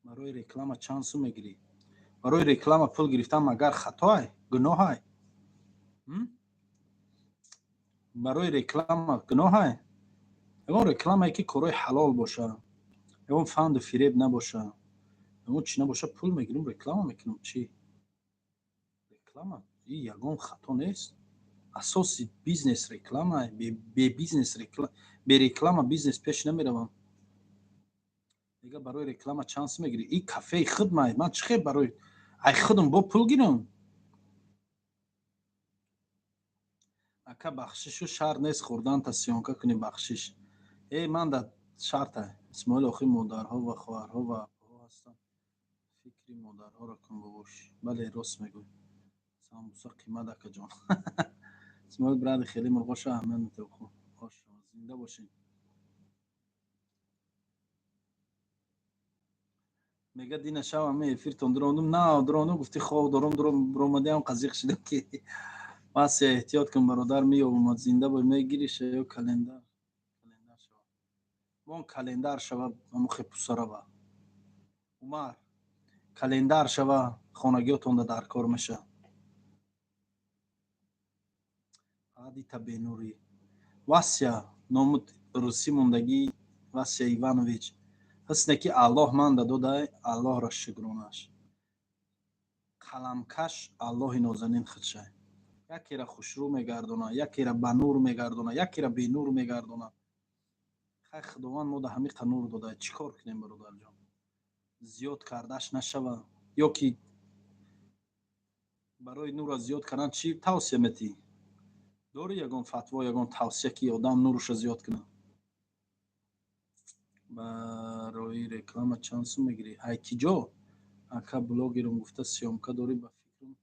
Барои реклама чанд сум мегирӣ? Барои реклама пул гирифтан магар хатоай, гуноҳай? Барои реклама гуноҳай? Ягон рекламае, ки корҳои ҳалол боша, ягон фанду фиреб набоша, ягон чӣ набоша, пул мегирам, реклама мекунам. Чӣ, реклама и ягон хато нест. Асоси бизнес реклама. Бе бизнес, бе реклама бизнес пеш намеравам. Мега, барои реклама чанд сум мегирӣ? И кафеи худмай, ман чӣ хел барои ай худам бо пул гирам? Ака, бахшишу шарт нест, хӯрданта съёмка кунӣ, бахшиш. Э, ман да шарта, Исмоил. Охи, модарҳо ва хоҳарҳо ва апаҳо ҳастанд, фикри модарҳоро кун, бобош. Бале, рост мегӯй. Самбуса қимат, акаҷон. Исмоил, бради, хеле мурғоша аҳамият метавху. Хош, зинда бошед. Мега, дина шав ами эфиртон дурондум, на дурондум, гуфти хоб дорум, дуромадиам, қазиқ шидам, ки Вася, эҳтиёт кун, бародар, меёбумад. Зинда бо. Мегириша ё календар? Календар шава, вон календар шава, амухе пусарава. Умар, календар шава, хонагиётонда дар кор меша. Адита бенурӣ. Вася, ному русӣ мондагӣ, Вася Иванович. Ҳусне ки Аллоҳ манда додай, Аллоҳро шукронаш. Қаламкаш Аллоҳи нозанин худшай. Якера хушрӯ мегардона, якера ба нур мегардона, якера бенур мегардона. Хай, Худованд мо да ҳамиқа нур додай, чӣ кор кунем, бародарҷон? Зиёд кардаш нашава. Ё ки барои нурра зиёд кардан чӣ тавсия метиҳӣ? Дорӣ ягон фатво, ягон тавсия, ки одам нуруша зиёд кунад? Барои реклама чанд сум мегирӣ? Ай ки ҷо? Ака, блогерум гуфта съёмка дорӣ, ба фикрам,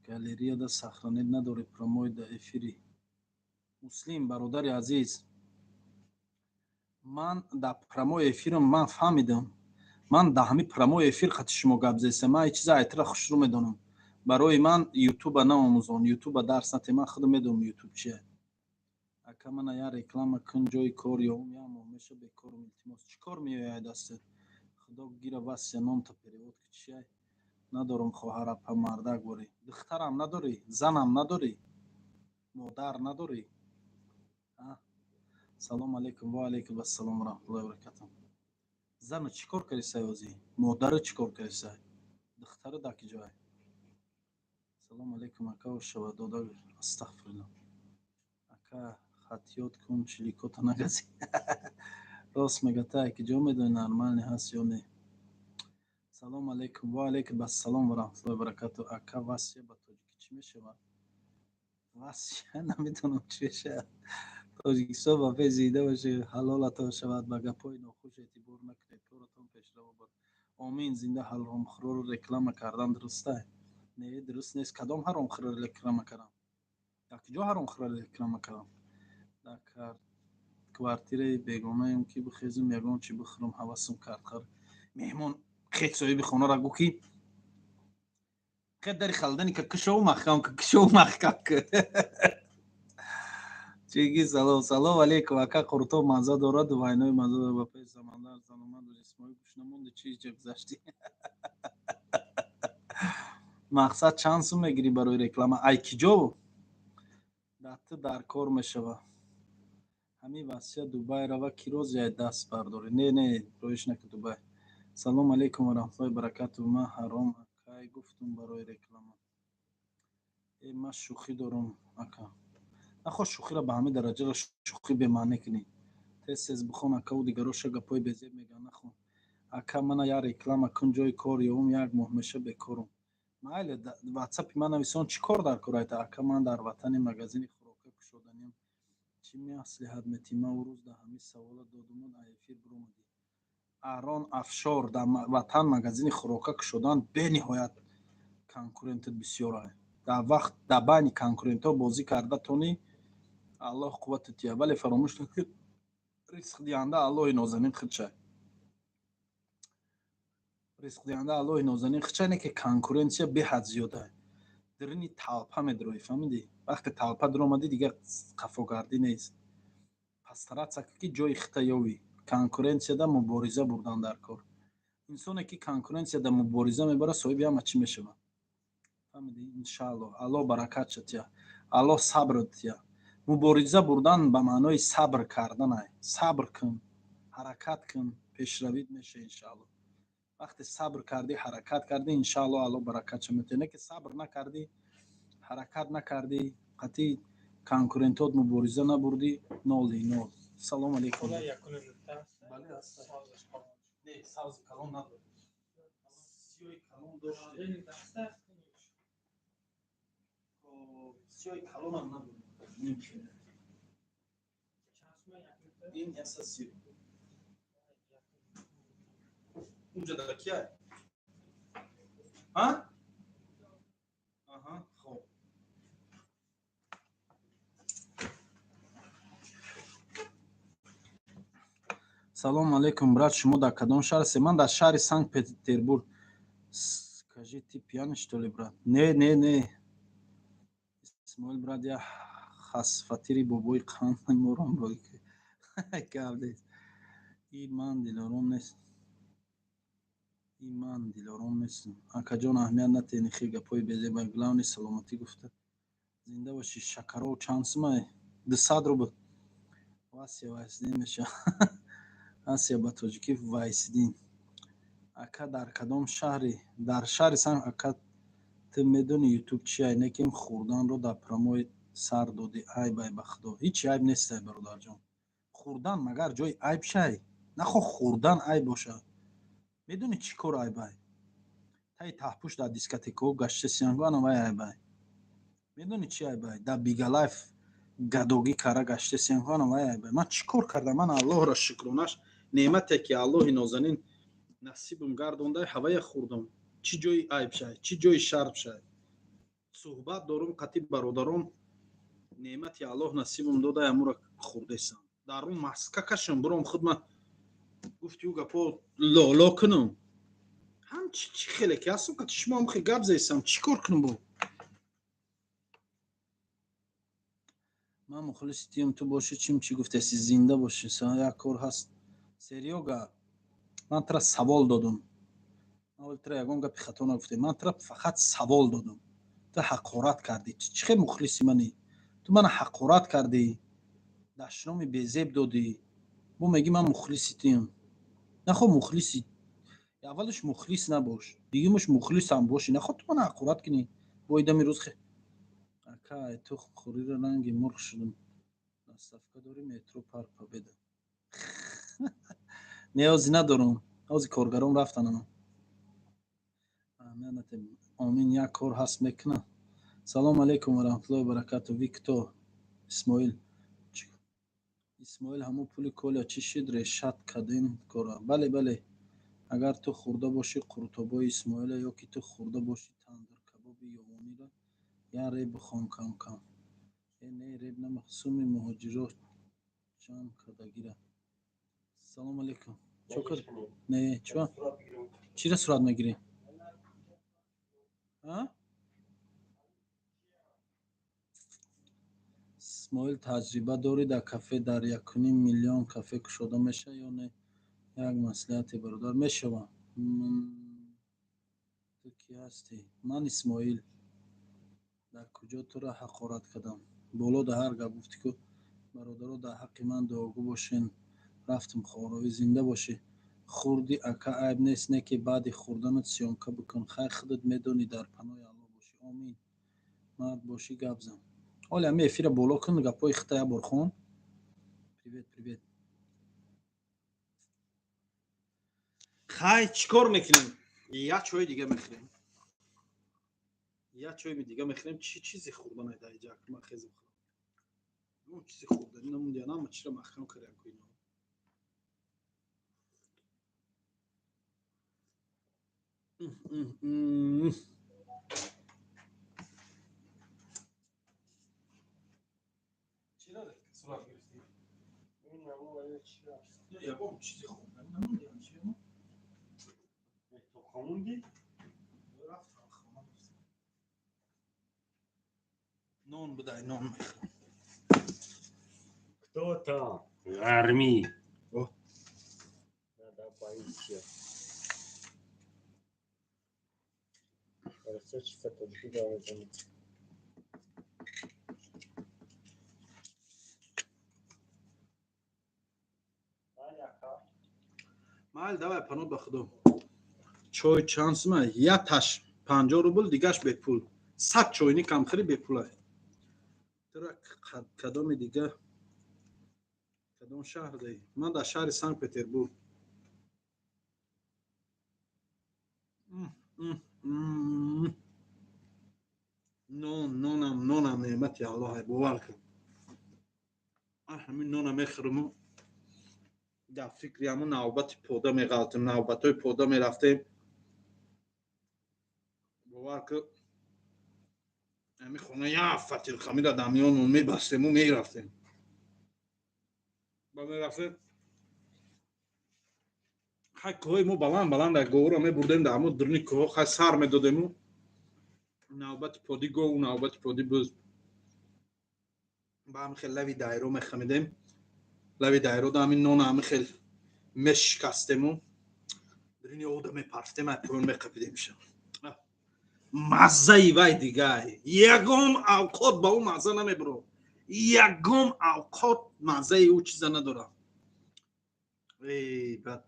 галереяда сохранить надорӣ, прямой да эфири. Муслим, бародари азиз, ман дар прямой эфирам, ман фаҳмидам, ман дар ҳамин прямой эфир қати шумо гап зестам. Ман чиза айтра хушрӯ медонам. Барои ман ютуба наомӯзон, ютуба дарс нате, ман худам медонам ютуб чия. Ака, мана я реклама кун, ҷои кор ёвум, як моҳ меша бекорум, илтимос. Чӣ кор меояд дастат? Худо гира, Вася, номта перевод ки чия? Надорам хоҳар, апа, мардак борӣ. Духтарам надорӣ, занам надорӣ, модар надорӣ? Салом алейкум. Ва алейкум ассалом ва раҳматуллоҳи ва баракатуҳ. Зану чӣ кор кардисай озӣ? Модару чӣ кор кардисай? Духтару дар ки ҷой? Салом алейкум, ака, шава дода. Астағфирулло. Ака, хатёт кун, чиликота нагази. Рост мега, та ки ҷо медони, нормальный ҳаст ё не? Салом алейкум. Ва алейкум ассалом ва раҳматуллоҳи ва баракатуҳ. Ака, Васия ба тоҷикӣ чӣ мешавад? Васия намедонам чӣ мешавад. Тоҷикистон ба пеш, зинда бошед, ҳалолатон шавад. Ба гапҳои нохуш эътибор накунед, коратон пешрав бод. Омин, зинда. Ҳаромхӯрро реклама кардан дурустай? Не, дуруст нест. Кадом ҳаромхӯрро реклама кардам? Дар куҷо ҳаромхӯрро реклама кардам? Дар квартираи бегонаем, ки бихезум, ягон чӣ бихӯрам, ҳавасам кард. Хар меҳмон хет, соҳиби хонаро гӯ, ки хет, дари холодильника кушову маҳкам ку, кушову маҳкам ку. Чиги, салом. Салом алейкум, ака. Қурутоб мазза дораду вайнои мазза дорад. Ба пеш, Самандар, саломат бош. Исмоил, гӯш намонди, чӣ ҷо гузаштӣ? Мақсад, чанд сум мегирӣ барои реклама? Ай ки ҷо дар ту дар кор мешава? Ҳамин Васия Дубай рава, ки рози ай даст бардорӣ. Не, не, роиш наку Дубай. Салом алейкум ва раҳматуллоҳи баракатуҳ. Ман ҳаром акай гуфтум барои реклама. Э, ман шӯхӣ дорум, ака. Нахоҳ шӯхиро ба ҳамин дараҷаро шӯхӣ бемаънӣ кунӣ. Тез тез бихон, акаву дигароша гапҳои безеб мегӯянд, нахон. Ака, мана я реклама кун, ҷои кор ёвум, як моҳ меша бекорум. Майли, ватсапи ман нависон. Чӣ кор дар кор айта? Ака, ман дар ватани магазини хӯрока кушоданиям, чӣ маслиҳат метиҳӣ? Ман ӯ рӯз дар ҳамин савола додумуд, ай эфир биромадӣ. Арон Афшор, дар ватан магазини хӯрока кушодан бениҳоят конкурентат бисёр ай. Дар вақт дар байни конкурентҳо бозӣ карда тонӣ, Аллоҳ қувватат тия. Вале фаромӯш накун, ризқдиҳанда Аллоҳи нозанин худшай. Ризқдиҳанда Аллоҳи нозанин худшай, не ки конкуренсия беҳад зиёда. Дарини толпа медроӣ, фаҳмидӣ? Вақте толпа даромадӣ, дигар қафогардӣ нест. Постараться ки ҷои хита ёвӣ. Конкуренсияда мубориза бурдан дар кор. Инсоне ки конкуренсияда мубориза мебарад, соҳиби ҳама чӣ мешавад. Фаҳмидӣ? Иншааллоҳ. Аллоҳ баракатша тия. Аллоҳ сабр тия. Мубориза бурдан ба маънои сабр карданай. Сабр кун, ҳаракат кун, пешравид меша, иншааллоҳ. Вақте сабр кардӣ, ҳаракат кардӣ, иншааллоҳ, Аллоҳ баракатша метиҳад. Не ки сабр накардӣ, ҳаракат накардӣ, қатъи конкурентот мубориза набурдӣ, ноли нол. Салом алейкум. Бале, аст. Не, сабзи калон надорем. Сиёи калон доштем. Сиёи калонам надорем. Ин асаси. Унҷа дар кия? А? Аҳа, хоб. Салом алейкум, брат, шумо дар кадом шаҳр ҳастед? Ман дар шаҳри Санкт Петербург. Скажи, ты пьяный, что ли, брат? Не, не, не. Исмоил, брат, я хасфатири бобои қанд морам рой. Гап нест. И ман Дилором нест. И ман Дилором нестам. Акаҷон, аҳамият натиҳед, хел гапҳои безеба. Главное, саломатӣ гуфта. Зинда бошӣ. Шакаров чанд сумай? 200 рубл. Вася Вайсидин меша. Асия ба тоҷикӣ Вайсидин. Ака, дар кадом шаҳри? Дар шаҳри Сан. Ака, ту медонӣ ютуб чия? Некем хӯрданро дар прямой сар додӣ. Айб ай, ба худо. Ҳеҷ айб нестай, бародарҷон. Хӯрдан магар ҷои айб шай? Нахоҳ хӯрдан айб бошад. Медонӣ чӣ кор айб ай? Таи таҳпӯш дар дискотекаҳо гашта сиянго, ана вай айб ай. Медонӣ чӣ айб ай? Дар Бигалайф гадогӣ кара гашта сиянго, ана вай айб ай. Ман чӣ кор кардам? Ман Аллоҳро шукронаш, неъмате ки Аллоҳи нозанин насибам гардондай, ҳавая хӯрдам. Чӣ ҷои айб шай? Чӣ ҷои шарм шай? Суҳбат дорум қатъи бародарон, неъмати Аллоҳ насибам додай, амура хӯрдесам. Дар рум маска кашам, буром худма гуфти ӯ гапо лоло кунам. Ҳам чӣ хеле ки ҳастам, қати шумо ҳам хеле гап зесам, чӣ кор кунам бо? Ман мухлиси тиюм, ту бошӣ, чим чӣ гуфтаси, зинда бошӣ. Як кор ҳаст. Серёга, ман тура савол додум. Ман вале тура ягон гапи хато нагуфтем. Ман тура фақат савол додум. Ту ҳақорат кардӣ. Чӣ хел мухлиси манӣ? Ту мана ҳақорат кардӣ, дашноми безеб додӣ. Бо мегӣ ман мухлиси туюм. Нахоҳ мухлиси. Аввалаш мухлис набош, дуюмаш мухлисам бошӣ. Нахоҳ ту мана ҳақорат кунӣ. Бо идами рӯз хе. Ака, ту хӯрира ранги мурғ шудум. Доставка дорӣ, метро Парк Победа. Не, ҳози надорум. Ҳози коргарон рафтан ана. Аҳамият натем. Омин, як кор ҳаст мекуна. Салом алейкум ва раҳматуллоҳи ва баракату. Вы кто? Исмоил. Исмоил, ҳамон пули Коля чӣ шид? Решат кадем кора? Бале, бале. Агар ту хӯрда бошӣ қуртобои Исмоила ё ки ту хӯрда бошӣ тандир кабоби ёвонира, як реб бихон кам-кам. Э, не, реб намех. Суми муҳоҷиро ҷамъ кардагира. Салом алейкум. Чо кар? Не, чӣ? Чира сурат мегирӣ? А? Исмоил, таҷриба дорӣ дар кафе? Дар 1,5 миллион кафе кушода мешавад ё не? Як маслиҳате, бародар. Мешавад. Ту кӣ ҳастӣ? Ман Исмоил. Дар куҷо тура ҳақорат кардам? Боло дар ҳар гап гуфтӣ ку. Бародаро, дар ҳаққи ман дуогӯ бошен. Рафтум хоровӣ. Зинда бошӣ. Хӯрди, ака, айб нест, не ки баъди хӯрданат съёмка бикун. Хай, худат медонӣ, дар паноҳи Аллоҳ бошӣ. Омин. Мард бошӣ, гап зан. Ҳоле ҳами эфира боло кун, гапҳои хита як бор хон. Привет, привет. Хай, чӣ кор мекунем? Як чои дига мехӯрем. Як чои дига мехӯрем. Чӣ чизе хӯрданай дар иҷа? Ман хезм хӯрам. Ягон чизе хӯрданӣ намонди, ана ҳама чиро маҳкам кардем ку ино. Ягон чизи хуб намондиам, чи? То хомонди? Рафтам, хона рафтам. Нон будай, нон мехӯрам. Кто там? Арми. О. Надо поить. Растет чисто тоҷикӣ гап мезанад. Майли, давай, паноҳ ба худо. Чой чанд сума? Яташ 50 рубл, дигаш бепул. 100 чойник ҳам хӯри, бепулай. Тура кадоми дига, кадом шаҳр даи? Ман дар шаҳри Санкт Петербург. Нон, нонам, нонам неъмати Аллоҳ, бовар кун. Ҳамин нона мехӯрму дар фикри ҳамун навбати пода меғалтем, навбатҳои пода мерафтем. Бовар кун, ҳамин хона як фатил хамира дар миёнмон мебастему мерафтем. Ба мерафтем, хай, кӯҳои мо баланд баланд, говро мебурдем, дар ҳамун дуруни кӯҳо хай сар медодему, навбати поди гову навбати поди буз. Ба ҳамин хел лави дайро мехамидем, лави дайро да ҳамин нона ҳамин хел мешикастему, дуруни ода мепарфтем, ай поён меқапидемша. Маззаи вай дигай, ягон авқот ба ӯ мазза намебурод, ягон авқот маззаи ӯ чиза надорад. Эй, бад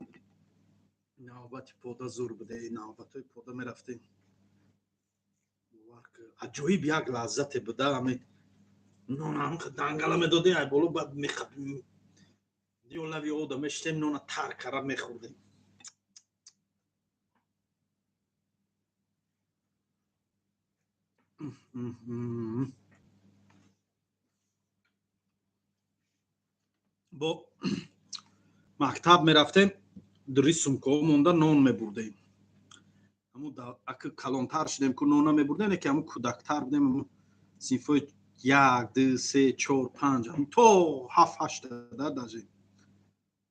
навбати пода зур буде, навбатҳои пода мерафтем, аҷоиб як лаззате буда. Ҳамин нона дангала медодем, ай боло, баъд ё лави ода мешитем, нона тар кара мехӯрдем. Бо мактаб мерафтем, дури сумкаҳо монда нон мебурдем. Ҳамун ака калонтар шудем, ку нон намебурдем, яке ҳамун кӯдактар будем, ҳамун синфҳои як, ду, се, чор, панҷ, ҳамун то ҳафт, ҳашта да даже.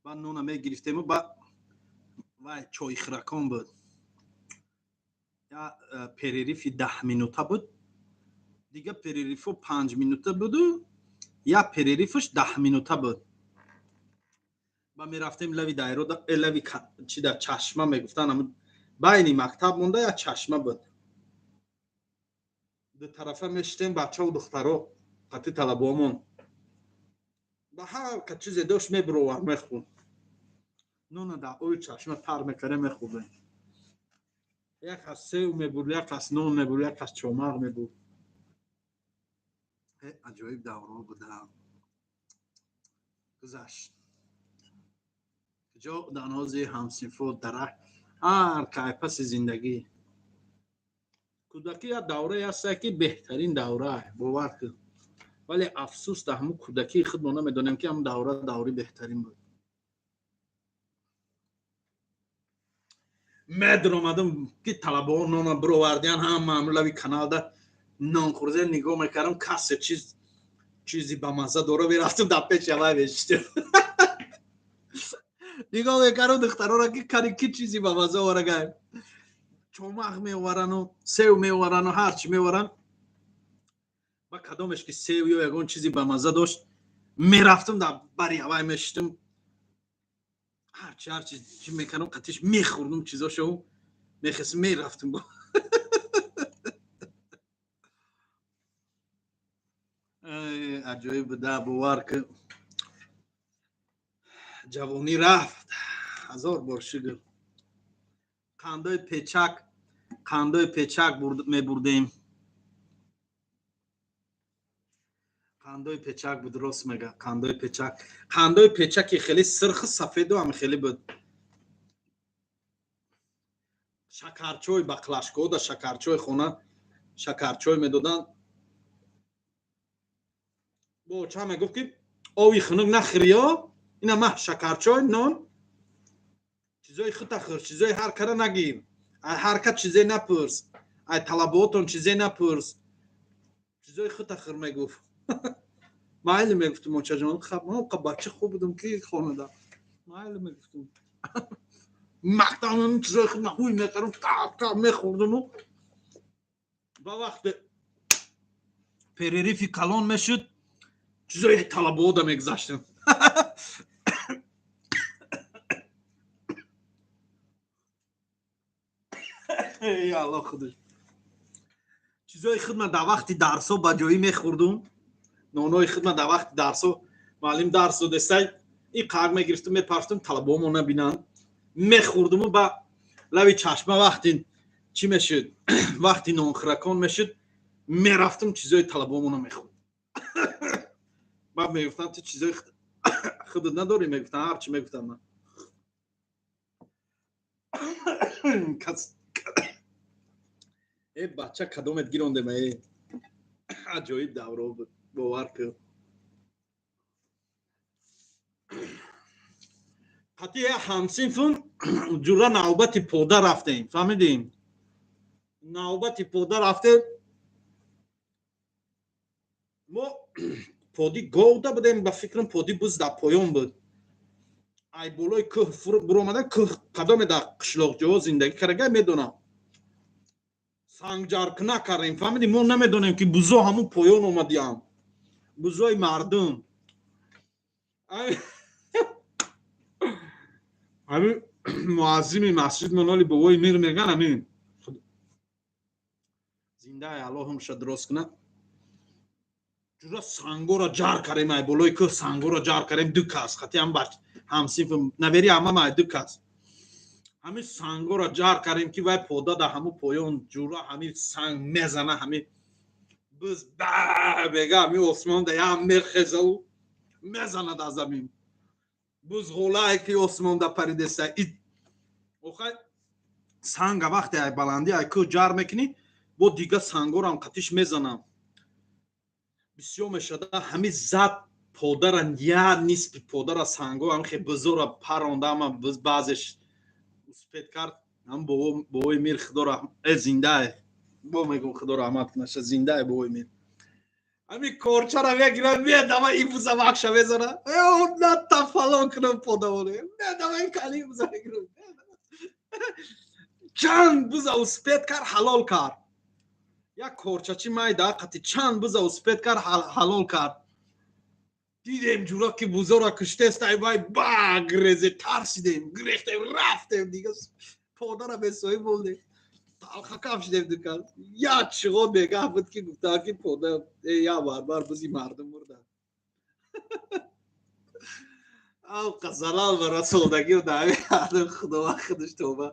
Баъд нона мегирифтему, ба вай чойхӯракон буд, я перерыв и 10 минута буд, дига перерыв ҳо 5 минута буду, як перерыв аш 10 минута буд. Ба мерафтем лави дайро, лави чи да чашма мегуфтанд, ҳамун байни мактаб монда як чашма буд, ду тарафа мешитем, бачаву духтаро қати талабоамон. Ба ҳар ка чизе дошт, мебуровар, мехӯрд. Нона дар ои чашма тар мекардем, мехӯрдем. Як кас сев мебурд, як кас нон мебурд, як кас чомағ мебурд. Аҷоиб давраҳо буда, гузашт. Куҷо данози ҳамсинфо, дарак, ҳар кайпаси зиндагӣ. Кӯдакӣ як даврае ҳаста, ки беҳтарин давра, бовар кун, вале афсӯс, дар ҳамун кӯдакии худ мо намедонем, ки ҳамун давра даври беҳтарин буд. Медаромадам, ки талабаҳо нона бировардиян, ҳама ҳамун лави каналда нон хӯрда. Нигоҳ мекардам, касе чиз чизи бамазза дора, мерафтам, дар пеши авай мешиштем, нигоҳ мекардам духтарора, ки кани ки чизи бамазза оварагай. Чомағ меоварану сев меоварану ҳарчи меоваранд. Ба кадомеш ки сев ё ягон чизи бамазза дошт, мерафтам, дар бари авай мешиштам, ҳарчи чӣ мекардам, қатиш мехӯрдум чизошо, мехестм, мерафтам. Аҷоиб буда, бовар ки ҷавонӣ рафт, ҳазор бор шукр. Қандои печак, қандои печак мебурдем, қандои печак буд, рост мега, қандои печак, қандои печаки хеле сирху сафеду ҳам хеле буд. Шакарчой, баклашкаҳо да шакарчой, хона шакарчой медоданд. Бо ча мегуфт, ки ови хунук нахӯриё, ина маҳ шакарчой, нон, чизои хута хӯр, чизои ҳар кара нагир, ай ҳар ка чизе напурс, ай талаботон чизе напурс, чизои хута хӯр, мегуфт. Майли, мегуфтум, очаҷон. Ман бача хуб будам ки хонада. Майли, мегуфтум. Мактаб чизои худ ҳуй мекардам, тап тап мехӯрдуму ба вақте перерыв и калон мешуд, чизои талабода мегузаштем. Алло, худаш чизои худма дар вақти дарсо ба ҷоӣ мехӯрдум. Нонои худма дар вақти дарсо, муаллим дарс додесай, и қақ мегирифтум, мепарфтум, талабомо набинанд, мехӯрдуму ба лави чашма вақти чӣ мешуд, вақти нонхӯракон мешуд, мерафтум, чизои талабомона мехӯрд. Баъд мегуфтам: «Ту чизои худат надорӣ?» Мегуфтам, ҳарчи мегуфтам, ман э бача кадомет гирондем. Э, аҷоиб давро буд, бовар кун. Қатъи ҳамсинфун ҷура навбати пода рафтем, фаҳмидем? Навбати пода рафтем. Мо поди говда будем, ба фикрам, поди буз дар поён буд. Ай болои кӯҳ буромада, кӯҳ, кадоме дар қишлоқҷоҳо зиндагӣ карага, медонам, сангҷаркуна кардем, фаҳмидем? Мо намедонем, ки бузо ҳамун поён омадиям, бузои мардум. Ҳамин муаззими масҷид моноли бобои мир меган, ҳамин зиндаи, Аллоҳумша дурост кунад. Ҷура сангора ҷар кардем, ай болои кӯҳ сангора ҷар кардем, ду кас хати ҳам ҳамсинф навери ҳама май, ду кас ҳамин сангора ҷар кардем, ки вай пода дар ҳамун поён. Ҷура ҳамин санг мезана, ҳамин буз ба мега, ҳамин осмонда ям мехезаву мезанад аз замин. Бузғолае ки осмонда паридеса. Охай, санга вақте ай баландӣ, ай кӯҳ ҷар мекунӣ, бо дига сангорам қатиш мезанам, бисёр мешада. Ҳамин зад подара, я нисфи подара санго, ҳамхе бузора паронда, ама баъзеш успеть кард. Ҳам бобои мир, худо э зиндае, бо мегум, худо раҳмат кунаша, зиндае бобои мир. Ҳамин корчара мегирад, медама, ин буза вақша мезана, ната фалон кунам, подавоне медама, ин кали буза мегирам. Чанд буза успеть кард, ҳалол кард. Як корчачи майда қати чанд буза успеть кард, ҳалол кард. Дидем, ҷура, ки бузора куштестай, вай ба грезе, тарсидем, гирехтем, рафтем, дига подара бесоҳиб мондем, талхакам шидем. Дукан як чиғо бегаҳ буд, ки гуфтам, ки пода я барбар бузи мардум мурданд. Авқа залал ба расондагӣ худова худаш тоба.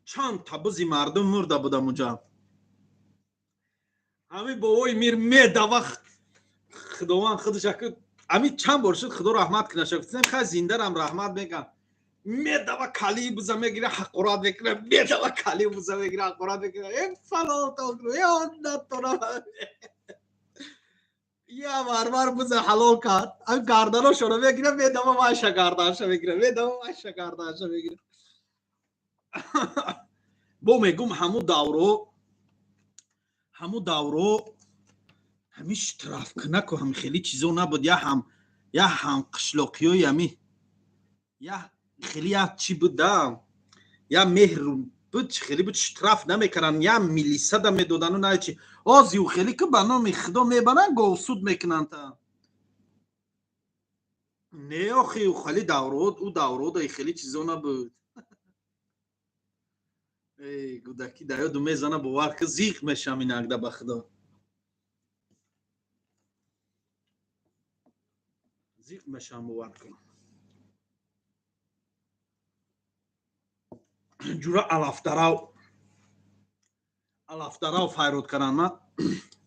Чанд та бузи мардум мурда будам унҷа. Ҳамин бобои мир медава, худованд худаш, ҳамин чанд бор шуд, худо раҳмат кунаша, гуфтем, хай, зиндарам раҳмат мегам. Медава, калии буза мегира, ҳақорат мекуна, медава, калии буза мегира, ҳақорат мекуна, э фалон, я варвар буза ҳалол кард. Гарданошоро мегира, медава, вайша гарданша мегира, медава, вайша гарданша мегира. Бо мегум, ҳамун давро ҳамин штрафкунаку, ҳам хеле чизо набуд. Я ҳам қишлоқиёи ҳами я хеле як чӣ буд да, я меҳр буд, хеле буд, штраф намекарданд, я милисада медодану на чи. Озиу хеле ки ба номи худо мебаранд, говсуд мекунанд та. Не, охи, хеле давро, ӯ даврода хеле чизо набуд. Эй, гудаки да ёду мезана, бовар ки, зиқ мешам инагда, ба худо, зиқ мешам, бовар кун. Ҷура алафдарав, алафдарав файрод кардан. Ма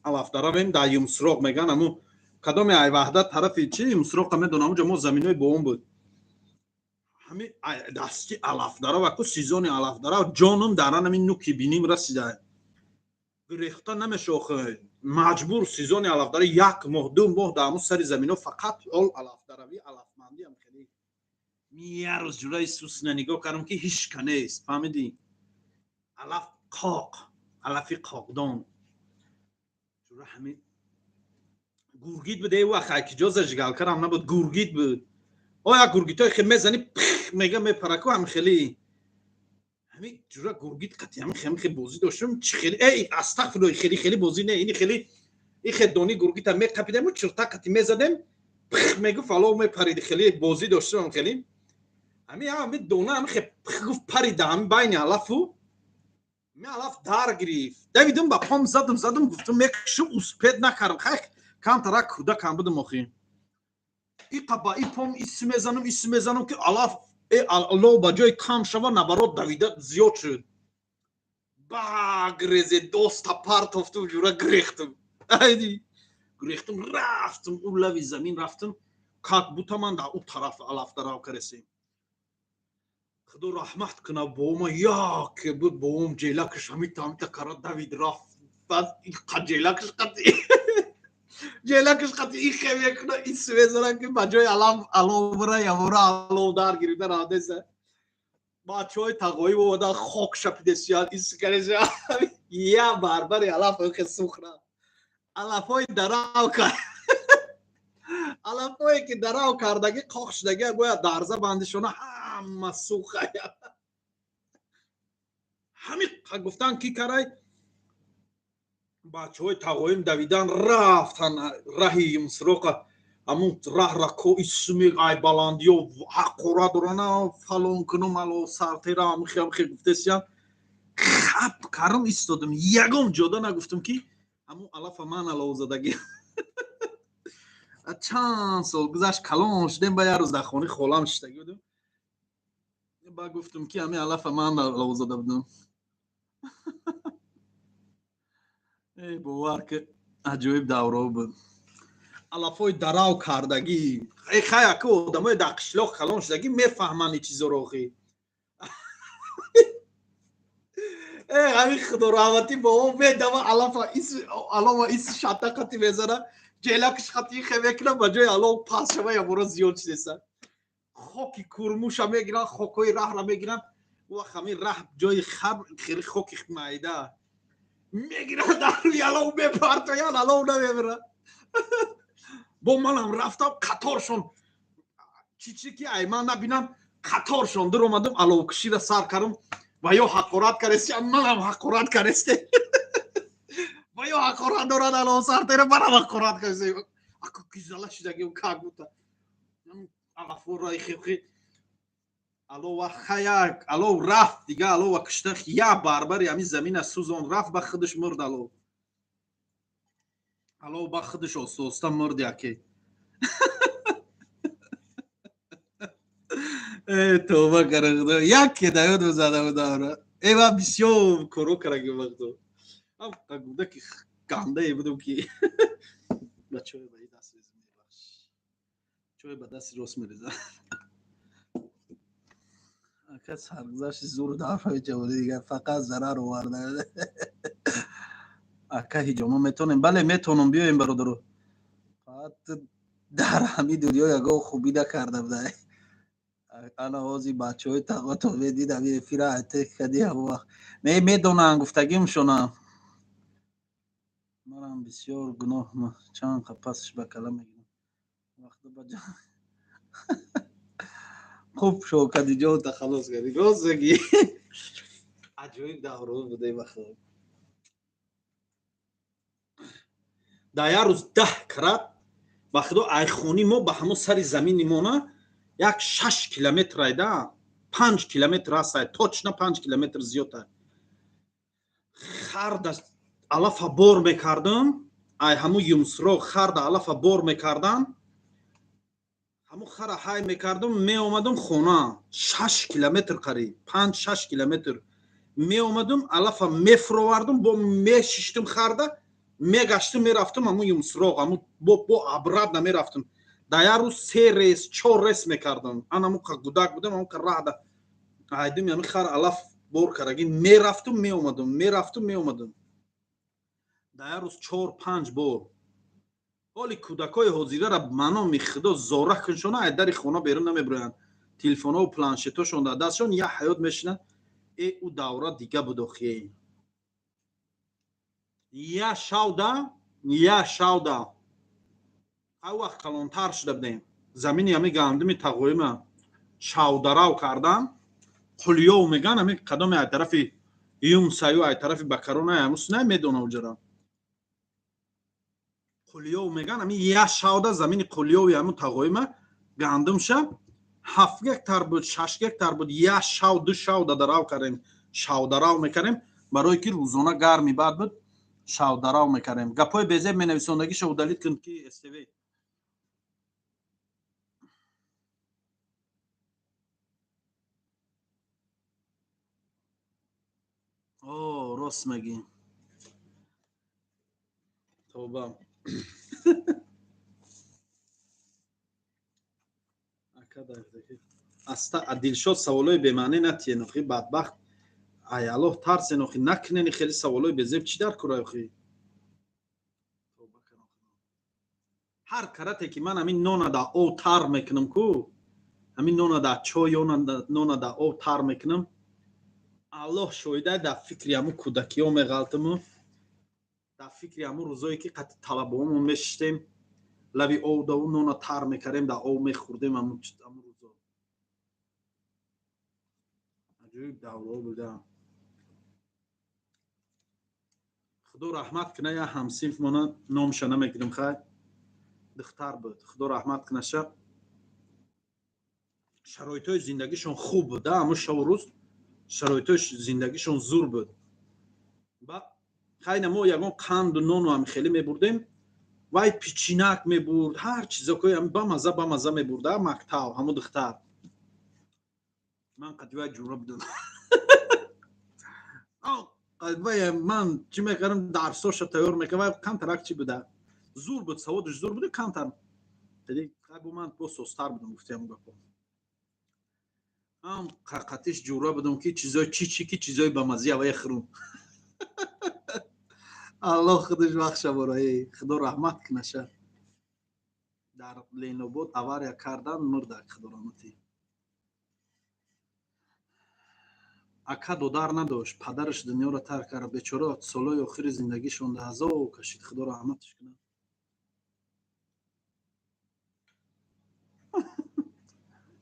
алафдаравем дар Юмсуроқ меган, аму кадоме ай Ваҳдат тарафи чи Юмсуроқа медонам, уҷа мо заминои боом буд. Ҳами дасти алафдарав, аку сезони алафдарав, ҷоном дар анами нуки биним расида, гирехта намеша. Охи, маҷбур, сезони алафдарав як моҳ, 2 моҳ дар ҳамун сари замино фақат ол алафдаравӣ, алафмандиам. Хеле як рӯз ҷураи сусна нигоҳ кардам, ки ҳичка нест, фаҳмидӣ? Алаф қоқ. Алафи қоқдон. Ҷура ҳамин гургит буд, э вақт айкиҷо зажигалкарам набуд, гургит буд. Оя гургитҳое хел мезани, пих мега, мепараку, ҳам хеле ҳамин ҷура гургит қати ҳамин хеле хеле бозӣ доштем. Чи хеле, эй, астағфирулло, хеле хеле бозӣ не, ини хеле и хел дони гургита меқапидему чирта қати мезадем, пих мегуфт, алов мепарид. Хеле бозӣ доштем хеле. Ҳамин ҳамин дона ҳамин хел пих гуфт, парида ҳамин байни алафу ҳамин алаф дар гирифт. Давидум, ба пом задум, задум, гуфтум мекушум, успеть накардам. Хай, камтарак кӯдакам будум охи. Иқа ба и пом ис мезанам, ис мезанам, ки алаф э алов ба ҷои кам шава, наоборот, давида зиёд шуд. Ба грезе доста партофтум, ҷура гирехтум, айди гирехтум, рафтум ӯ лави замин, рафтум, как будто ман дар ӯ тараф алаф дарав каресем. Худо раҳмат кунад, бобома яке буд, бобом ҷелакаш ҳамита ҳамита кара давид, рафт. Баъд иқа ҷелакаш қати, ҷелакаш қати ихе мекуна, ис мезана, ки ба ҷои алаф алов бира, явора алов дар гирифта рафтеса. Бачаҳои тағоӣ омада, хок шапидесиян, ис кареса, я барбари алаф хе сухра. Алафҳои дарав кар, алафҳое ки дарав кардагӣ, қоқ шудагӣ, бояд дарза бандишона, ҳама сухая. Ҳамин гуфтан, ки карай, бачаҳои тағоим давидан рафтан раҳи Юмсироқа. Ҳамун раҳра ко исми ай баландиё ҳаққора дорана, фалон кунум, ало сартера ҳамихе ҳамихе гуфтесиян. Хап карам истодам, ягон ҷода нагуфтам, ки ҳамун алафа ман алов задагӣ. Чанд сол гузашт, калон шудем, ба як рӯз дар хонаи холам шиштагӣ будем, ба гуфтам, ки ҳамин алафа ман алов зада будам. Эй, бовар ки, аҷоиб давро буд. Алафҳои дарав кардагӣ, э хай, аку одамои дар қишлоқ калон шудагӣ мефаҳманд ин чизоро охи. Э ҳамин худораҳматӣ бобо медава, алафа ис, алова ис шата қати мезана, ҷелакш қати хе мекуна, ба ҷои алов пас шава, ябора зиёд чизеса. Хоки курмуша мегиранд, хокҳои раҳра мегиранд. Вақт ҳамин раҳ ҷои хаб хеле хоки майда мегиранд, дар рӯи алов мепартоянд, алов намебирад. Бо манам рафтам қаторшон, чӣ чи ки ай ман набинам, қаторшон дуромадам, аловкушира сар кардам. Ва ё ҳақорат карести, манам ҳақорат каресте, ва ё ҳақорат дорад алов сартера, манам ҳақорат каресте. Аку гизала шудаги, как будто алафора хи алова хаяк алов рафт дига, алова кушта, я барбари ҳамин замина сӯзон, рафт, ба худаш мурд алов. Алов ба худаш оста оста мурд яке. Э, тавба кара худо, яке да ёд зада будам. Э, ман бисёр коро караги вақто. Ам гуда ки гандае будам, ки ба чой ба даст резам, мебахш. Чой ба дасти рост мерезам. Ака, саргузашти зур дафъаи ҷавонӣ дигар фақат зарар оварда. Ака, ҳиҷома метонем? Бале, метонам, биёем, бародаро. Фақат дар ҳамин дунё ягон хубӣ накарда буда. Ана ҳози бачаҳои тағото медидам, эфира айте кади ҳамон вақт. Ме медонанд гуфтагимшона. Манам бисёр гуноҳ, чанд қапасш ба кала мегирам. Вақта ба хуб шокадиҷон тахаллус кардӣ. Розаги. Аҷоиб даврон буда вақт. Дар як рӯз 10 карат, ба худо, айхони мо ба ҳамон сари замини мона як 6 километр айда, 5 километр аст, точно 5 километр зиёд. Харда алафа бор мекардам, ай ҳамун Юмсро харда алафа бор мекардам, ҳамун хара ҳай мекардам, меомадам хона, 6 километр, қариб 5-6 километр меомадам, алафа мефуровардам, бо мешиштам харда, мегаштам, мерафтам ҳамун Юмсроқ, ҳамун бо обратно мерафтам. Дар як рӯз се рейс, чор рейс мекардам. Ан ҳамун гудак будам, ҳамун раҳда айдим, ҳамин хар алаф бор карагӣ мерафтам, меомадам, мерафтам, меомадам, дар як рӯз чор панҷ бор. Ҳоли кӯдакҳои ҳозирара маноми худо зора куншона, ай дари хона берун намебироянд, телефонҳову планшетҳошон дар дастшон, як ҳаёт мешинанд. Э, ӯ давра дига буд охи. Я шавда, я шавда. Ҳар вақт калонтар шуда будем. Замини ҳами гандуми тағоима шавдарав кардан, қулёв меган, ҳами қадоми ай тарафи юмсаю ай тарафи бакарона ҳамус намедона уҷара. Қулёв меган, ҳами я шавда замини қулёви ҳаму тағоима гандумша 7 гектар буд, 6 гектар буд, я шав, ду шав дарав кардем, шавдарав мекардем, барое ки рӯзона гарми бад буд, шавдарав мекардем. Гапҳои безеб менависондагиша удалить кун ки СТВ. О, рост мегӣ. Тоба. Аста Дилшод, саволои бемаънӣ натиен, охи бадбахт. Ай Аллоҳ тарсен, охи накунени хеле саволои безеб чӣ дар кора, охи? Ҳар карате ки ман ҳамин нона дар ов тар мекунам ку, ҳамин нона дар чой ё нона дар ов тар мекунам, Аллоҳ шоҳида, дар фикри ҳамун кӯдакиҳо меғалтаму, дар фикри ҳамун рӯзое ки қати талабаҳомон мешиштем лаби ов даву нона тар мекардем, дар ов мехӯрдем, ҳамун рӯзо. Аҷоиб давраҳо буда. Худо раҳмат куна я ҳамсинфмона, номша намегирам, хай, духтар буд, Худо раҳмат кунаша. Шароитҳои зиндагишон хуб буд, ҳамун шаву рӯз шароитҳои зиндагишон зур буд. Ба хайна мо ягон қанду нону ҳам хеле мебурдем, вай пичинак мебурд, ҳар чизокои ҳами бамаза бамаза мебурд, мактаб ҳамун духтар. Ман қади вай ҷура будам. Вай ман чӣ мекардам, дарсоша тайёр мекардам, вай камтарак чӣ буда, зур буд, саводаш зур буда, камтар бо ман бо состар будам, гуфтиам гапо. Ам қақатиш ҷура будам ки чизои чӣ чӣ ки чизои бамазӣ авае хӯрум. Аллоҳ худаш бахша бораи, Худо раҳмат кунаша. Дар Ленобод авария кардан, мурдак, Худо раҳматӣ. Ака додар надошт, падараш дунёро тарк кард, бечора солҳои охири зиндагишон азоб кашид, Худо раҳматаш кунад.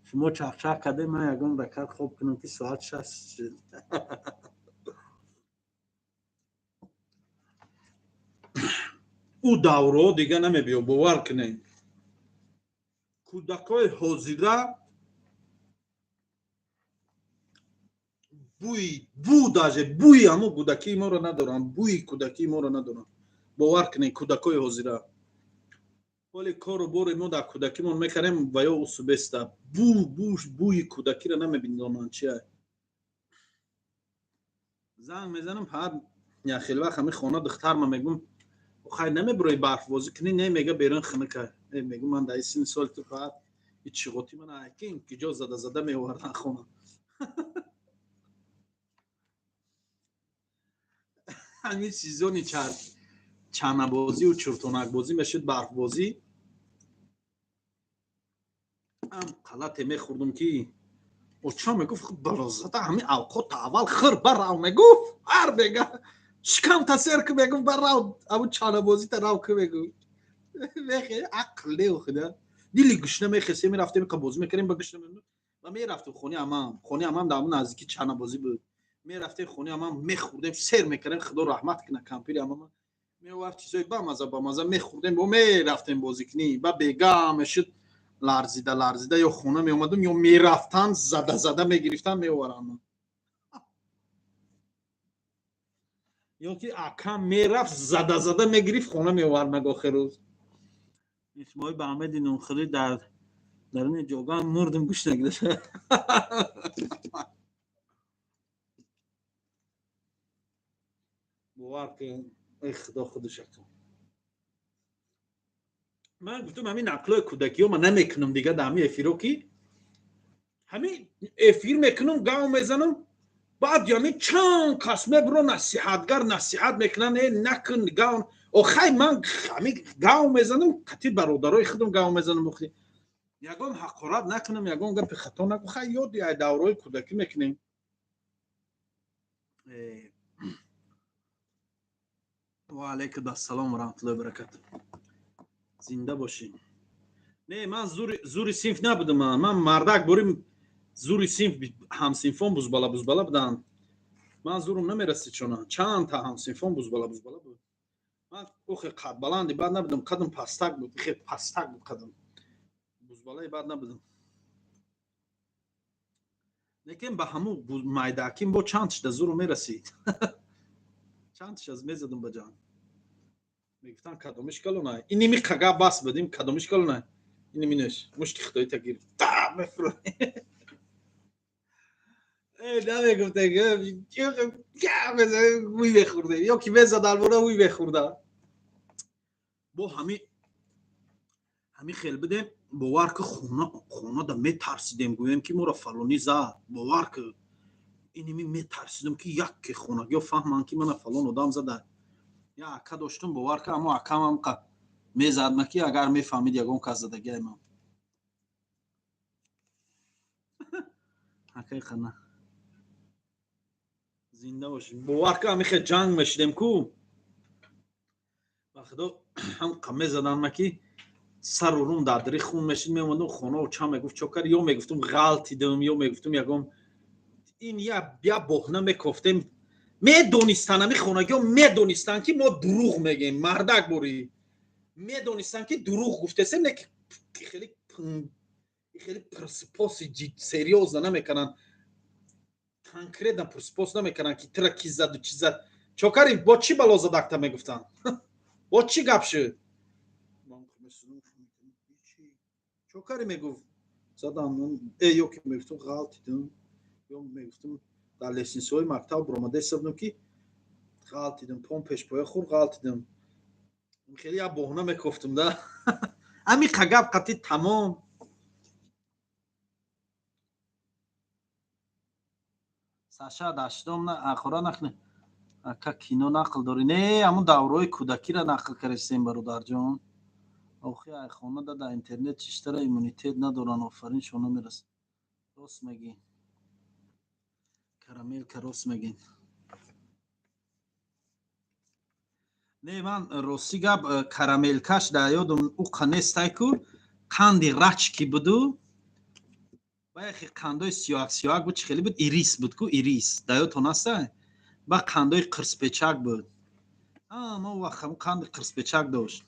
Шумо чахчах кардем, ман ягон ракат хоб кунам ки соат 6 шуд. Ӯ давраҳо дига намебиё, бовар кунед. Кӯдакҳои ҳозира бӯи бу даже бӯи ҳамун кӯдакии моро надоранд, бӯи кӯдакии моро надоранд. Бовар кунед, кӯдакҳои ҳозира. Ҳоли кору бори мо дар кӯдакимон мекардем ва ё усубеста. Бу бӯи кӯдакиро намебинонанд чия. Занг мезанам ҳар як хел вақт ҳамин хона духтарма мегӯм, хай намебурои барфбозӣ кунӣ? Не, мега, берун хунука. Мегӯм, ман дар синни соли ту фақат ичиғотӣ ман кин киҷо зада зада меовардан хона. Ҳамин сезони чанабозию чуртонакбозӣ мешуд, барфбозӣ. Ам қалате мехӯрдум ки оча мегуфт, барозада ҳамин авқота аввал хӯр, барав, мегуфт, ҳар бега шикамта сер ку, мегуфт, барав абу чанабозита рав ку, мегуфт. Мехе ақл лео худа. Дили гушна мехесем, мерафтем бозӣ мекардем, ба гушна ва мерафтем хонаи амам. Хонаи амам дар ҳамун наздики чанабозӣ буд. Мерафтем хонаи амам, мехӯрдем, сер мекардем, Худо раҳмат кунад кампири амама. Меовард чизои бамаза бамаза, мехӯрдем, бо мерафтем бозӣ кунӣ. Ба бега мешуд, ларзида ларзида ё хона меомадум, ё мерафтан зада зада мегирифтан, меоваранд. Ё ки акам мерафт, зада зада мегирифт, хона меовард охир рӯз. Исмоил ба Аҳмеди нонхӯрӣ дар даруни ҷоган мурдим гӯш нагирифт. Бовар кун, эй Худо худаш кун. Ман гуфтам ҳамин нақлҳои кӯдакиҳо ман намекунам дига дар ҳамин эфиро, ки ҳамин эфир мекунам, гав мезанам, баъд яъне чанд кас мебуро насиҳатгар насиҳат мекунанд, э накун гав. Охай, ман ҳамин гав мезанам, қати бародарои худам гав мезанам, охи ягон ҳақорат накунам, ягон гапи хато накунам. Хай, ёди ай давраҳои кӯдакӣ мекунем. Алайкум ассалом ва раҳматуллоҳи ва баракатуҳ. Зинда бошӣ. Не, ман зури синф набудам. Ман мардак бурим, зури синф ҳамсинфон бузбала бузбала буданд. Ман зурум намерасид, чона чандта ҳамсинфон бузбала бузбала буд. Ман охе қадбаланди бад набудам, қадам пастак буд, хе пастак буд қадам, бузбалаи бад набудам. Лекин ба ҳамун майдаким бо чанд шда зуру мерасид, чандш аз мезадам ба ҷанг. Мегуфтан, кадомиш калона? Иними қага бас будим, кадомиш калона? Иними неш мушти худои тагир та мефуро. Намегуфте, уй мехӯрде ё ки мезад албора, уй мехӯрда. Бо ҳами хел бидем. Бовар ки, хонада метарсидем, гӯем ки моро фалонӣ зад. Бовар ки, иними метарсидем, ки якке хонагиё фаҳманд, ки мана фалон одам зада. Я ака доштум, бовар ки, аммо акамам мезадма, ки агар мефаҳмид ягон кас задагиай ман. Акаи қана, зинда бошед. Бовар ки, ҳамихе ҷанг мешидем ку, ба худо, ҳам мезаданма, ки сару рум дардири хун мешид. Меомадум хона, очам мегуфт: «Чо кард?» Ё мегуфтум, ғалтидам, ё мегуфтум ягон ин я боҳна мекофтем. Медонистанд, ами хонагиҳо медонистанд, ки мо дурӯғ мегем. Мардак бурӣ, медонистанд, ки дурӯғ гуфтесем, не хеле хеле пурсупоси серьёзно намекунанд, конкретно пурсупос намекунанд, ки тира ки заду, чи зад, чо кари, бо чӣ бало задакта мегуфтанд, бо чӣ гап шуд, чо кари. Мегуфт, задам ё ки мегуфтум, ғалтидум, ё мегуфтум, дар лестницаҳои мактаб буромадаиста будам, ки ғалтидум, пом пешпоя хур, ғалтидум. Хеле як боҳна мекофтум да, ами қагап қатӣ тамом. Саша даштом на ахора нахне. Ака, кино нақл дорӣ? Не, ҳамун давраҳои кӯдакиро нақл кардастем, бародарҷон. Охи, ай хона да интернет чиштара иммунитет надоранд, офарин шона мерасад. Рост мегӣ, Карамелка, рост мегӣ. Не, ман рости гап, карамелкаш дар ёдум уқа нестай ку, қанди рачки буду, ба яхе қандои сиёҳак сиёҳак буд, чӣ хеле буд, Ирис буд ку, Ирис дар ёдтон ҳастай? Ба қандои қирспечак буд. Мо вақт ҳамун қанди қирспечак дошт.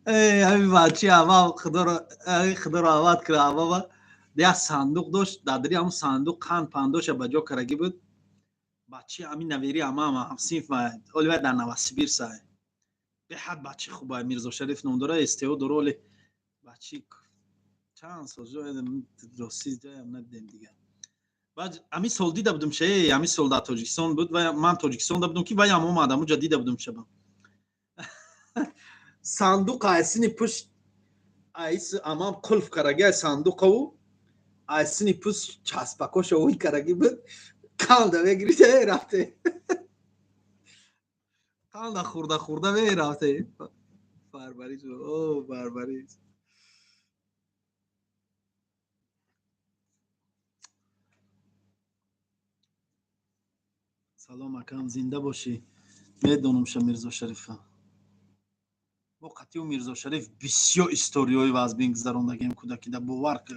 Ҳамин бачи аввал, худоро авват кира, аввала як сандуқ дошт, дар дари ҳамун сандуқ қанд пандоша ба ҷо карагӣ буд. Бачи ҳамин навери амама, ҳамсинф, оли вай дар Новосибирсай, беҳад бачи хуба, Мирзошариф ном дора, СТО дора. Оли бачи чанд сол рости ҷоям надидем дигар. Баъд ҳамин сол дида будум ше, ҳамин сол дар Тоҷикистон буд ва ман Тоҷикистонда будум, ки ваям омад, ҳамуҷа дида будум шаба. Сандуқ айсини пушт айс амам қулф караги, ай сандуқаву айсини пушт часпакоша ой караги буд, қанда мегирифта рафте, қанда хӯрда хӯрда мерафте. Барбарис, о барбарис. Салом, акам, зинда бошӣ. Медонам ша Мирзошарифа. Мо қатиу Мирзошариф бисёр историёи вазбин гузарондагем кӯдакида, бовар ки.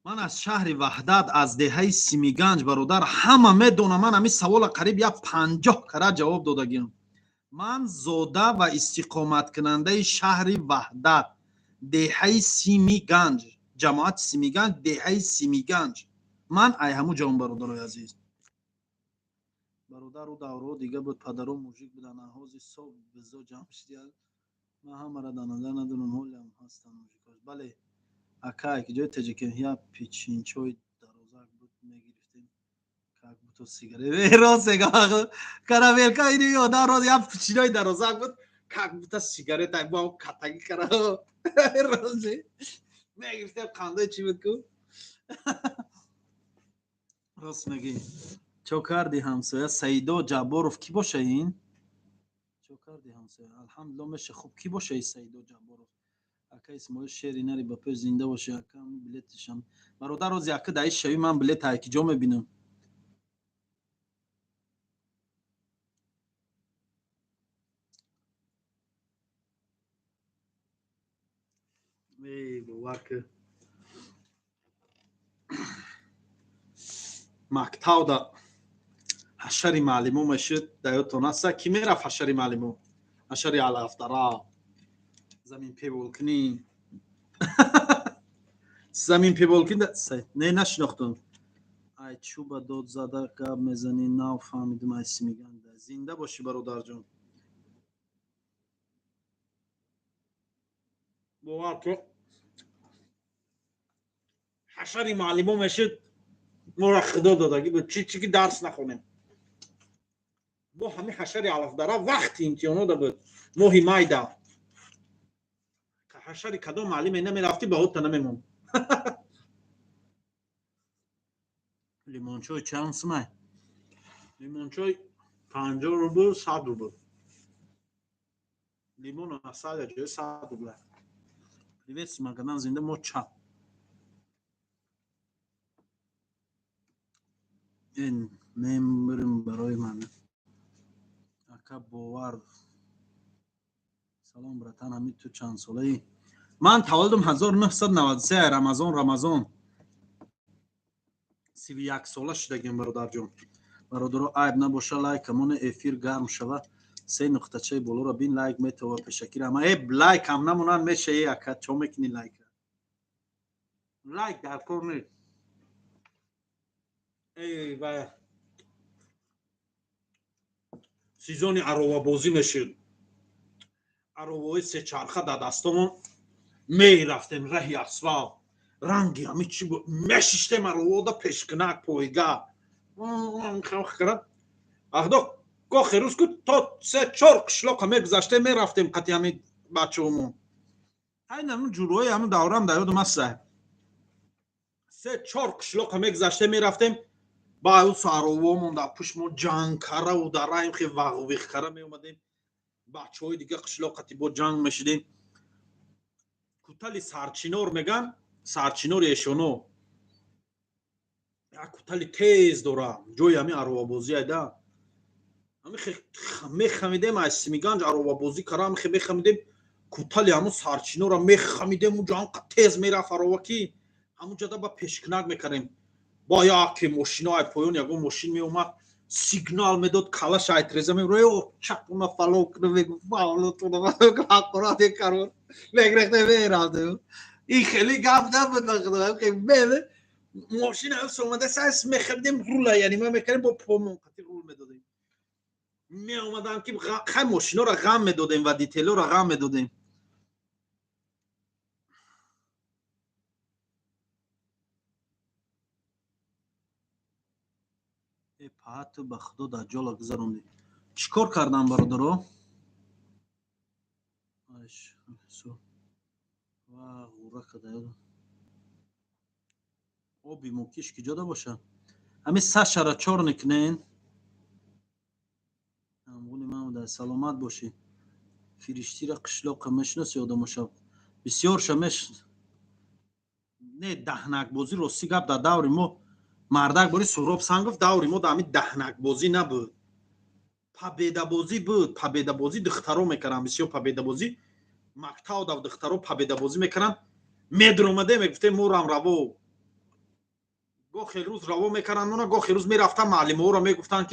Ман аз шаҳри Ваҳдат, аз деҳаи Симиганҷ, бародар, ҳама медонам. Ман ҳамин савола қариб як 50 кара ҷавоб додагиам. Ман зода ва истиқоматкунандаи шаҳри Ваҳдат, деҳаи Симиганҷ, ҷамоати Симиганҷ, деҳаи Симиганҷ. Ман ай ҳамун ҷавон, бародарои азиз. Бародару, давраҳо дига буд, падаро мужик буданд, ҳозир соб бизо ҷамъ шидиянд. Ман ҳамаро дар назар надорам, ҳолиам ҳастанд мужикош. Бале, акай, ки ҷои теҷаке як печинчои дарозак буд, мегирифтем, как будто сигарет. Рост мега, Карамелка, ини ёдам рост, як печинои дарозак буд, как будто сигарет, бо катагӣ кара рост мегирифтем. Қандои чӣ буд ку, рост мегӣ. Чо карди, ҳамсоя? Саидо Ҷабборов кӣ боша ин? Чо карди, ҳамсоя? Алҳамдулилла, меша хуб. Кӣ боша ин Саидо Ҷабборов? Ака Исмоил, шери нари ба пеш, зинда боши, ака. Билетишам, бародар, рози ака даи шави, ман билет ай ки ҷо мебинам. Бовар ки, мактабда ҳашари муаллимо мешуд, дар ёдтон аста, ки мерафт ҳашари муаллимо, ҳашари алафдара, замин певолкунӣ, замин певолкунӣ. Не, нашинохтум. Ай чӯба дод зада гап мезанӣ, нав фаҳмидум. Ай симиганда зинда бошӣ, бародарҷон. Бовар ки, ҳашари муаллимо мешуд, моро худо додагӣ буд, чи чи ки дарс нахонем. Бо ҳамин ҳашари алафдара вақти имтиҳонода буд, моҳи майда. Ҳашари кадом муаллиме намерафтӣ, ба ҳудта намемонд. Лимончой чанд сумай? Лимончой 50 рубл, 100 рубл. Лимону асал ҷои 100 рубла. Привет, Магадан, зинда мо ча мембирим барои ман, ака Бовар. Салом, братан, ҳамин ту чанд солаӣ? Ман таваллудам 1993, рамазон, 31 сола шудагим, бародарҷон. Бародаро, айб набоша, лайкамоне, эфир гарм шава. Се нуқтачаи болоро бин, лайк метова. Пешакира ама э лайкам намонанд меша. Е, ака, чо мекунӣ лайка? Лайк дар кор нест. Эй, ва сезони аровабозӣ мешуд. Ароваҳои сечарха дар дастомон, мерафтем раҳи асфалт. Ранги ҳами чи буд, мешиштем аровода, пешкунак, пойга ахдо. Гохе рӯз ку то се чор қишлоқа мегузаштем, мерафтем қати ҳами бачаҳомон. Айн ҳамн ҷурҳои ҳамн даврам дар ёдам аста. Се чор қишлоқа мегузаштем, мерафтем ба аровомон дар пушт, мо ҷангкараву дар раҳим хе вағвихкара меомадем. Бачаҳои дига қишлоқ қати бо ҷанг мешидем. Кутали Сарчинор меган, Сарчинори эшоно як кутали тез дора, ҷои ҳамин аровабозӣ айда. Мехамидем аз Симиганҷ аровабозӣ кара, ҳамихе мехамидем кутали ҳамун Сарчинора, мехамидем. Унҷо ҳамқа тез мерафт арова, ки ҳамунҷода ба пешкунак мекардем. Ба яке мошино ай поён ягон мошин меомад, сигнал медод, калаш айтреза меро чапуна фалон куна, мегуфт ҳақорат мекард, мегрехте, мерафтем. Ин хеле гап набуд, ба мошин омада сас мехамидем рула, яъне ма мекардем бо помон қати рул медодем, меомадам ки хай мошиноро ғам медодем, водителоро ғам медодем. Э паа, ту ба худо даҷҷола гузарондӣ. Чӣ кор кардам, бародаро? Ва ғура када. Оби мукиш ки ҷода боша? Ҳамин Сашара чор никунен. Ҳамгуни ман буда, саломат бошӣ. Фириштира қишлоқа мешиноси? Одамоша бисёрша меш не. Даҳнакбозӣ, рости гап, дар даври мо, мардак бори Суҳроб Сангов, даври мо дар ҳамин даҳнакбозӣ набуд, победабозӣ буд. Победабозӣ духтаро мекарданд бисёр, победабозӣ мактаб дав духтаро победабозӣ мекарданд. Медромадем, мегуфтем, морам раво. Гохе рӯз раво мекарданд мона, гохе рӯз мерафтан, муаллиморо мегуфтанд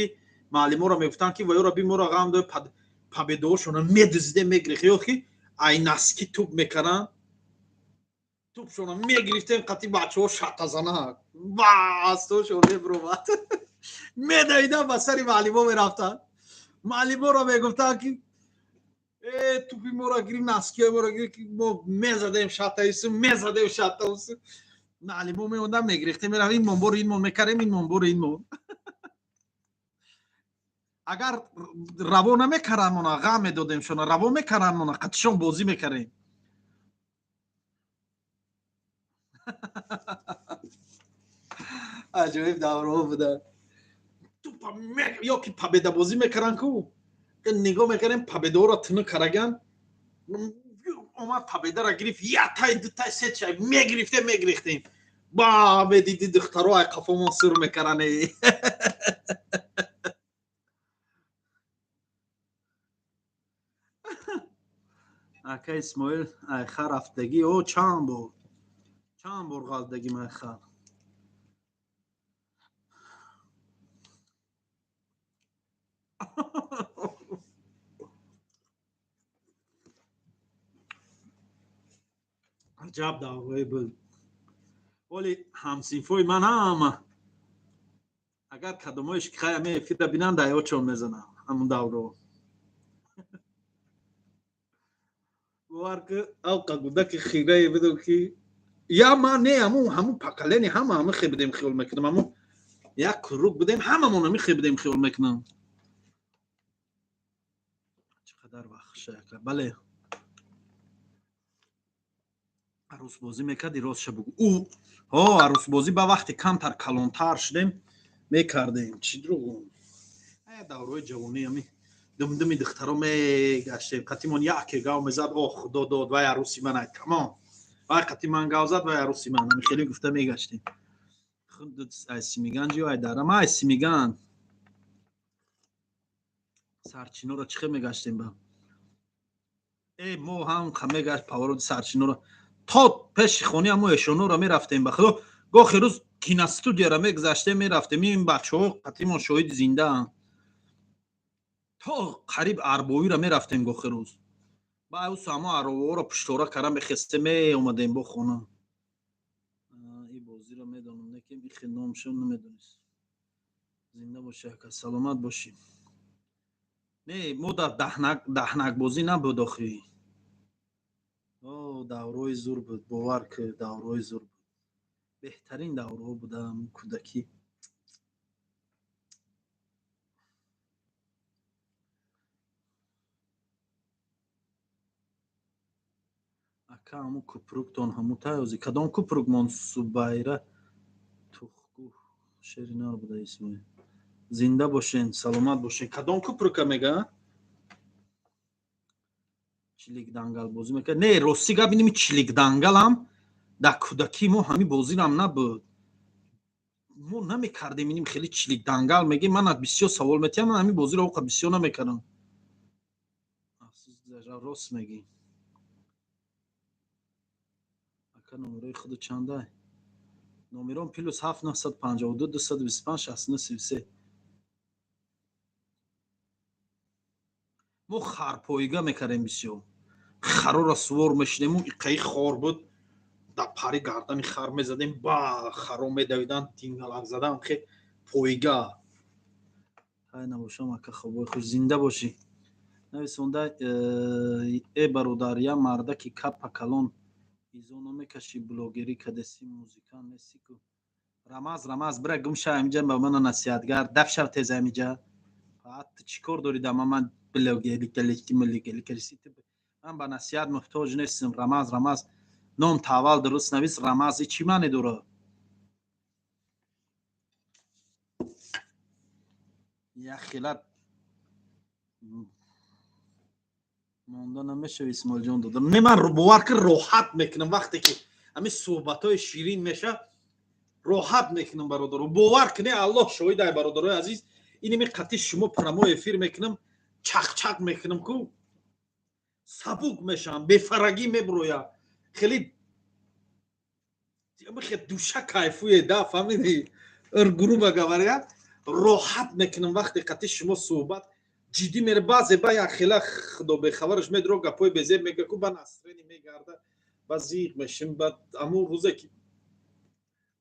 ки ваёра би мора ғам до. Победаҳошона медуздидем, мегирифт. Ёд ки ай носки туп мекарданд, тупшона мегирифтем, қати бачаҳо шатазанак бастошон мебуромад, медавидам, ба сари муаллимо мерафтанд. Муаллиморо мегуфтанд ки э тупи моро гириф, носкиҳои моро гириф. Мо мезадем шатаису, мезадем шатаусу, муаллимо меомадам, мегирифтем, мерафтем, ин монбори ин мон мекардем, ин монбори ин мон. Агар раво намекарданд мона, ғам медодем шона, раво мекарданд мона, қатишон бозӣ мекардем. Аҷоиб давраҳо буданд. Ё ки победабозӣ мекарданд ку, нигоҳ мекардем, победаҳоро тунук караган омад, победара гирифт, яктай, дутай, сечай мегирифтем, мегирифтем. Ба медиди, духтаро ай қафомон сур мекарданд. Ака Исмоил, айха рафтагӣ о чанд бор. Чанд бор ғалтдаги ман хар. Аҷаб давраи буд. Оли ҳамсинфои ман ҳама агар кадомоиш ки хай ами эфира бинанд, аёчон мезанам ҳамун давро. Бовар ки авқа гудаки хирае будам ки я ман не, ҳамун поколение ҳама ҳами хе будем, хиёл мекунам, ҳамун як круг будем, ҳамамон ҳами хе будем, хиёл мекунам. Чӣ қадар вақт шаяка. Бале, арӯсбозӣ мекарди, ростша бугӯ. Ӯ ҳо, арӯсбозӣ ба вақте камтар калонтар шудем мекардем. Чӣ дурӯғ? Ая давраҳои ҷавонӣ ами думдуми духтаро мегаштем, қатимон яке гав мезад, о худо дод, вай арӯси ман ай, тамом, вай қати ман гав зад, вай арӯси ман. Ами хеле гуфта мегаштем. Ай Симиган ҷиё, ай дара ма, ай Симиган Сарчиноро чӣ хел мегаштем ба мо ҳам мегашт повороти Сарчиноро то пеши хони ҳамо эшоноро мерафтем. Ба худо, гохи рӯз киностудияро мегузаштем, мерафтем. Ин бачаҳо қатимон шоҳиди зиндаанд. То қариб Арбоиро мерафтем гохи рӯз. Ба усу ҳамо ароваҳоро пуштора кара мехестем, меомадем бо хона. И бозиро медонам, лекин ихе номшо намедонист. Зинда бошӣ, ака, саломат бошӣ. Не, мо дар даҳнакбозӣ набуд охӣ. О, даврои зур буд, бовар ки даврои зур буд. Беҳтарин даврҳо будам кӯдакӣ. Ака, ҳамун купруктон ҳамун таёзи кадом купрук мон? Субайра тухгӯ шери нар буда. Исмоил, зинда бошен, саломат бошен. Кадом купрука мега? Чиликдангал бозӣ мекард? Не, рости гап, иними чиликдангалам дар кӯдакии мо ҳамин бозирам набуд, мо намекардем. Иним хеле чиликдангал мегем, ман бисёр савол метиҳам, ман ҳамин бозиро оқа бисёр намекардам. Рост мегӣ. Ака, номерои худу чандай? Номером +7 952 225 69 33. Мо харпоига мекардем бисёр, хароро сувор мешидему, иқаи хор буд, дар пари гардани хар мезадем, ба харо медавиданд, тингалак задан, хе пойга. Ҳай, набошам, ака, хобои хуш, зинда бошӣ. Нависонда: э бародар, я мардаки капа калон изо намекашӣ, блогерӣ кадеси, музикант нестӣ ку. Рамаз, Рамаз, бира гум шав амиҷа, ба мана насиҳатгар даф шав тез амиҷа. Ту чӣ кор дорӣ да ман блогерӣ калеси? Ман ба насиҳат муҳтоҷ нестам. Рамаз, Рамаз, ном тавал дуруст навис. Рамаз, и чӣ маъне дорад? Як хелат монда намешави, Исмоилҷон додам. Не, ман бовар ки роҳат мекунам вақте ки ҳамин суҳбатҳои ширин меша, роҳат мекунам, бародаро. Бовар куне, Аллоҳ шоҳид ай, бародарои азиз, иними қатъи шумо прямой эфир мекунам, чақчақ мекунам ку сабук мешавам, бефарагӣ мебуроя, хеле душа кайфуе да, фаҳмиди, грубо говоря, роҳат мекунам вақте қатъи шумо суҳбат ҷиддӣ мере. Баъзе ба як хела худо бехабараш медро, гапҳои безеб мега ку, ба настроение мегарда, ба зиқ мешим. Ба ҳамун рӯзе ки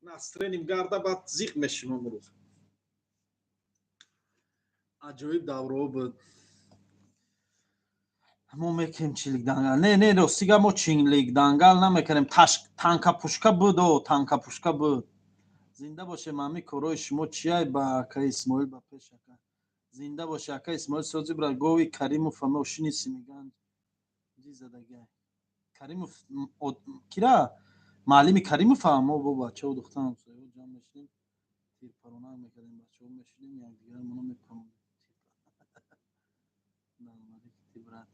настроением гарда, баъд зиқ мешим. Ҳамун рӯз аҷоиб давраҳо буд. Мо мекунем чиликдангал? Не, не, рости гап, мо чиликдангал намекунем. Танкапушка буд, о, танкапушка буд. Зинда бошем. Ҳами корҳои шумо чиай? Ба акаи Исмоил ба пеш, ака, зинда боше. Ака Исмоил, сози бра, гови Каримов мошини Симиган ҷи задагай. Каримов кира? Маълими Каримов. Мо бо бачаҳо, духтар, ҳамсояҳо ҷамъ мешудем, тирпаронак мекардем, бачаҳо мешудем, якдигармоно мепарондем. Далбарики, брат,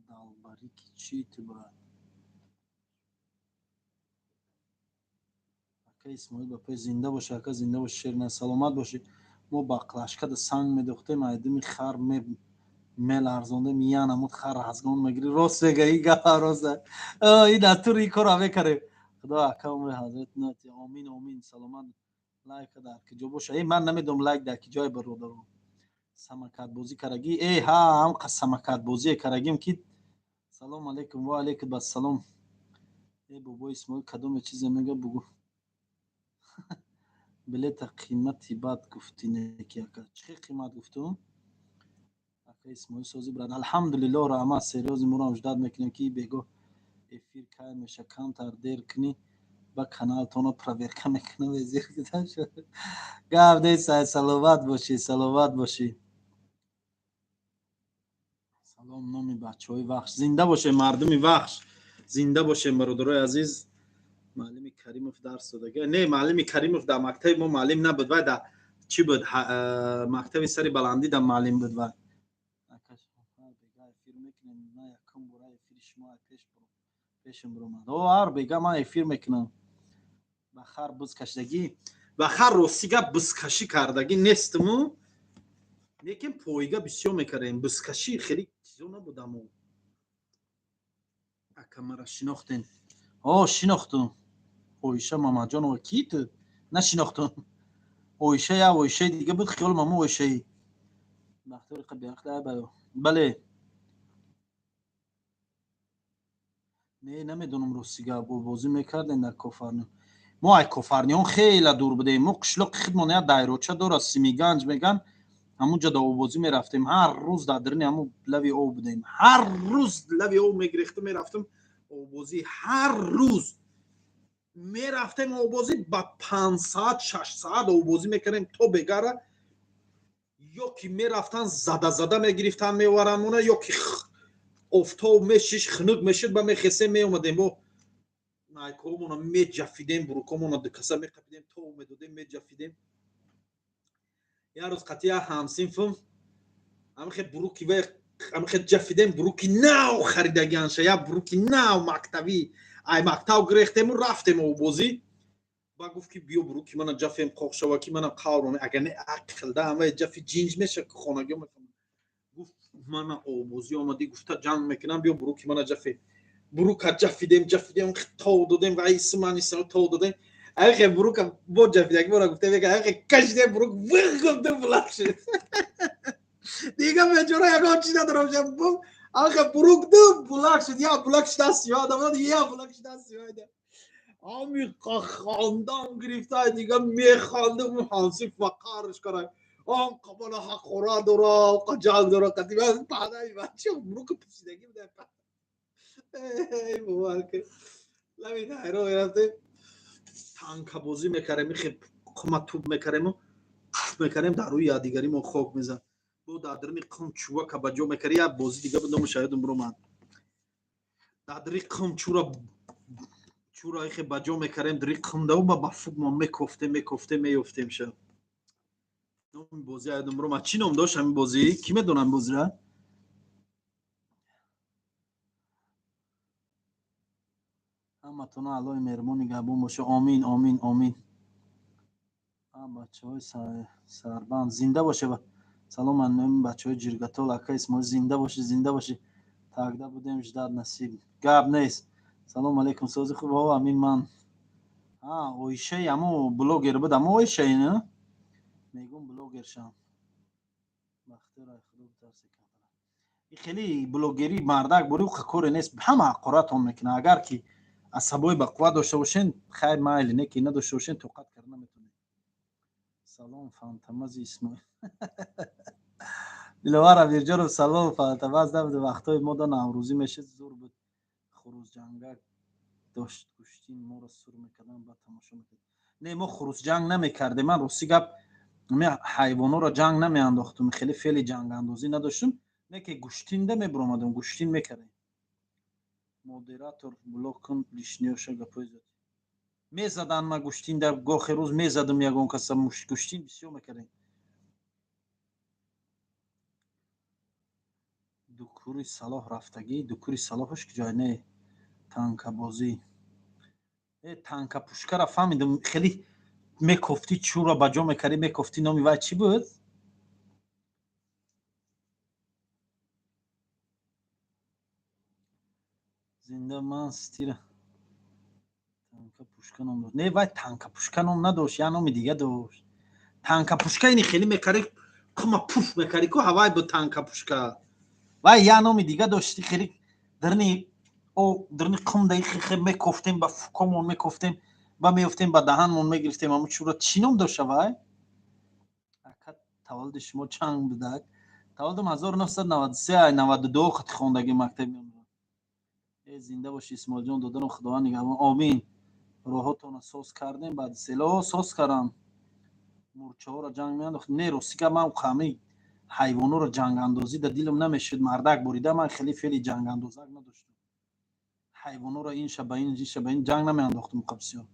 далбарики чи ту, брат? Ака Исмоил ба пеш, зинда боше, ака, зинда боше. Шерина, саломат бошӣ. Мо ба клашкада санг медохтем, айдими хар. Меларзондем, янамуд хар разгон мегири. Рост мега, и гапа рост. И натур и кора мекарем. Худо ака умри ҳазрат нати. Омин, омин, саломат. Лайк дар киҷо боша? Э, ман намедонам лайк дар киҷое, бародаро. Самокатбозӣ карагӣ? Э, ҳа, ҳам самокатбозие карагим ки. Салом алейкум, ва алейкум ассалом. Э, бобои Исмоил кадоме чизе мега, бугӯ. Билета қимати бад гуфтӣ, неки ака. Чӣ қимат гуфтум? Ака Исмоил, сози, брат? Алҳамдулиллоҳ, раҳмат. Серьёзно, моро ждать мекунем, ки бего эфир кай меша. Камтар дер кунӣ, ба каналтонро проверка мекунам. Гап нест, саломат бошӣ, саломат бошӣ. Салом, номи бачаҳои Вахш. Зинда бошем, мардуми Вахш, зинда бошем, бародарои азиз. Маълими Каримов дарс додага? Не, маълими Каримов дар мактаби мо маълим набуд. Вай дар чӣ буд, мактаби сари баландӣ дар маълим буд. Вай эфир мекунем на якум бора эфири шумо пешам биромад. О, ҳар бега ман эфир мекунам. Ба хар бузкашидагӣ? Ба хар, рости гап, бузкашӣ кардагӣ нестиму, лекин пойга бисёр мекардем. Бузкашӣ хеле чизо набудамо. Ака, мара шинохтем? О, шинохтум. Оиша Мамаҷонова ки ту? Нашинохтум. Оиша я оишаи дига буд, хиёлам амо оишаи бахтиёри қабиақла. Бале, не, намедонам, рости гап. Бозӣ мекардем дар Кофарнион. Мо ай Кофарнион хеле дур будем. Мо қишлоқи худмон як дайроча дорад, Симиганҷ меган, ҳамунҷа да обозӣ мерафтем. Ҳар рӯз дар даруни ҳамун лави об будем. Ҳар рӯз лави об мегирехту мерафтем обозӣ. Ҳар рӯз мерафтем обозӣ, ба 5 саат, 6 саат обозӣ мекардем то бегара. Ё ки мерафтан, зада зада мегирифтан, меоваранд, ё ки офтоб мешиш, хунук мешуд, ба мехесем, меомадем, бо найкҳомона меҷафидем, бурукҳомона дукаса меқапидем, тов медодем, меҷафидем. Як рӯз қатъи як ҳамсинфм ҳамихе буруки вай ҳамихе ҷафидем, буруки нав харидагианша, як буруки нав мактавӣ. Ай мактав гирехтему рафтем обозӣ. Ба гуфт, ки биё, буруки мана ҷафем, қоқ шава, ки мана қавр, агар не ақлда ҳамаи ҷафи ҷинҷ меша, хонагиё мефаҳмад. Гуфт, мана обозӣ омадӣ, гуфта ҷанг мекунам, биё, буруки мана ҷафе. Бурука ҷафидем, ҷафидем, тов додем ва исман тов додем. Ахе, бурука бо ҷафид, як бора гуфта, ахе, кашидем, бурук вих гуфта булак шуд. Дига бечора ягон чи надорам. Ахе, бурук ду булак шуд, я булак шуда сиёда, я булак шуда сиёда. Ами хондам гирифта, дига мехондам, ҳамсиф ва қарш кара, он қабала ҳақора дора, қа ҷанг дора қадима падаи бача бурука пусидагӣ буда. Эй, бовар ки, лаби дайро мерафтем, танкабозӣ мекардем, ихе қума туп мекардему мекардем, дар рӯи якдигари мо хок мезад. Бо дар даруни қум чувака ба ҷо мекард. Як бозӣ дига буд, номаш ёдам биромад. Дар дари қум чура ихе ба ҷо мекардем, дари қумдаву ба фукмон мекофтем, мекофтем, меёфтем ша. Номи бозӣ ёдам биромад. Чӣ ном дошт ҳамин бозӣ? Кӣ медонам бозира? Ҳаматона Аллоҳи меҳрубон нигаҳбон боша. Омин, омин, омин. Бачаҳои сарбанд, зинда боше. Салом, ман бачаҳои Ҷиргатол. Ака Исмоил, зинда бошӣ, зинда бошӣ. Тогда будем ждать, насиб. Гап нест. Салом алейкум, сози, хуб? О, амин. Ман оишаи амо блогер буд, амо оишаи на мегум блогершам. Бахтиёр, худо битарсе. И хеле блогерӣ мардак бури коре нест, ҳама ҳақоратон мекунад. Агар ки асабои ба қувват дошта бошен, хайр, майли, не ки надошта бошен, тоқат карда наметонед. Салом, фантамази Исмоил. Диловар Амирҷонов, салом. Фантамаз набуд, вақтҳои мода наврӯзӣ мешид, зур буд. Хурӯсҷангак дошт, гӯштин моро сур мекардан, баъд тамошо мекард. Не, мо хурӯсҷанг намекардем. Ман, рости гап, ҳайвонҳоро ҷанг намеандохтум, хеле феъли ҷангандозӣ надоштум, не ки гӯштинда мебуромадем, гӯштин мекардем. Модератор, блок кун лишний оша, гапҳои зиёд мезадан. Ма гӯштинда гохе рӯз мезадам ягон каса, гӯштин бисёр мекардем. Дукури Салоҳ рафтагӣ? Дукури Салоҳаш куҷое? Не, танкабозӣ, э, танка пушкара фаҳмидам. Хеле мекофтӣ, чӯра ба ҷо мекардӣ, мекофтӣ. Номи вай чӣ буд? Зинда ман стира танка пушка ном дошт. Не, вай танка пушка ном надошт, я номи дига дошт. Танка пушка ини хеле мекари, кума пуф мекари ку, ҳавай буд танка пушка. Вай я номи дига дошт, хеле дарни о дарни қум даи хе мекофтем, ба фукомон мекофтем, ба меёфтем, ба даҳанмон мегирифтем. Аму чура чӣ ном дошта вай? Ака, таваллуди шумо чанд будак? Таваллудам 1993, 92 хати хондагӣ мактаб меомадам. Э, зинда боши, Исмоилҷон додарам, Худованд нигаҳбон. Омин. Роҳотона соз кардем, баъди село соз кардам. Мурчаҳоро ҷанг меандохт. Не, рости гап, ман қами ҳайвонҳоро ҷангандозӣ да дилам намешуд. Мардак бурида, ман хеле феъли ҷангандозак надоштам. Ҳайвонҳоро инша ба ин, инша ба ин ҷанг намеандохтам бисёр.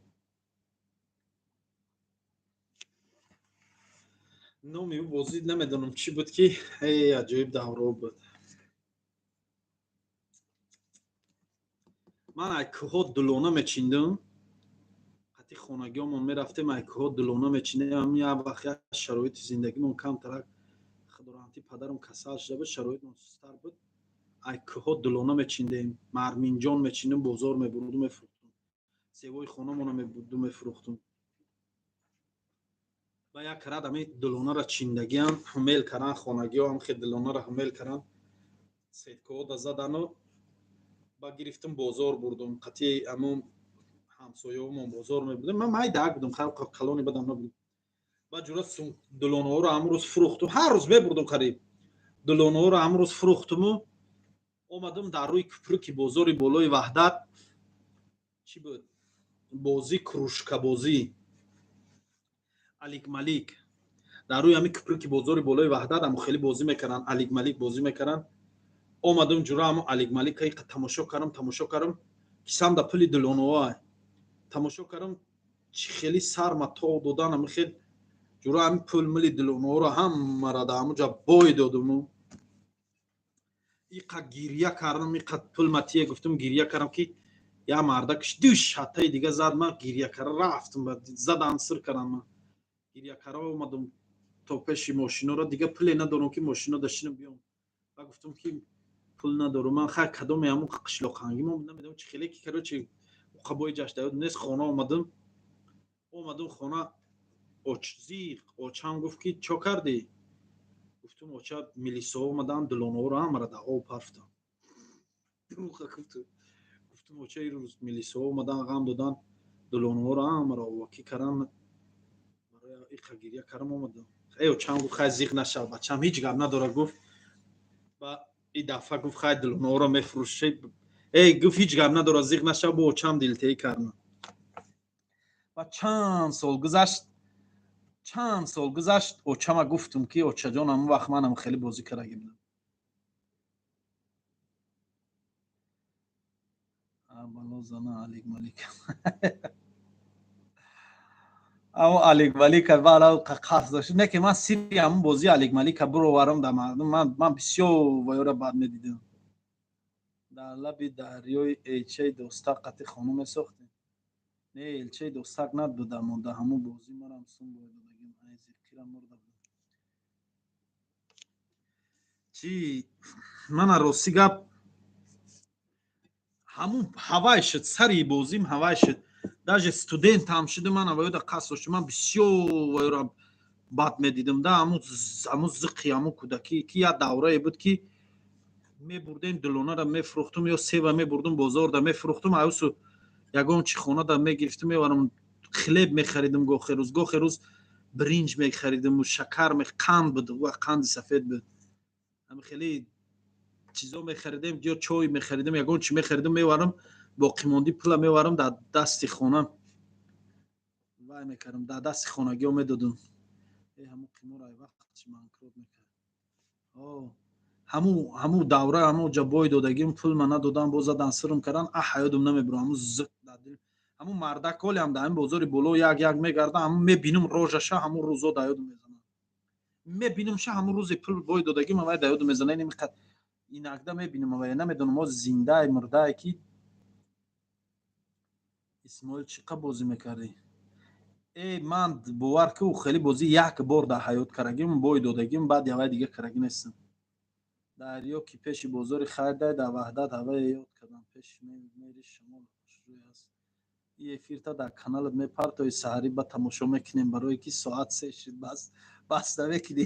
Номи ӯ бозӣ намедонам чӣ буд, ки эй, аҷоиб давро буд. Ман ай кӯҳо дулона мечиндам, қати хонагиҳомон мерафтем, ай кӯҳо дулона мечиндем. Як вақт як шароити зиндагимон камтарак, худораҳматӣ, падарам касал шуда буд, шароитмон сустар буд. Ай кӯҳо дулона мечиндем, марминҷон мечиндем, бозор мебурдум, мефурӯхтум, севои хонамона мебурдум, мефурӯхтум. Ба як рад ами дулонаро чиндагиам ҳумел кардан, хонагиҳо ҳам хел дулонаро ҳумел кардан, сеткаҳо да задану ба гирифтум, бозор бурдум, қатъи амон ҳамсояҳомон бозор мебурдем. Ман майдаак будам, калони бадам набудам. Ба ҷура дулонаҳоро ҳамон рӯз фурӯхтум, ҳар рӯз мебурдум қариб. Дулонаҳоро ҳамон рӯз фурӯхтуму омадам дар рӯи купруки бозори болои Ваҳдат. Чӣ буд бозӣ? Кружкабозӣ, алик-малик. Дар рӯи ҳамин купруки бозори болои Ваҳдат ҳамо хеле бозӣ мекарданд, алик-малик бозӣ мекарданд. Омадам ҷура, ҳамо алик-малика тамошо кардам, тамошо кардам, кисам да пули дулонаҳоа. Тамошо кардам, чӣ хели сарма тов додан, ҳами хел ҷура ҳами пул мули дулонаҳоро ҳамаро да ҳамуҷа бой додуму иқа гирья кардам, иқа пул матия гуфтам, гирья кардам, ки я мардакш ду шаттаи дига зад. Ман гирья карда рафтам, задан сир кардам. Ман гирья карда омадам то пеши мошиноро, дига пуле надорам, ки мошино дашинам биём. Ба гуфтам, ки пул надорам ман. Хай, кадоме ҳамун қишлоқангимо намедонам чи хеле ки, короче, қабои ҷашт нест. Хона омадам, омадам хона, зиқ очам гуфт, ки чо кардӣ? Гуфтум: оча, милисаҳо омадан, дулонаҳоро ҳамаро дар об партофтам. Гуфтум: оча, ирӯз милисаҳо омадан, ғам додан, дулонаҳоро ҳамаро овакӣ кардан, барои иқа гирья кардам омадам. Э, очам гуфт: хай, зиқ нашав, бачам, ҳеҷ гап надорад, гуфт. Ба и дафъа гуфт: хай, дулонаҳоро мефурӯши. Эй, гуфт, ҳеҷ гап надорад, зиқ нашав. Бо очам дилтеӣ кардам. Ва чанд сол гузашт, чанд сол гузашт, очама гуфтум, ки очаҷон, ҳамон вақт манам хеле бозӣ кардаги будам. Бало зана алик малик, амо алик малика бала қасд дошт. Не ки ман сири ҳамон бозии алик малика бироварам дар мардум. Ман бисёр ваёра бад медидам. Дар лаби дарёи элчаи Достак қати хона месохтем. Не, элчаи Достак набудам, дар ҳамон бозӣ марам сум бой додагим, ай зиқира мурда будам. Чӣ мана, рости гап, ҳамун ҳавай шуд, сари бозим ҳавай шуд. Даже студентам шудам, ман аваёда қасд доштам. Ман бисёр ваёра бад медидам да, ҳамун зиқи ҳамун кӯдакӣ, ки як даврае буд, ки мебурдем дулонара мефурӯхтум ё себа мебурдум, бозорда мефурӯхтум, аюсу ягон чи хонада мегирифтум, меварам, хлеб мехаридум, гохе рӯз, гохе рӯз биринҷ мехаридуму шакар, қанд буд, қанди сафед буд, ҳами хеле чизо мехаридем ё чой мехаридем, ягон чи мехаридум, меварам, боқимондӣ пула меварам, дар дасти хона вай мекардам, дар дасти хонагиҳо медодум. Э, ҳамун қимор ай вақт чи манкрот мекард. Ҳамун давра ҳамун ҷа бой додагим, пул ма надодам, боз задан сирм кардан. А ҳаёдум намебурам, ҳамун зиқ дар дил, ҳамун мардак ҳолиам дар ҳамин бозори боло як як мегарда, ҳамун мебинум рожаша, ҳамун рӯзо дар ёдум мезанам, мебинумша, ҳамун рӯзе пул бой додагим, авай дар ёдум мезана. Инакда мебинам авай, намедонам мо зиндай мурдае. Ки Исмоил, чӣ қа бозӣ мекардӣ? Э, ман бовар ки, хеле бозӣ як бор дар ҳаёт карагим, бой додагим, баъд явай дига карагӣ нестам. Дарё ки пеши бозори хайрдай, дар Ваҳдат ҳавае ёд кардам. Пеши мери шимол хушрӯй аст. И эфирта дар каналат мепартои, саҳарӣ ба тамошо мекунем, барое ки соат 3 шуд, бас бас намекунӣ.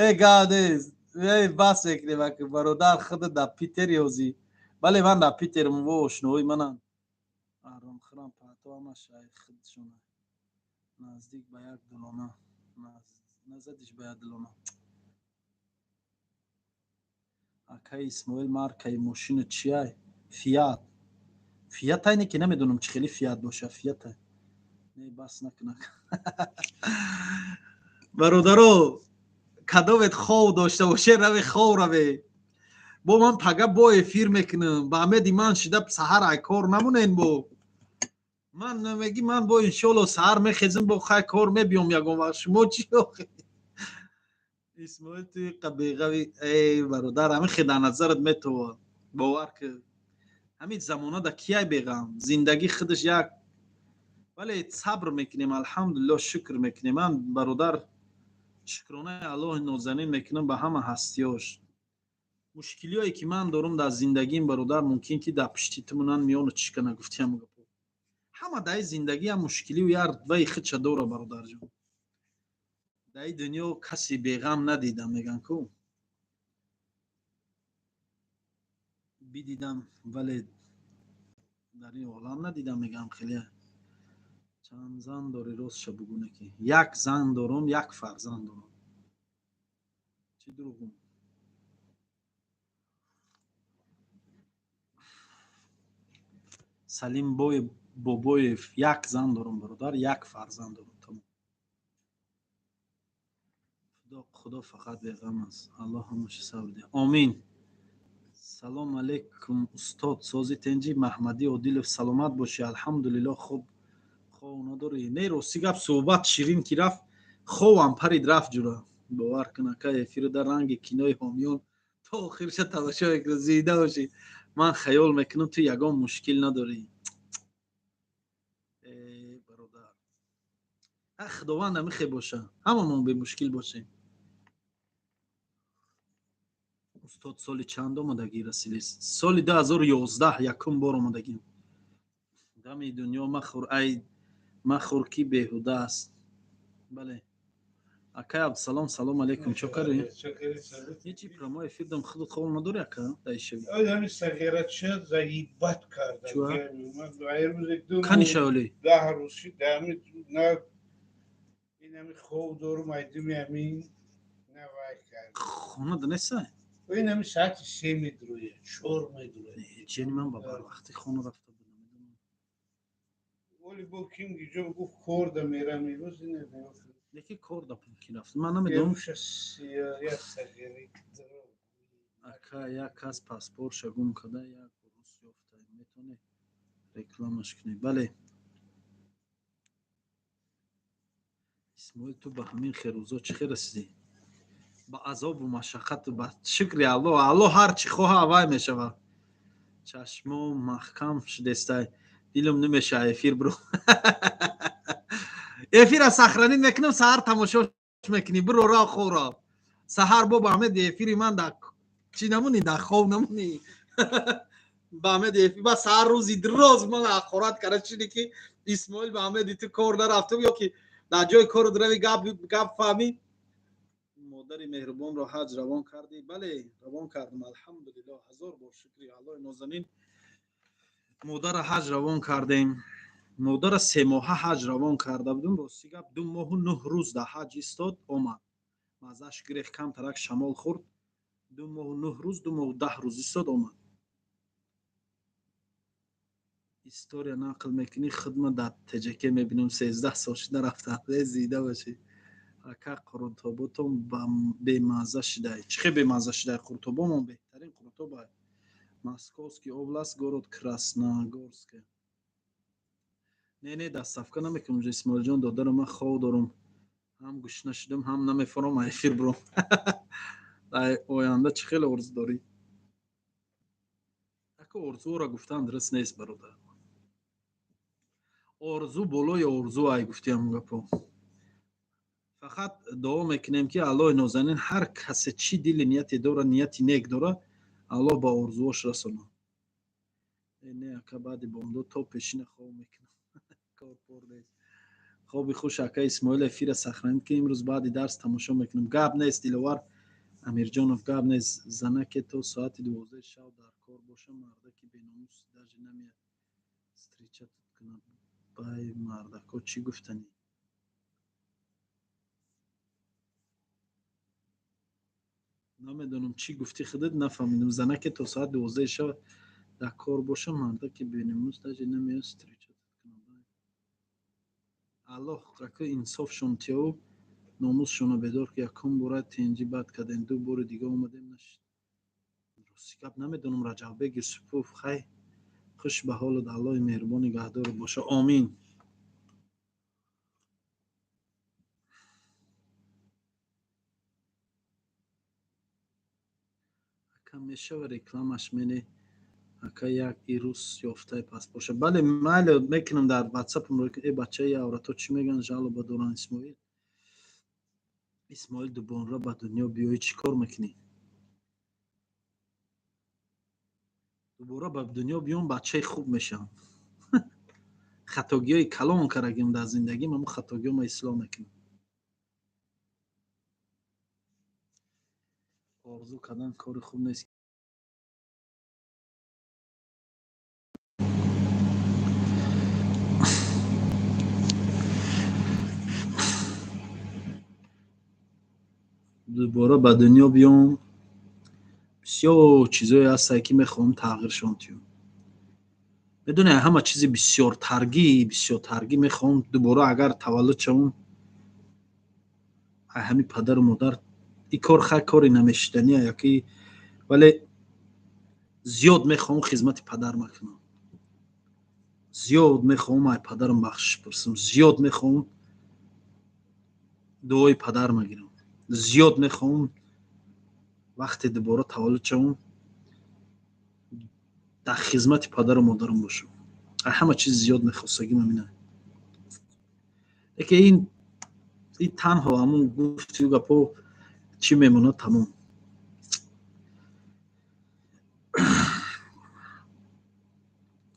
Э, гап нест, э, бас мекунем. Бародар, худат дар Питер ёзӣ? Бале, ман дар Питерм, во ошноҳои мананд. Аромхӯрам паҳто ҳамаш худшона наздик ба як дулона назадиш ба як дулона. Акаи Исмоил, маркаи мошина чиай? Фиат. Фиатай не ки намедонам чӣ хели Фиат боша. Фиатай не, бас накунак. Бародаро, кадомет хов дошта боше, раве хов раве. Бо ман пага бо эфир мекунам. Ба амеди ман шида саҳар ай кор намонен. Бо ман намеги, ман бо иншолло саҳар мехезам, бо хай кор мебиём ягон вақт. Шумо чӣ? Исмоил, ту беғави. Эй бародар, ҳамин хе дар назарат метова, бовар ки ҳамин замона да кияй беғам? Зиндагӣ худаш як, вале сабр мекунем, алҳамдулилло, шукр мекунем. Ман, бародар, шукронаи Аллоҳи нозанин мекунам ба ҳама ҳастиёш. Мушкилиҳое ки ман дорам дар зиндагиам, бародар, мумкин ки дар пишти ту монанд миёну чишка нагуфтиам гапо. Ҳама дар зиндагиам мушкилию яр ваи худша дора, бародарҷон. Дар ин дунё касе беғам надидам, меган ку. Бидидам, вале дар ин олам надидам, мегам хеле. Чанд зан дорӣ, ростша бугӯ? Ки як зан дорам, як фарзанд дорам. Чӣ дурӯғум? Салим Бобоев, як зан дорам, бародар, як фарзанд дорам, тамом. Худо фақат беғам аст. Аллоҳ ҳамаша сабр диҳад, омин. Салом алейкум, устод, сози тенҷи? Маҳмадӣ Одилов, саломат бошӣ, алҳамдулилло, хуб. Хов надорӣ? Не, рости гап, суҳбат ширин ки рафт, ховам парид, рафт ҷура. Бовар кун, ака, эфиру дар ранги кинои ҳомиён то охирша тамошо мекунам. Зинда бошӣ. Ман хаёл мекунам, ту ягон мушкил надорӣ. Бародар, Худованд ҳамихе боша, ҳамамон бемушкил бошем. Устод, соли чанд омадагӣ расидӣ? Соли 2011 якум бор омадагим. Ғами дунё махӯр, ай махӯр, ки беҳуда аст. Бале. Акай Абдусалом, салом алейкум, чо карӣ? Ҳечи, прямой эфир дам. Худат хоб надорӣ, ака, даишави? Канишаоли хона данесай? Инами саати 3 медуроя, 4 медуроя. Ҷени ман ба барвақти хона рафта будам. Оли бо ким гиҷо гуфт, кор да мерам имрӯз. Яке кор да ки рафт, ман намедонам. Ака, як кас паспортша гум карда, як рус ёфта, метавонӣ рекламаш кунӣ? Бале. Исмоил, ту ба ҳамин херӯзо чӣ хел расидӣ? Ба азобу машаққату ба шукри Аллоҳ. Аллоҳ ҳар чӣ хоҳа, авай мешавад. Чашмом маҳкам шудестай, дилам намеша эфир биро. Эфира сохранить мекунам, саҳар тамошош мекунӣ. Биро, ра хӯро, саҳар бо ба ҳамеди эфири ман дар чӣ намонӣ, дар хов намонӣ. Ба ҳамеди эфир ба саҳар рӯзи дроз ман ҳақорат кара шуди, ки Исмоил, ба ҳамеди ту кор нарафтум, ё ки дар ҷои кору драви гап гап фаҳмӣ. Модари меҳрубонро ҳаҷ равон кардӣ? Бале, равон кардам, алҳамдулилло, ҳазор бор шукри Аллоҳи нозанин. Модара ҳаҷ равон кардем. Модара 3 моҳа ҳаҷ равон карда будем. Рости гап, 2 моҳу 9 рӯз дар ҳаҷ истод, омад. Маззаш гирех, камтарак шамол хӯрд. 2 моҳу 9 рӯз, 2 моҳу 10 рӯз истод, омад. История нақл мекунӣ, худма дар ТЖК мебинам, 13 сол шуда рафтам. Зида бошӣ, ака. Қурутоботон бемазза шидай. Чӣ хел бемазза шидай? Қурутобомон беҳтарин қурутоба. Московский область, город Красногорск. Не, не, доставка намекунам. Исмоилҷон, додару, ман хов дорум, ҳам гушна шудам, ҳам намефорам эфир буром. Оянда чӣ хеле орзу дорӣ, ака? Орзуро гуфтан дуруст нест, бародар. Орзу болои орзу ай, гуфтиам гапо. Фақат дуо мекунем, ки Аллоҳи нозанин ҳар касе чӣ дили нияте дора, нияти нек дора, Аллоҳ ба орзуош расонад. Не, ака, баъди бомдод то пешина хоб мекунам, кор пор нест. Хоби хуш, ака Исмоил. Эфира сохранить, ки имрӯз баъди дарс тамошо мекунам. Гап нест, Диловар Амирҷонов, гап нест. Занаке то соати 12 шав дар кор боша, мардаки беномус даже намеяд встречать кунад. Бай мардако чӣ гуфтанӣ? Намедонам, чӣ гуфтӣ, худат нафаҳмидам. Занаке то соати 12 шав дар кор боша, мардаки беномус даже намеяд встречать кунад. Аллоҳ ака инсофшон тиёву номусшонро бедор ки. Якум бора тинҷӣ бад кардем, ду бори дига омадем, нашид. Рости гап, намедонам. Раҷаббек Юсупов, хай, хуш ба ҳолат, Аллоҳи меҳрубон нигаҳдорат боша, омин. Ака, мешава рекламаш мене? Ака, як ирус ёфтаи пас боша. Бале, майли, мекунам дар ватсапам. Э, бачаи аврато чӣ мегӯянд? Жалоба доранд. Исмоил, Исмоил, дубонра ба дунё биёӣ, чӣ кор мекунӣ? Дубора ба дунё биём, бачаи хуб мешавам. Хатогиҳои калон кардагим дар зиндагим, ҳамун хатогиҳома ислоҳ мекунам. Орзу кардан кори хуб нест. Дубора ба дунё биём, бисёр чизое ҳастае, ки мехоҳам тағйиршон диҳам. Медони, ҳама чизи бисёртаргӣ мехоҳам, дубора агар таваллуд шавам, ҳами падару модар. И кор хай кори намешидания яки, вале зиёд мехоҳам хизмати падар макунам, зиёд мехоҳам ай падарам бахшиш пурсам, зиёд мехоҳам дуои падар магирам, зиёд мехоҳам вақте дубора таваллуд шавам, дар хизмати падару модарам бошам. Ҳама чиз зиёд мехостагим ҳамина. Лекин ин танҳо ҳамун гуфтию гапо чӣ мемонад, тамом.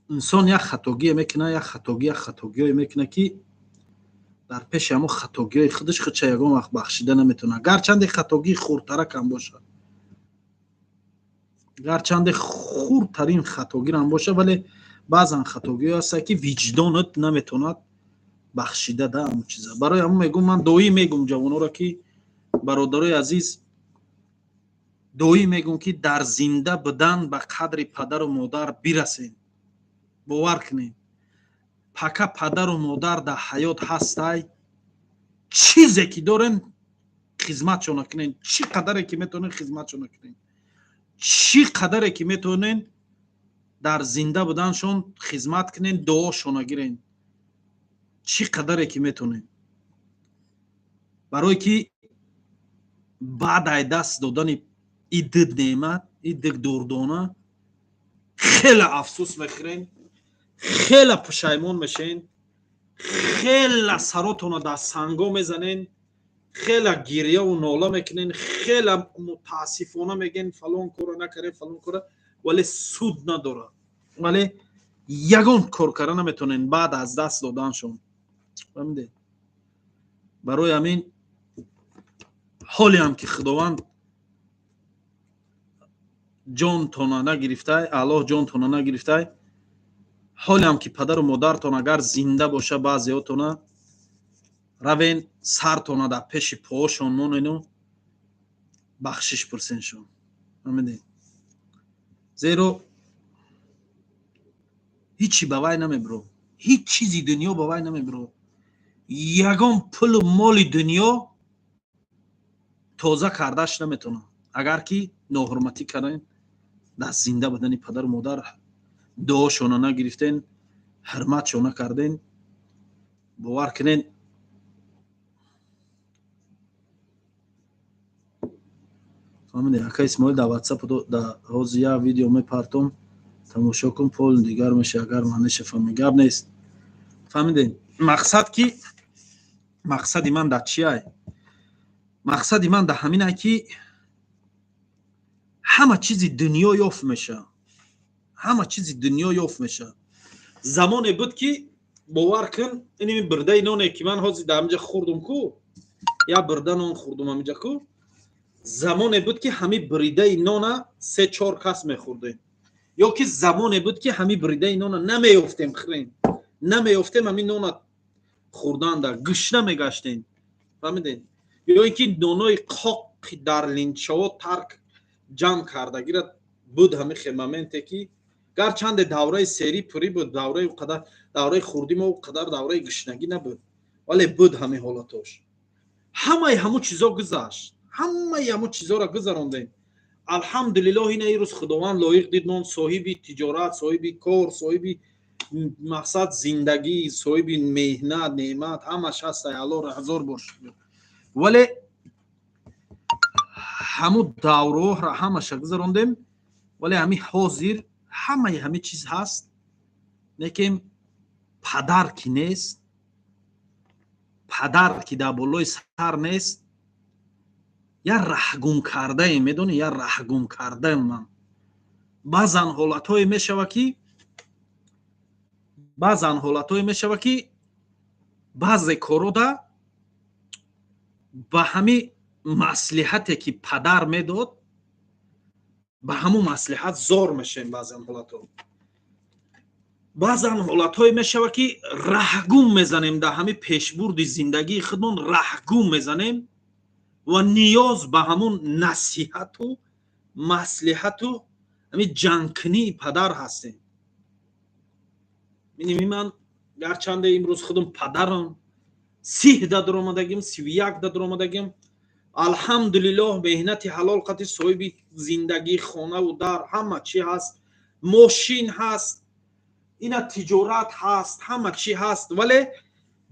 Инсон як хатогие мекунад, як хатоги, як хатогиое мекунад, ки дар пеши ҳамон хатогиҳои худаш худша ягон вақт бахшида наметавонад, гарчанде хатогии хурдтаракам бошад, гарчанде хурдтарин хатогирам бошад. Вале баъзан хатогиҳое ҳастанд, ки виҷдонат наметавонад бахшида да ҳамон чиза. Барои ҳамон мегӯм, ман доим мегӯм ҷавонҳоро, ки бародарои азиз, доим мегӯм, ки дар зинда будан ба қадри падару модар бирасем. Бовар кунед, пока падару модар дар ҳаёт ҳастай, чизе ки дорем, хизматшона кунем, чӣ қадаре ки метавонем, хизматшона кунем, чӣ қадаре ки метавонем, дар зинда буданшон хизмат кунем, дуошона гирем, чӣ қадаре ки метавонем, барое ки баъд ай даст додани и ду неъмат, и ду дурдона, хеле афсӯс мехӯрем, хеле пушаймон мешен, хеле саротона дар санго мезанен, хеле гирьяву нола мекунен, хеле мутаассифона мегӯен, фалон кора накардем, фалон кора, вале суд надорад, вале ягон кор карда наметавонен баъд аз даст доданшон. Фаҳмидед? Барои ҳамин ҳолеам ки Худованд ҷонтона нагирифтай, Аллоҳ ҷонтона нагирифтай, ҳолеам ки падару модартон агар зинда боша, баъзеҳотона равен, сартона дар пеши поҳошон монену бахшиш пурсеншон. Фаҳмидед? Зеро ҳичи ба вай намебиро, ҳеҷ чизи дунё ба вай намебиро, ягон пулу моли дунё тоза кардаш наметавонад, агар ки ноҳурматӣ кардем дар зинда будани падару модар, дуошона нагирифтен, ҳурматшо накарден. Бовар кунен. Фаҳмидед? Ака Исмоил, дар ватсап дар ҳозир як видео мепартом, тамошо кун, пол дигар меша, агар маъниша фаҳми. Гап нест. Фаҳмидед? Мақсад ки, мақсади ман дар чиай? Мақсади ман дар ҳамин ки ҳама чизи дунё ёфт мешавад, ҳама чизи дунё ёфт мешавад. Замоне буд ки бовар кун, иними бирдаи ноне ки ман ҳозир дар ҳаминҷа хӯрдум ку, як бирда нон хӯрдум ҳаминҷа ку, замоне буд ки ҳами бридаи нона 3-4 кас мехӯрдем, ё ки замоне буд ки ҳами бридаи нона намеёфтем хӯрем, намеёфтем ҳами нона хӯрданда, гушна мегаштем, фаҳмидем? Ё ин ки нонои қоқи дар линчаҳо тарк ҷамъ кардагира буд. Ҳами хел моменте ки гарчанде давраи серӣ пурӣ буд, давраи қадар, давраи хурдӣ мо қадар давраи гушнагӣ набуд, вале буд ҳамин ҳолатош. Ҳамаи ҳамун чизо гузашт, ҳамаи ҳамун чизоро гузарондем, алҳамдулиллоҳ. Ина ирӯз Худованд лоиқ дид, мон соҳиби тиҷорат, соҳиби кор, соҳиби мақсад зиндагӣ, соҳиби меҳнат, неъмат, ҳамаш ҳастай, Аллоҳро ҳазор бор шукр. Вале ҳамун давроҳро ҳамаша гузарондем, вале ҳамин ҳозир ҳамаи ҳамин чиз ҳаст, лекин падар ки нест, падар ки дар болои сар нест, як раҳгум кардаем, медонӣ, як раҳгум кардаем. Ман баъзан ҳолатҳое мешава ки, баъзан ҳолатҳое мешава ки баъзе корода ба ҳамин маслиҳате ки падар медод, ба ҳамун маслиҳат зор мешавем. Баъзан ҳолатҳо, баъзан ҳолатҳое мешава ки раҳгум мезанем дар ҳамин пешбурди зиндагии худмон, раҳгум мезанем ва ниёз ба ҳамун насиҳату маслиҳату ҳамин ҷангкунии падар ҳастем. Миними ман гарчанде имрӯз худам падарам, 30 да дуромадагим, 31 да дуромадагим, алҳамдулиллоҳ, меҳнати ҳалол қати соҳиби зиндагӣ, хонаву дар, ҳама чӣ ҳаст, мошин ҳаст, ина тиҷорат ҳаст, ҳама чӣ ҳаст, вале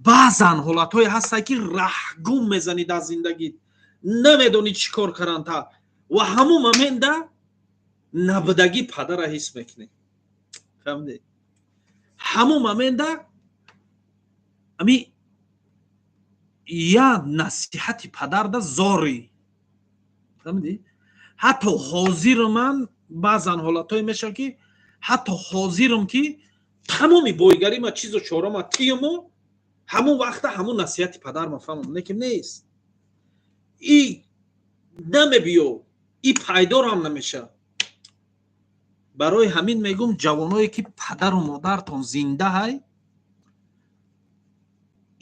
баъзан ҳолатҳое ҳастанд ки раҳгум мезанӣ дар зиндагӣ, намедонӣ чӣ кор каранта, ва ҳамун момента набудагӣ падара ҳис мекунӣ, фаҳмидӣ? Ҳамун момента ами як насиҳати падарда зорӣ, фаҳмидӣ? Ҳатто ҳозир ман баъзан ҳолатҳое мешавад ки ҳатто ҳозирам ки тамоми бойгарима, чизу чорама тиюму ҳамун вақта ҳамун насиҳати падарма фаҳмам, лекин нест, и намебиё, и пайдорам намешавад. Барои ҳамин мегӯм, ҷавоное ки падару модартон зинда ҳай,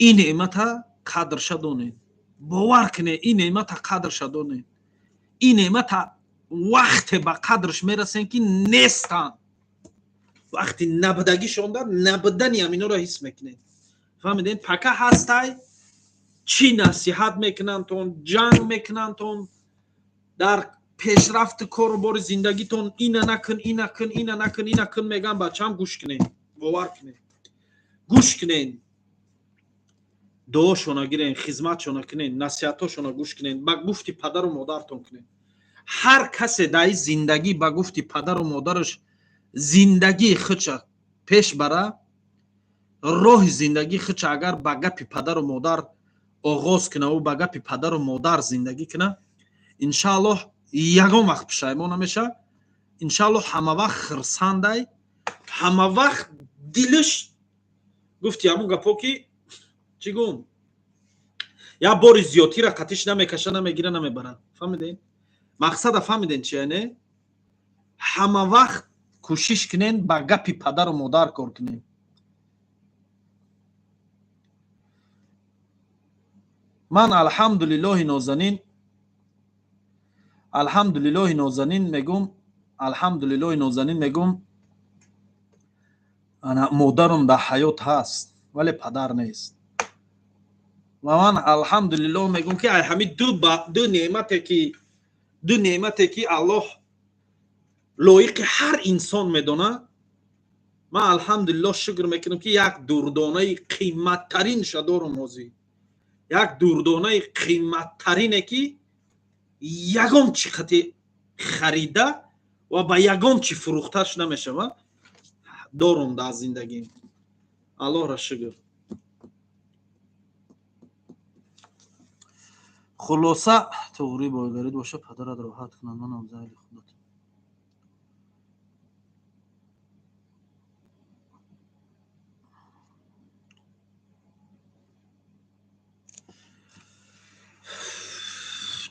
ин неъмата қадрша донед, бовар кунед, ин неъмата қадрша донед. Ин неъмата вақте ба қадрш мерасем ки нестанд, вақти набудагишонда набудани ҳаминоро ҳис мекунед, фаҳмидед? Пока ҳастай, чӣ насиҳат мекунандтон, ҷанг мекунандтон дар пешрафти кору бори зиндагитон, ина накун, ина кун, ина накун, ина кун мегӯям. Бачаам, гӯш кунед, бовар кунед, гӯш кунед, дуошона гирен, хизматшона кунед, насиҳатҳошона гӯш кунед, ба гуфти падару модартон кунед. Ҳар касе дар ин зиндагӣ ба гуфти падару модараш зиндагии худша пеш бара, роҳи зиндагии худша агар ба гапи падару модар оғоз кунаву ба гапи падару модар зиндагӣ куна, иншааллоҳ, ягон вақт пушаймон намешавад, иншааллоҳ, ҳама вақт хирсандай, ҳама вақт дилаш гуфти ҳамун гапо ки чӣ гум, як бори зиёдтира қатиш намекаша, намегира, намебарад. Фаҳмидем мақсада? Фаҳмидем чи? Не, ҳама вақт кӯшиш кунен ба гапи падару модар кор кунен. Ман алҳамдулиллоҳи нозанин, алҳамдулиллоҳи нозанин мегум, алҳамдулиллоҳи нозанин мегум, ана модарам дар ҳаёт ҳаст, вале падар нест. Ва ман алҳамдулиллоҳ мегум ки ай ҳамин ду неъмате ки, ду неъмате ки Аллоҳ лоиқи ҳар инсон медонад, ман алҳамдулиллоҳ шукр мекунам ки як дурдонаи қиматтаринша дорам ҳозир, як дурдонаи қиматтарине ки ягон чӣ қати харида ва ба ягон чӣ фурӯхташ намешавад, дорум дар зиндагим, Аллоҳро шукр. Хулоса, туғри бойгарид боша, падарат роҳат кунад, манам зайли худат.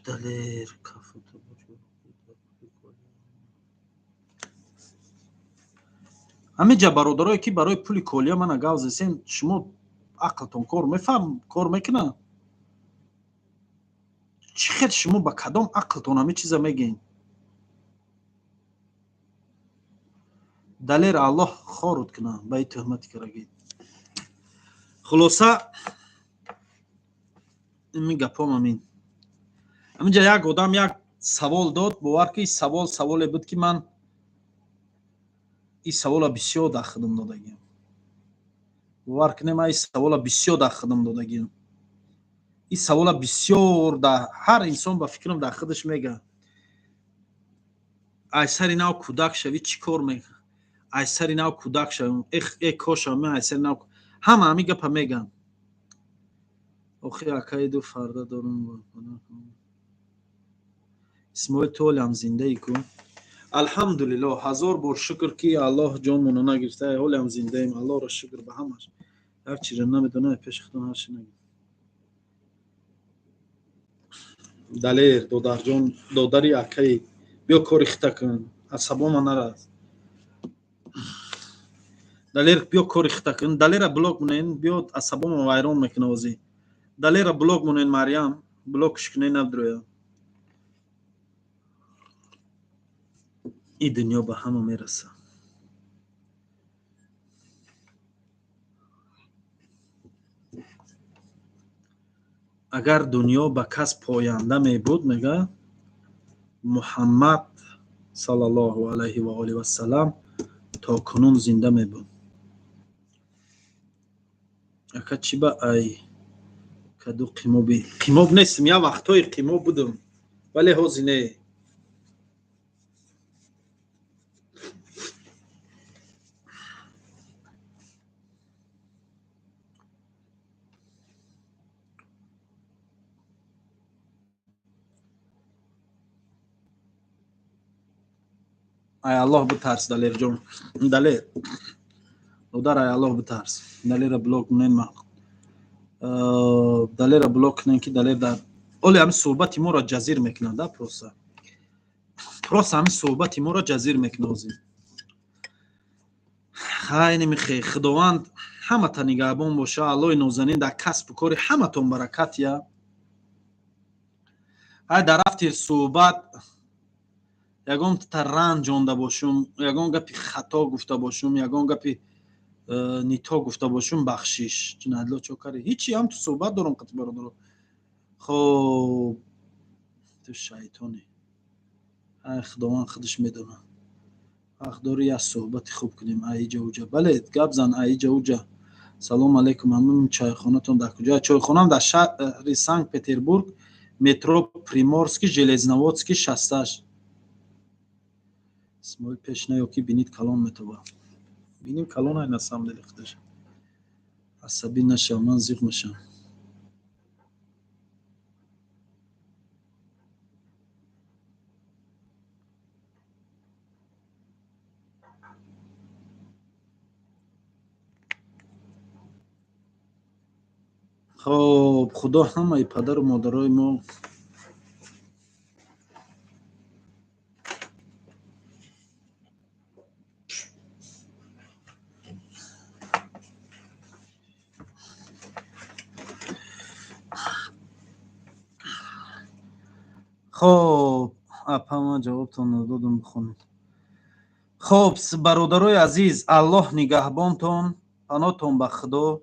Далер кафута. Ҳамиҷа бародарое, ки барои пули колия мана гав зесен, шумо ақлтон кор мефаҳм, кор мекунад? Чӣ хел шумо ба кадом ақлтон ҳамин чиза мегӯед? Далер, Аллоҳ хорут кунад ба ин тӯҳмати карагӣ. Хулоса, ин гапом амин. Ҳаминҷа як одам як савол дод, бовар ки савол саволе буд, ки ман ин савола бисёр дар худам додагиам. Бовар кунем, ман ин савола бисёр дар худам додагиам. Ин савола бисёр дар ҳар инсон, ба фикрам, дар худаш мега: ай сари нав кӯдак шавӣ, чӣ кор мекунӣ? Ай сари нав кӯдак шавем, э коша ман ай сари нав. Ҳама ҳамин гапа меган. Охи акаи ду фарда дорум. Исмоил, ту ҳолиам зиндаӣ ку? Алҳамдулиллоҳ, ҳазор бор шукр, ки Аллоҳ ҷонмонро нагирифта, ҳолиам зиндаем. Аллоҳро шукр ба ҳамаш. Як чиро намедонам, пеши худон ҳарчи нагӯ. Далер, додарҷон, додари акаи, биё кори хита кун, асабома нарас. Далер, биё кори хита кун. Далера блок монен, биё, асабома вайрон мекуна озӣ. Далера блок монен, Марьям, блокш кунен, набдроя. Ин дунё ба ҳама мераса. Агар дунё ба кас поянда мебуд, мега Муҳаммад саллаллоҳу алайҳи ва олиҳи вассалам, то кунун зинда мебуд. Ака, чӣ ба ай каду қимоби? Қимоб нестм, як вақтҳое қимоб будам, вале ҳозир не. Ай Аллоҳ битарс, Далерҷон, Далер додар, ай Аллоҳ битарс. Далера блок монен, ма Далера блок кунен, ки Далер дар оли ҳамин суҳбати моро ҷазир мекунад, да, просто ҳамин суҳбати моро ҷазир мекунад озир. Хай, немихе, Худованд ҳамата нигаҳбон боша. Аллоҳи нозанин дар касбу кори ҳаматон баракат я. Ай, дар рафти суҳбат ягон та ранҷонда бошум, ягон гапи хато гуфта бошум, ягон гапи нито гуфта бошум, бахшиш. Ҷинадло, чо кари? Ҳичи, ҳам ту суҳбат дорам қати бародаро. Хоб, ту шайтонӣ. Ай, Худованд худаш медонад. Ҳақ дорӣ, як суҳбати хуб кунем аиҷа уҷа. Бале, гап зан аиҷа уҷа. Салому алайкум, ҳамин чойхонатон дар куҷо? Чойхонам дар шаҳри Санкт Петербург, метро Приморский, Железноводский 68. Исмоил, пеш наё, ки бинит калон метоба. Биним калон ай, на самом деле худаш. Асабӣ нашав, ман зиқ мешавам. Хоб, Худо ҳамаи падару модарои мо. Хоб, апа, ман ҷавобтон надодам, бихонед. Хоб, бародарои азиз, Аллоҳ нигаҳбонтон, паноҳтон ба Худо.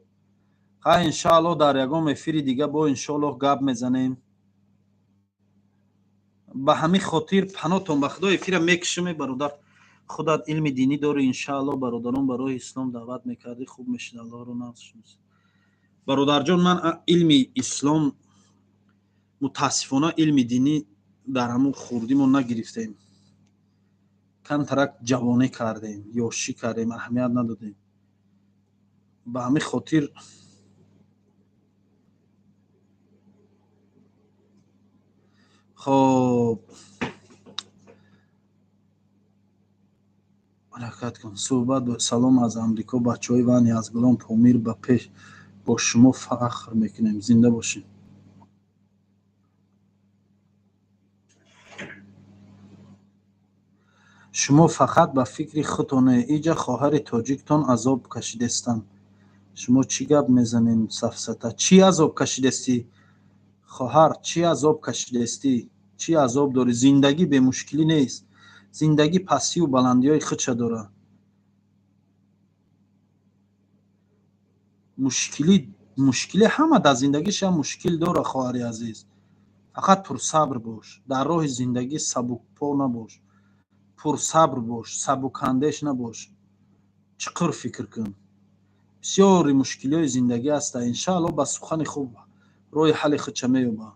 Хай, иншааллоҳ, дар ягон эфири дига бо иншоаллоҳ гап мезанем. Ба ҳамин хотир паноҳтон ба Худо, эфира мекушаме. Бародар, худат илми динӣ дорӣ, иншааллоҳ бародарон ба роҳи ислом даъват мекардӣ, хуб мешид. Аллоҳро нағз шинос. Бародарҷон, ман илми ислом, мутаассифона, илми динӣ дар ҳамун хурдимо нагирифтем. Камтарак ҷавонӣ кардем, ёшӣ кардем, аҳамият надодем. Ба ҳамин хотир Хоб, ҳаракат кун, суҳбат. Салом аз Амрико, бачаҳои Вани, аз Гулом Помир ба пеш, бо шумо фахр мекунем, зинда бошед. Шумо фақат ба фикри худтоне, иҷа хоҳари тоҷиктон азоб кашидестанд, шумо чӣ гап мезанед, сафсата? Чӣ азоб кашидестӣ, хоҳар? Чӣ азоб кашидестӣ? Чӣ азоб дорӣ? Зиндагӣ бемушкилӣ нест, зиндагӣ пастию баландиҳои худша дорад. Мушкилӣ, мушкилӣ ҳама дар зиндагиша мушкил дорад, хоҳари азиз. Фақат пурсабр бош, дар роҳи зиндагӣ сабукпо набош, пурсабр бош, сабукандеш набош, чуқур фикр кун. Бисёри мушкилиҳои зиндагӣ ҳаста, иншаалло, ба сухани хуб роҳи ҳалли худша меёбад.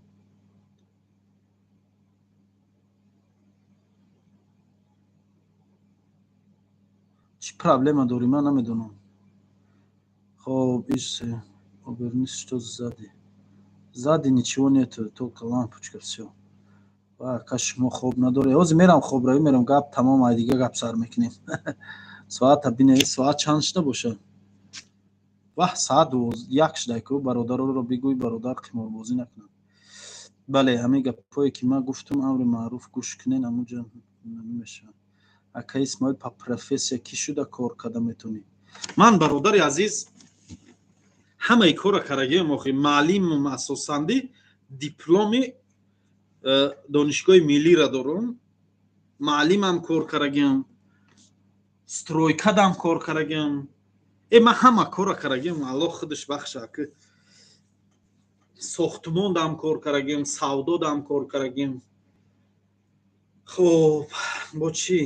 Чӣ проблема дорӣ, ман намедонам. Хоб, ис обернись, что сзади? Сзади ничего нету, только лампочка, всё. Ва ака, шумо хоб надоред? Ҳозир мерам, хобравӣ мерам, гап тамом, ай дига гап сар мекунем. Соата бине, соат чанд шуда бошад? Ваҳ, соат 1 шуда ку. Бародароро бигӯй, бародар, қиморбозӣ накунанд. Бале, ҳамин гапҳое ки ман гуфтум, амри маъруф гӯш кунен, амуҷа мешавад. Ака Исмоил, по профессия кӣ шуда кор карда метавонӣ? Ман, бародари азиз, ҳамаи кора карагиам охи. Маълимум асосанди, дипломи донишгоҳи миллиро дорум. Маълимам кор карагиам, стройкадам кор карагиам. Ман ҳама кора карагиам, Аллоҳ худаш бахша, ки сохтмондам кор карагиам, савдодам кор карагиам. Хоб, бо чӣ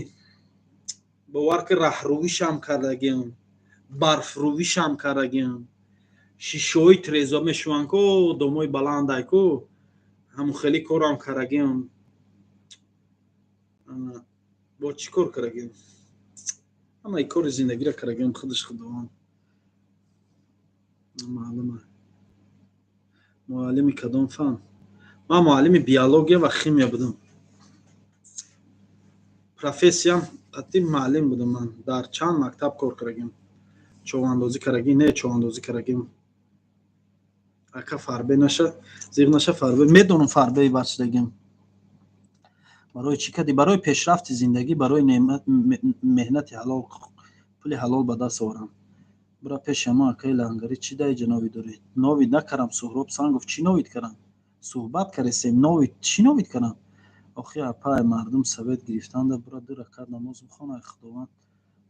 бовар ки, раҳрувишам кардагиам, барфрувишам кардагиам, шишои трезо мешуванд ку, домои баландай ку, ҳамун хеле корам кардагиам. Бо чӣ кор кардагиам? Ҳамаи кори зиндагиро кардагиам, худаш Худованд маълума. Муаллими кадом фан? Ман муаллими биология ва химия будам. Профессиям қатъи муаллим будам. Ман дар чанд мактаб кор кардагим. Човандозӣ кардагӣ? Не, човандозӣ кардагим. Ака, фарбе наша, зиғ наша, фарбе медонам, фарбеи бачдагим. Барои чӣ кардӣ? Барои пешрафти зиндагӣ, барои меҳнати ҳалол, пули ҳалол ба даст оварам. Бура пеши ҳамон акаи лангарӣ, чӣ даи ҷаноби дорӣ? Новид накардам, Суҳроб Сангов, чӣ новид кардам? Суҳбат кардесем, новид чӣ новид кардам? Охи апай, мардум совет гирифтанда, бура ду ракат намоз бихон, ай Худованд.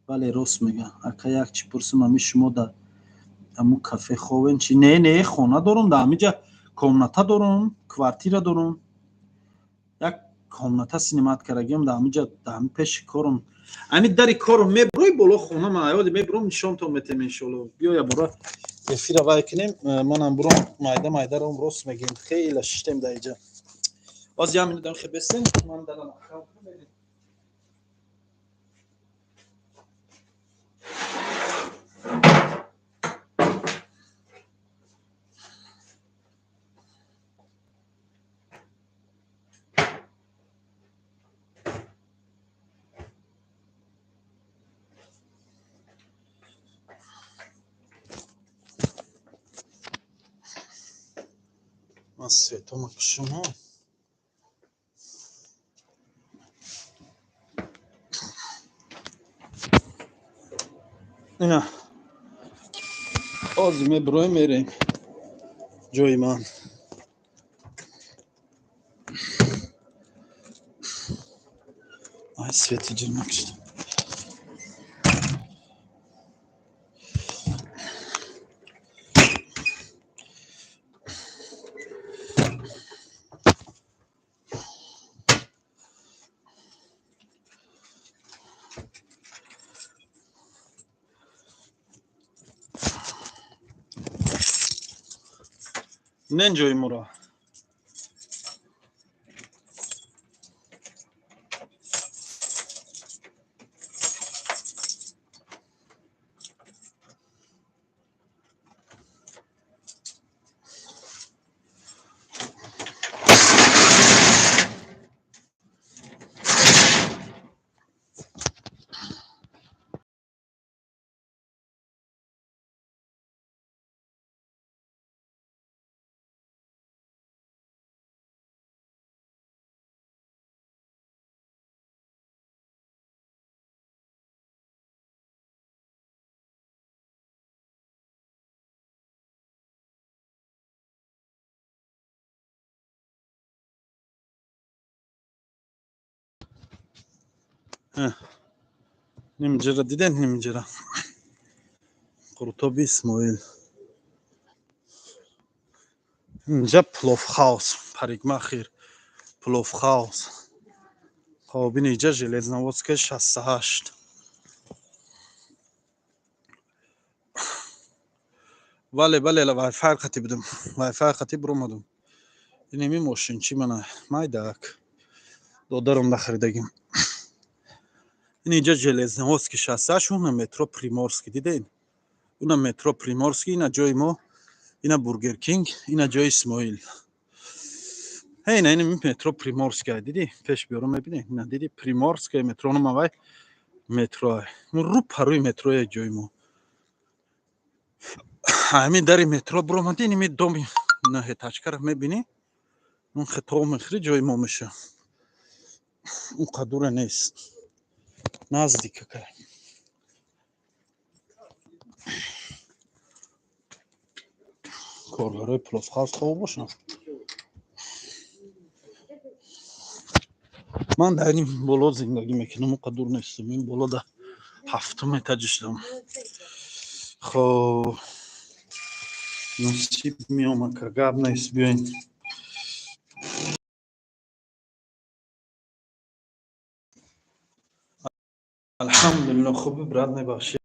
Бале, рост мега. Ака, як чӣ пурсум, ами шумо дар аму кафе ховен чи? Не, не, хона дорум, дар ҳамиҷа комната дорум, квартира дорум, як комната снимать кардагиам дар ҳамиҷа, дар ҳами пеши корум, ами дари корум мебурои, боло хона ман аёли мебуром, нишонтон метем, иншоалло. Биёя, бура эфира вай кунем, манам буром, майда майдаром, рост мегем, хеле шиштем дар иҷа. Боз як минутам хе бестем, ман дарам. Ман светома кушум. Ина ҳозир мебуроем, мерем ҷои ман. Ай, свети ҷир накушдам. Нен ҷои моро. Нимҷара диден, нимҷара Қурутоби Исмоил. Инҷа пловхаус, парикмахер, пловхаус. Хоб, ин иҷа Железноводская 68. Бале, бале, вайфай қати будам, вайфай қати биромадам. Инеми мошинчи мана майдак додарам нахаридагим. Ин иҷа Железноводский 68, уна метро Приморский, диден, уна метро Приморский, ина ҷои мо, ина Бургер Кинг, ина ҷои Исмоил. Ина ин метро Приморская, диди, пеш биёрам, мебини, ина диди, Приморская метро номавай метро, рӯ парӯи метроя ҷои мо. Ҳамин дари метро биромадӣ, иними доми наҳетачкара мебинӣ, он хитоб мехӯри, ҷои мо меша. Он қадура нест, наздик какай. Коргарои пловхавз хоб бошанд. Ман дар ин боло зиндагӣ мекунам, он қадур нестам, ин боло да ҳафтум этаҷ шудам. Хоб, насиб меомад, ка гап нест, биёин. Алҳамдулилло, хуби, брат, мебахшӣ,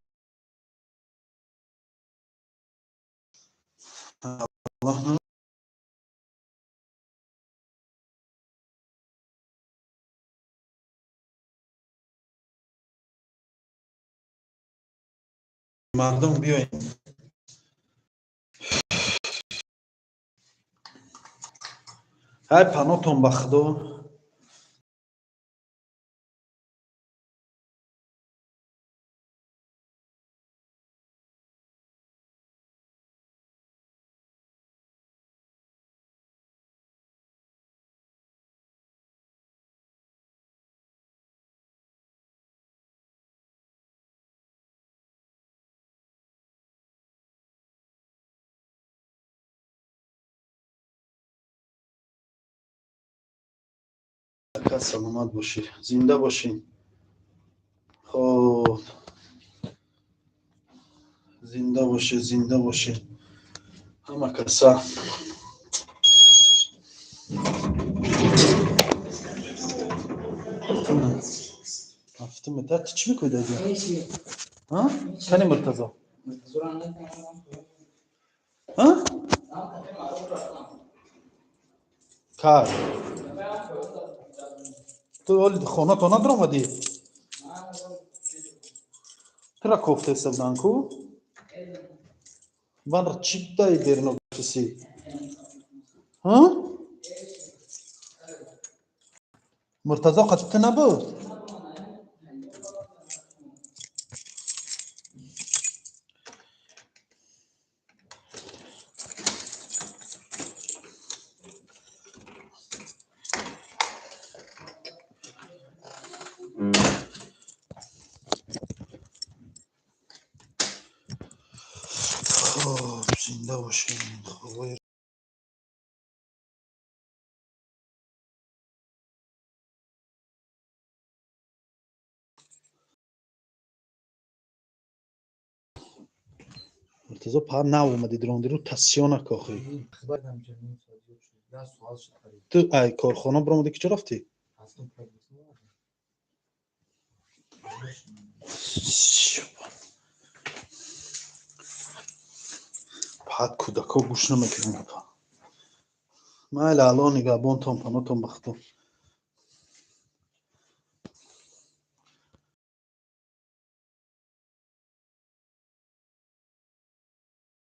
Аллоҳ. Мардум, биёин. Ҳай, панотон ба Худо. Саломат бошӣ, зинда бошин. Хоб, зинда бошед, зинда бошед ҳама каса. Ҳафтум этаж. Ту чӣ мекунӣ даҷа? Кани Муртазо? Кар ту оли хона то надромадӣ? Тура кофтеса будан ку? Ван чӣ даи дерно гуфтиси? Муртазо қати ту набуд? Хоб, зинда бошед. Хобои. Муртазо, па нав омадӣ, дрондиру тасиёна кохӣ. Ту ай корхона биромадӣ, ки чо рафтӣ? Баъд кӯдакҳо гӯш намекунанд. Майли, Алло нигаҳбонтон, панотон ба Худо.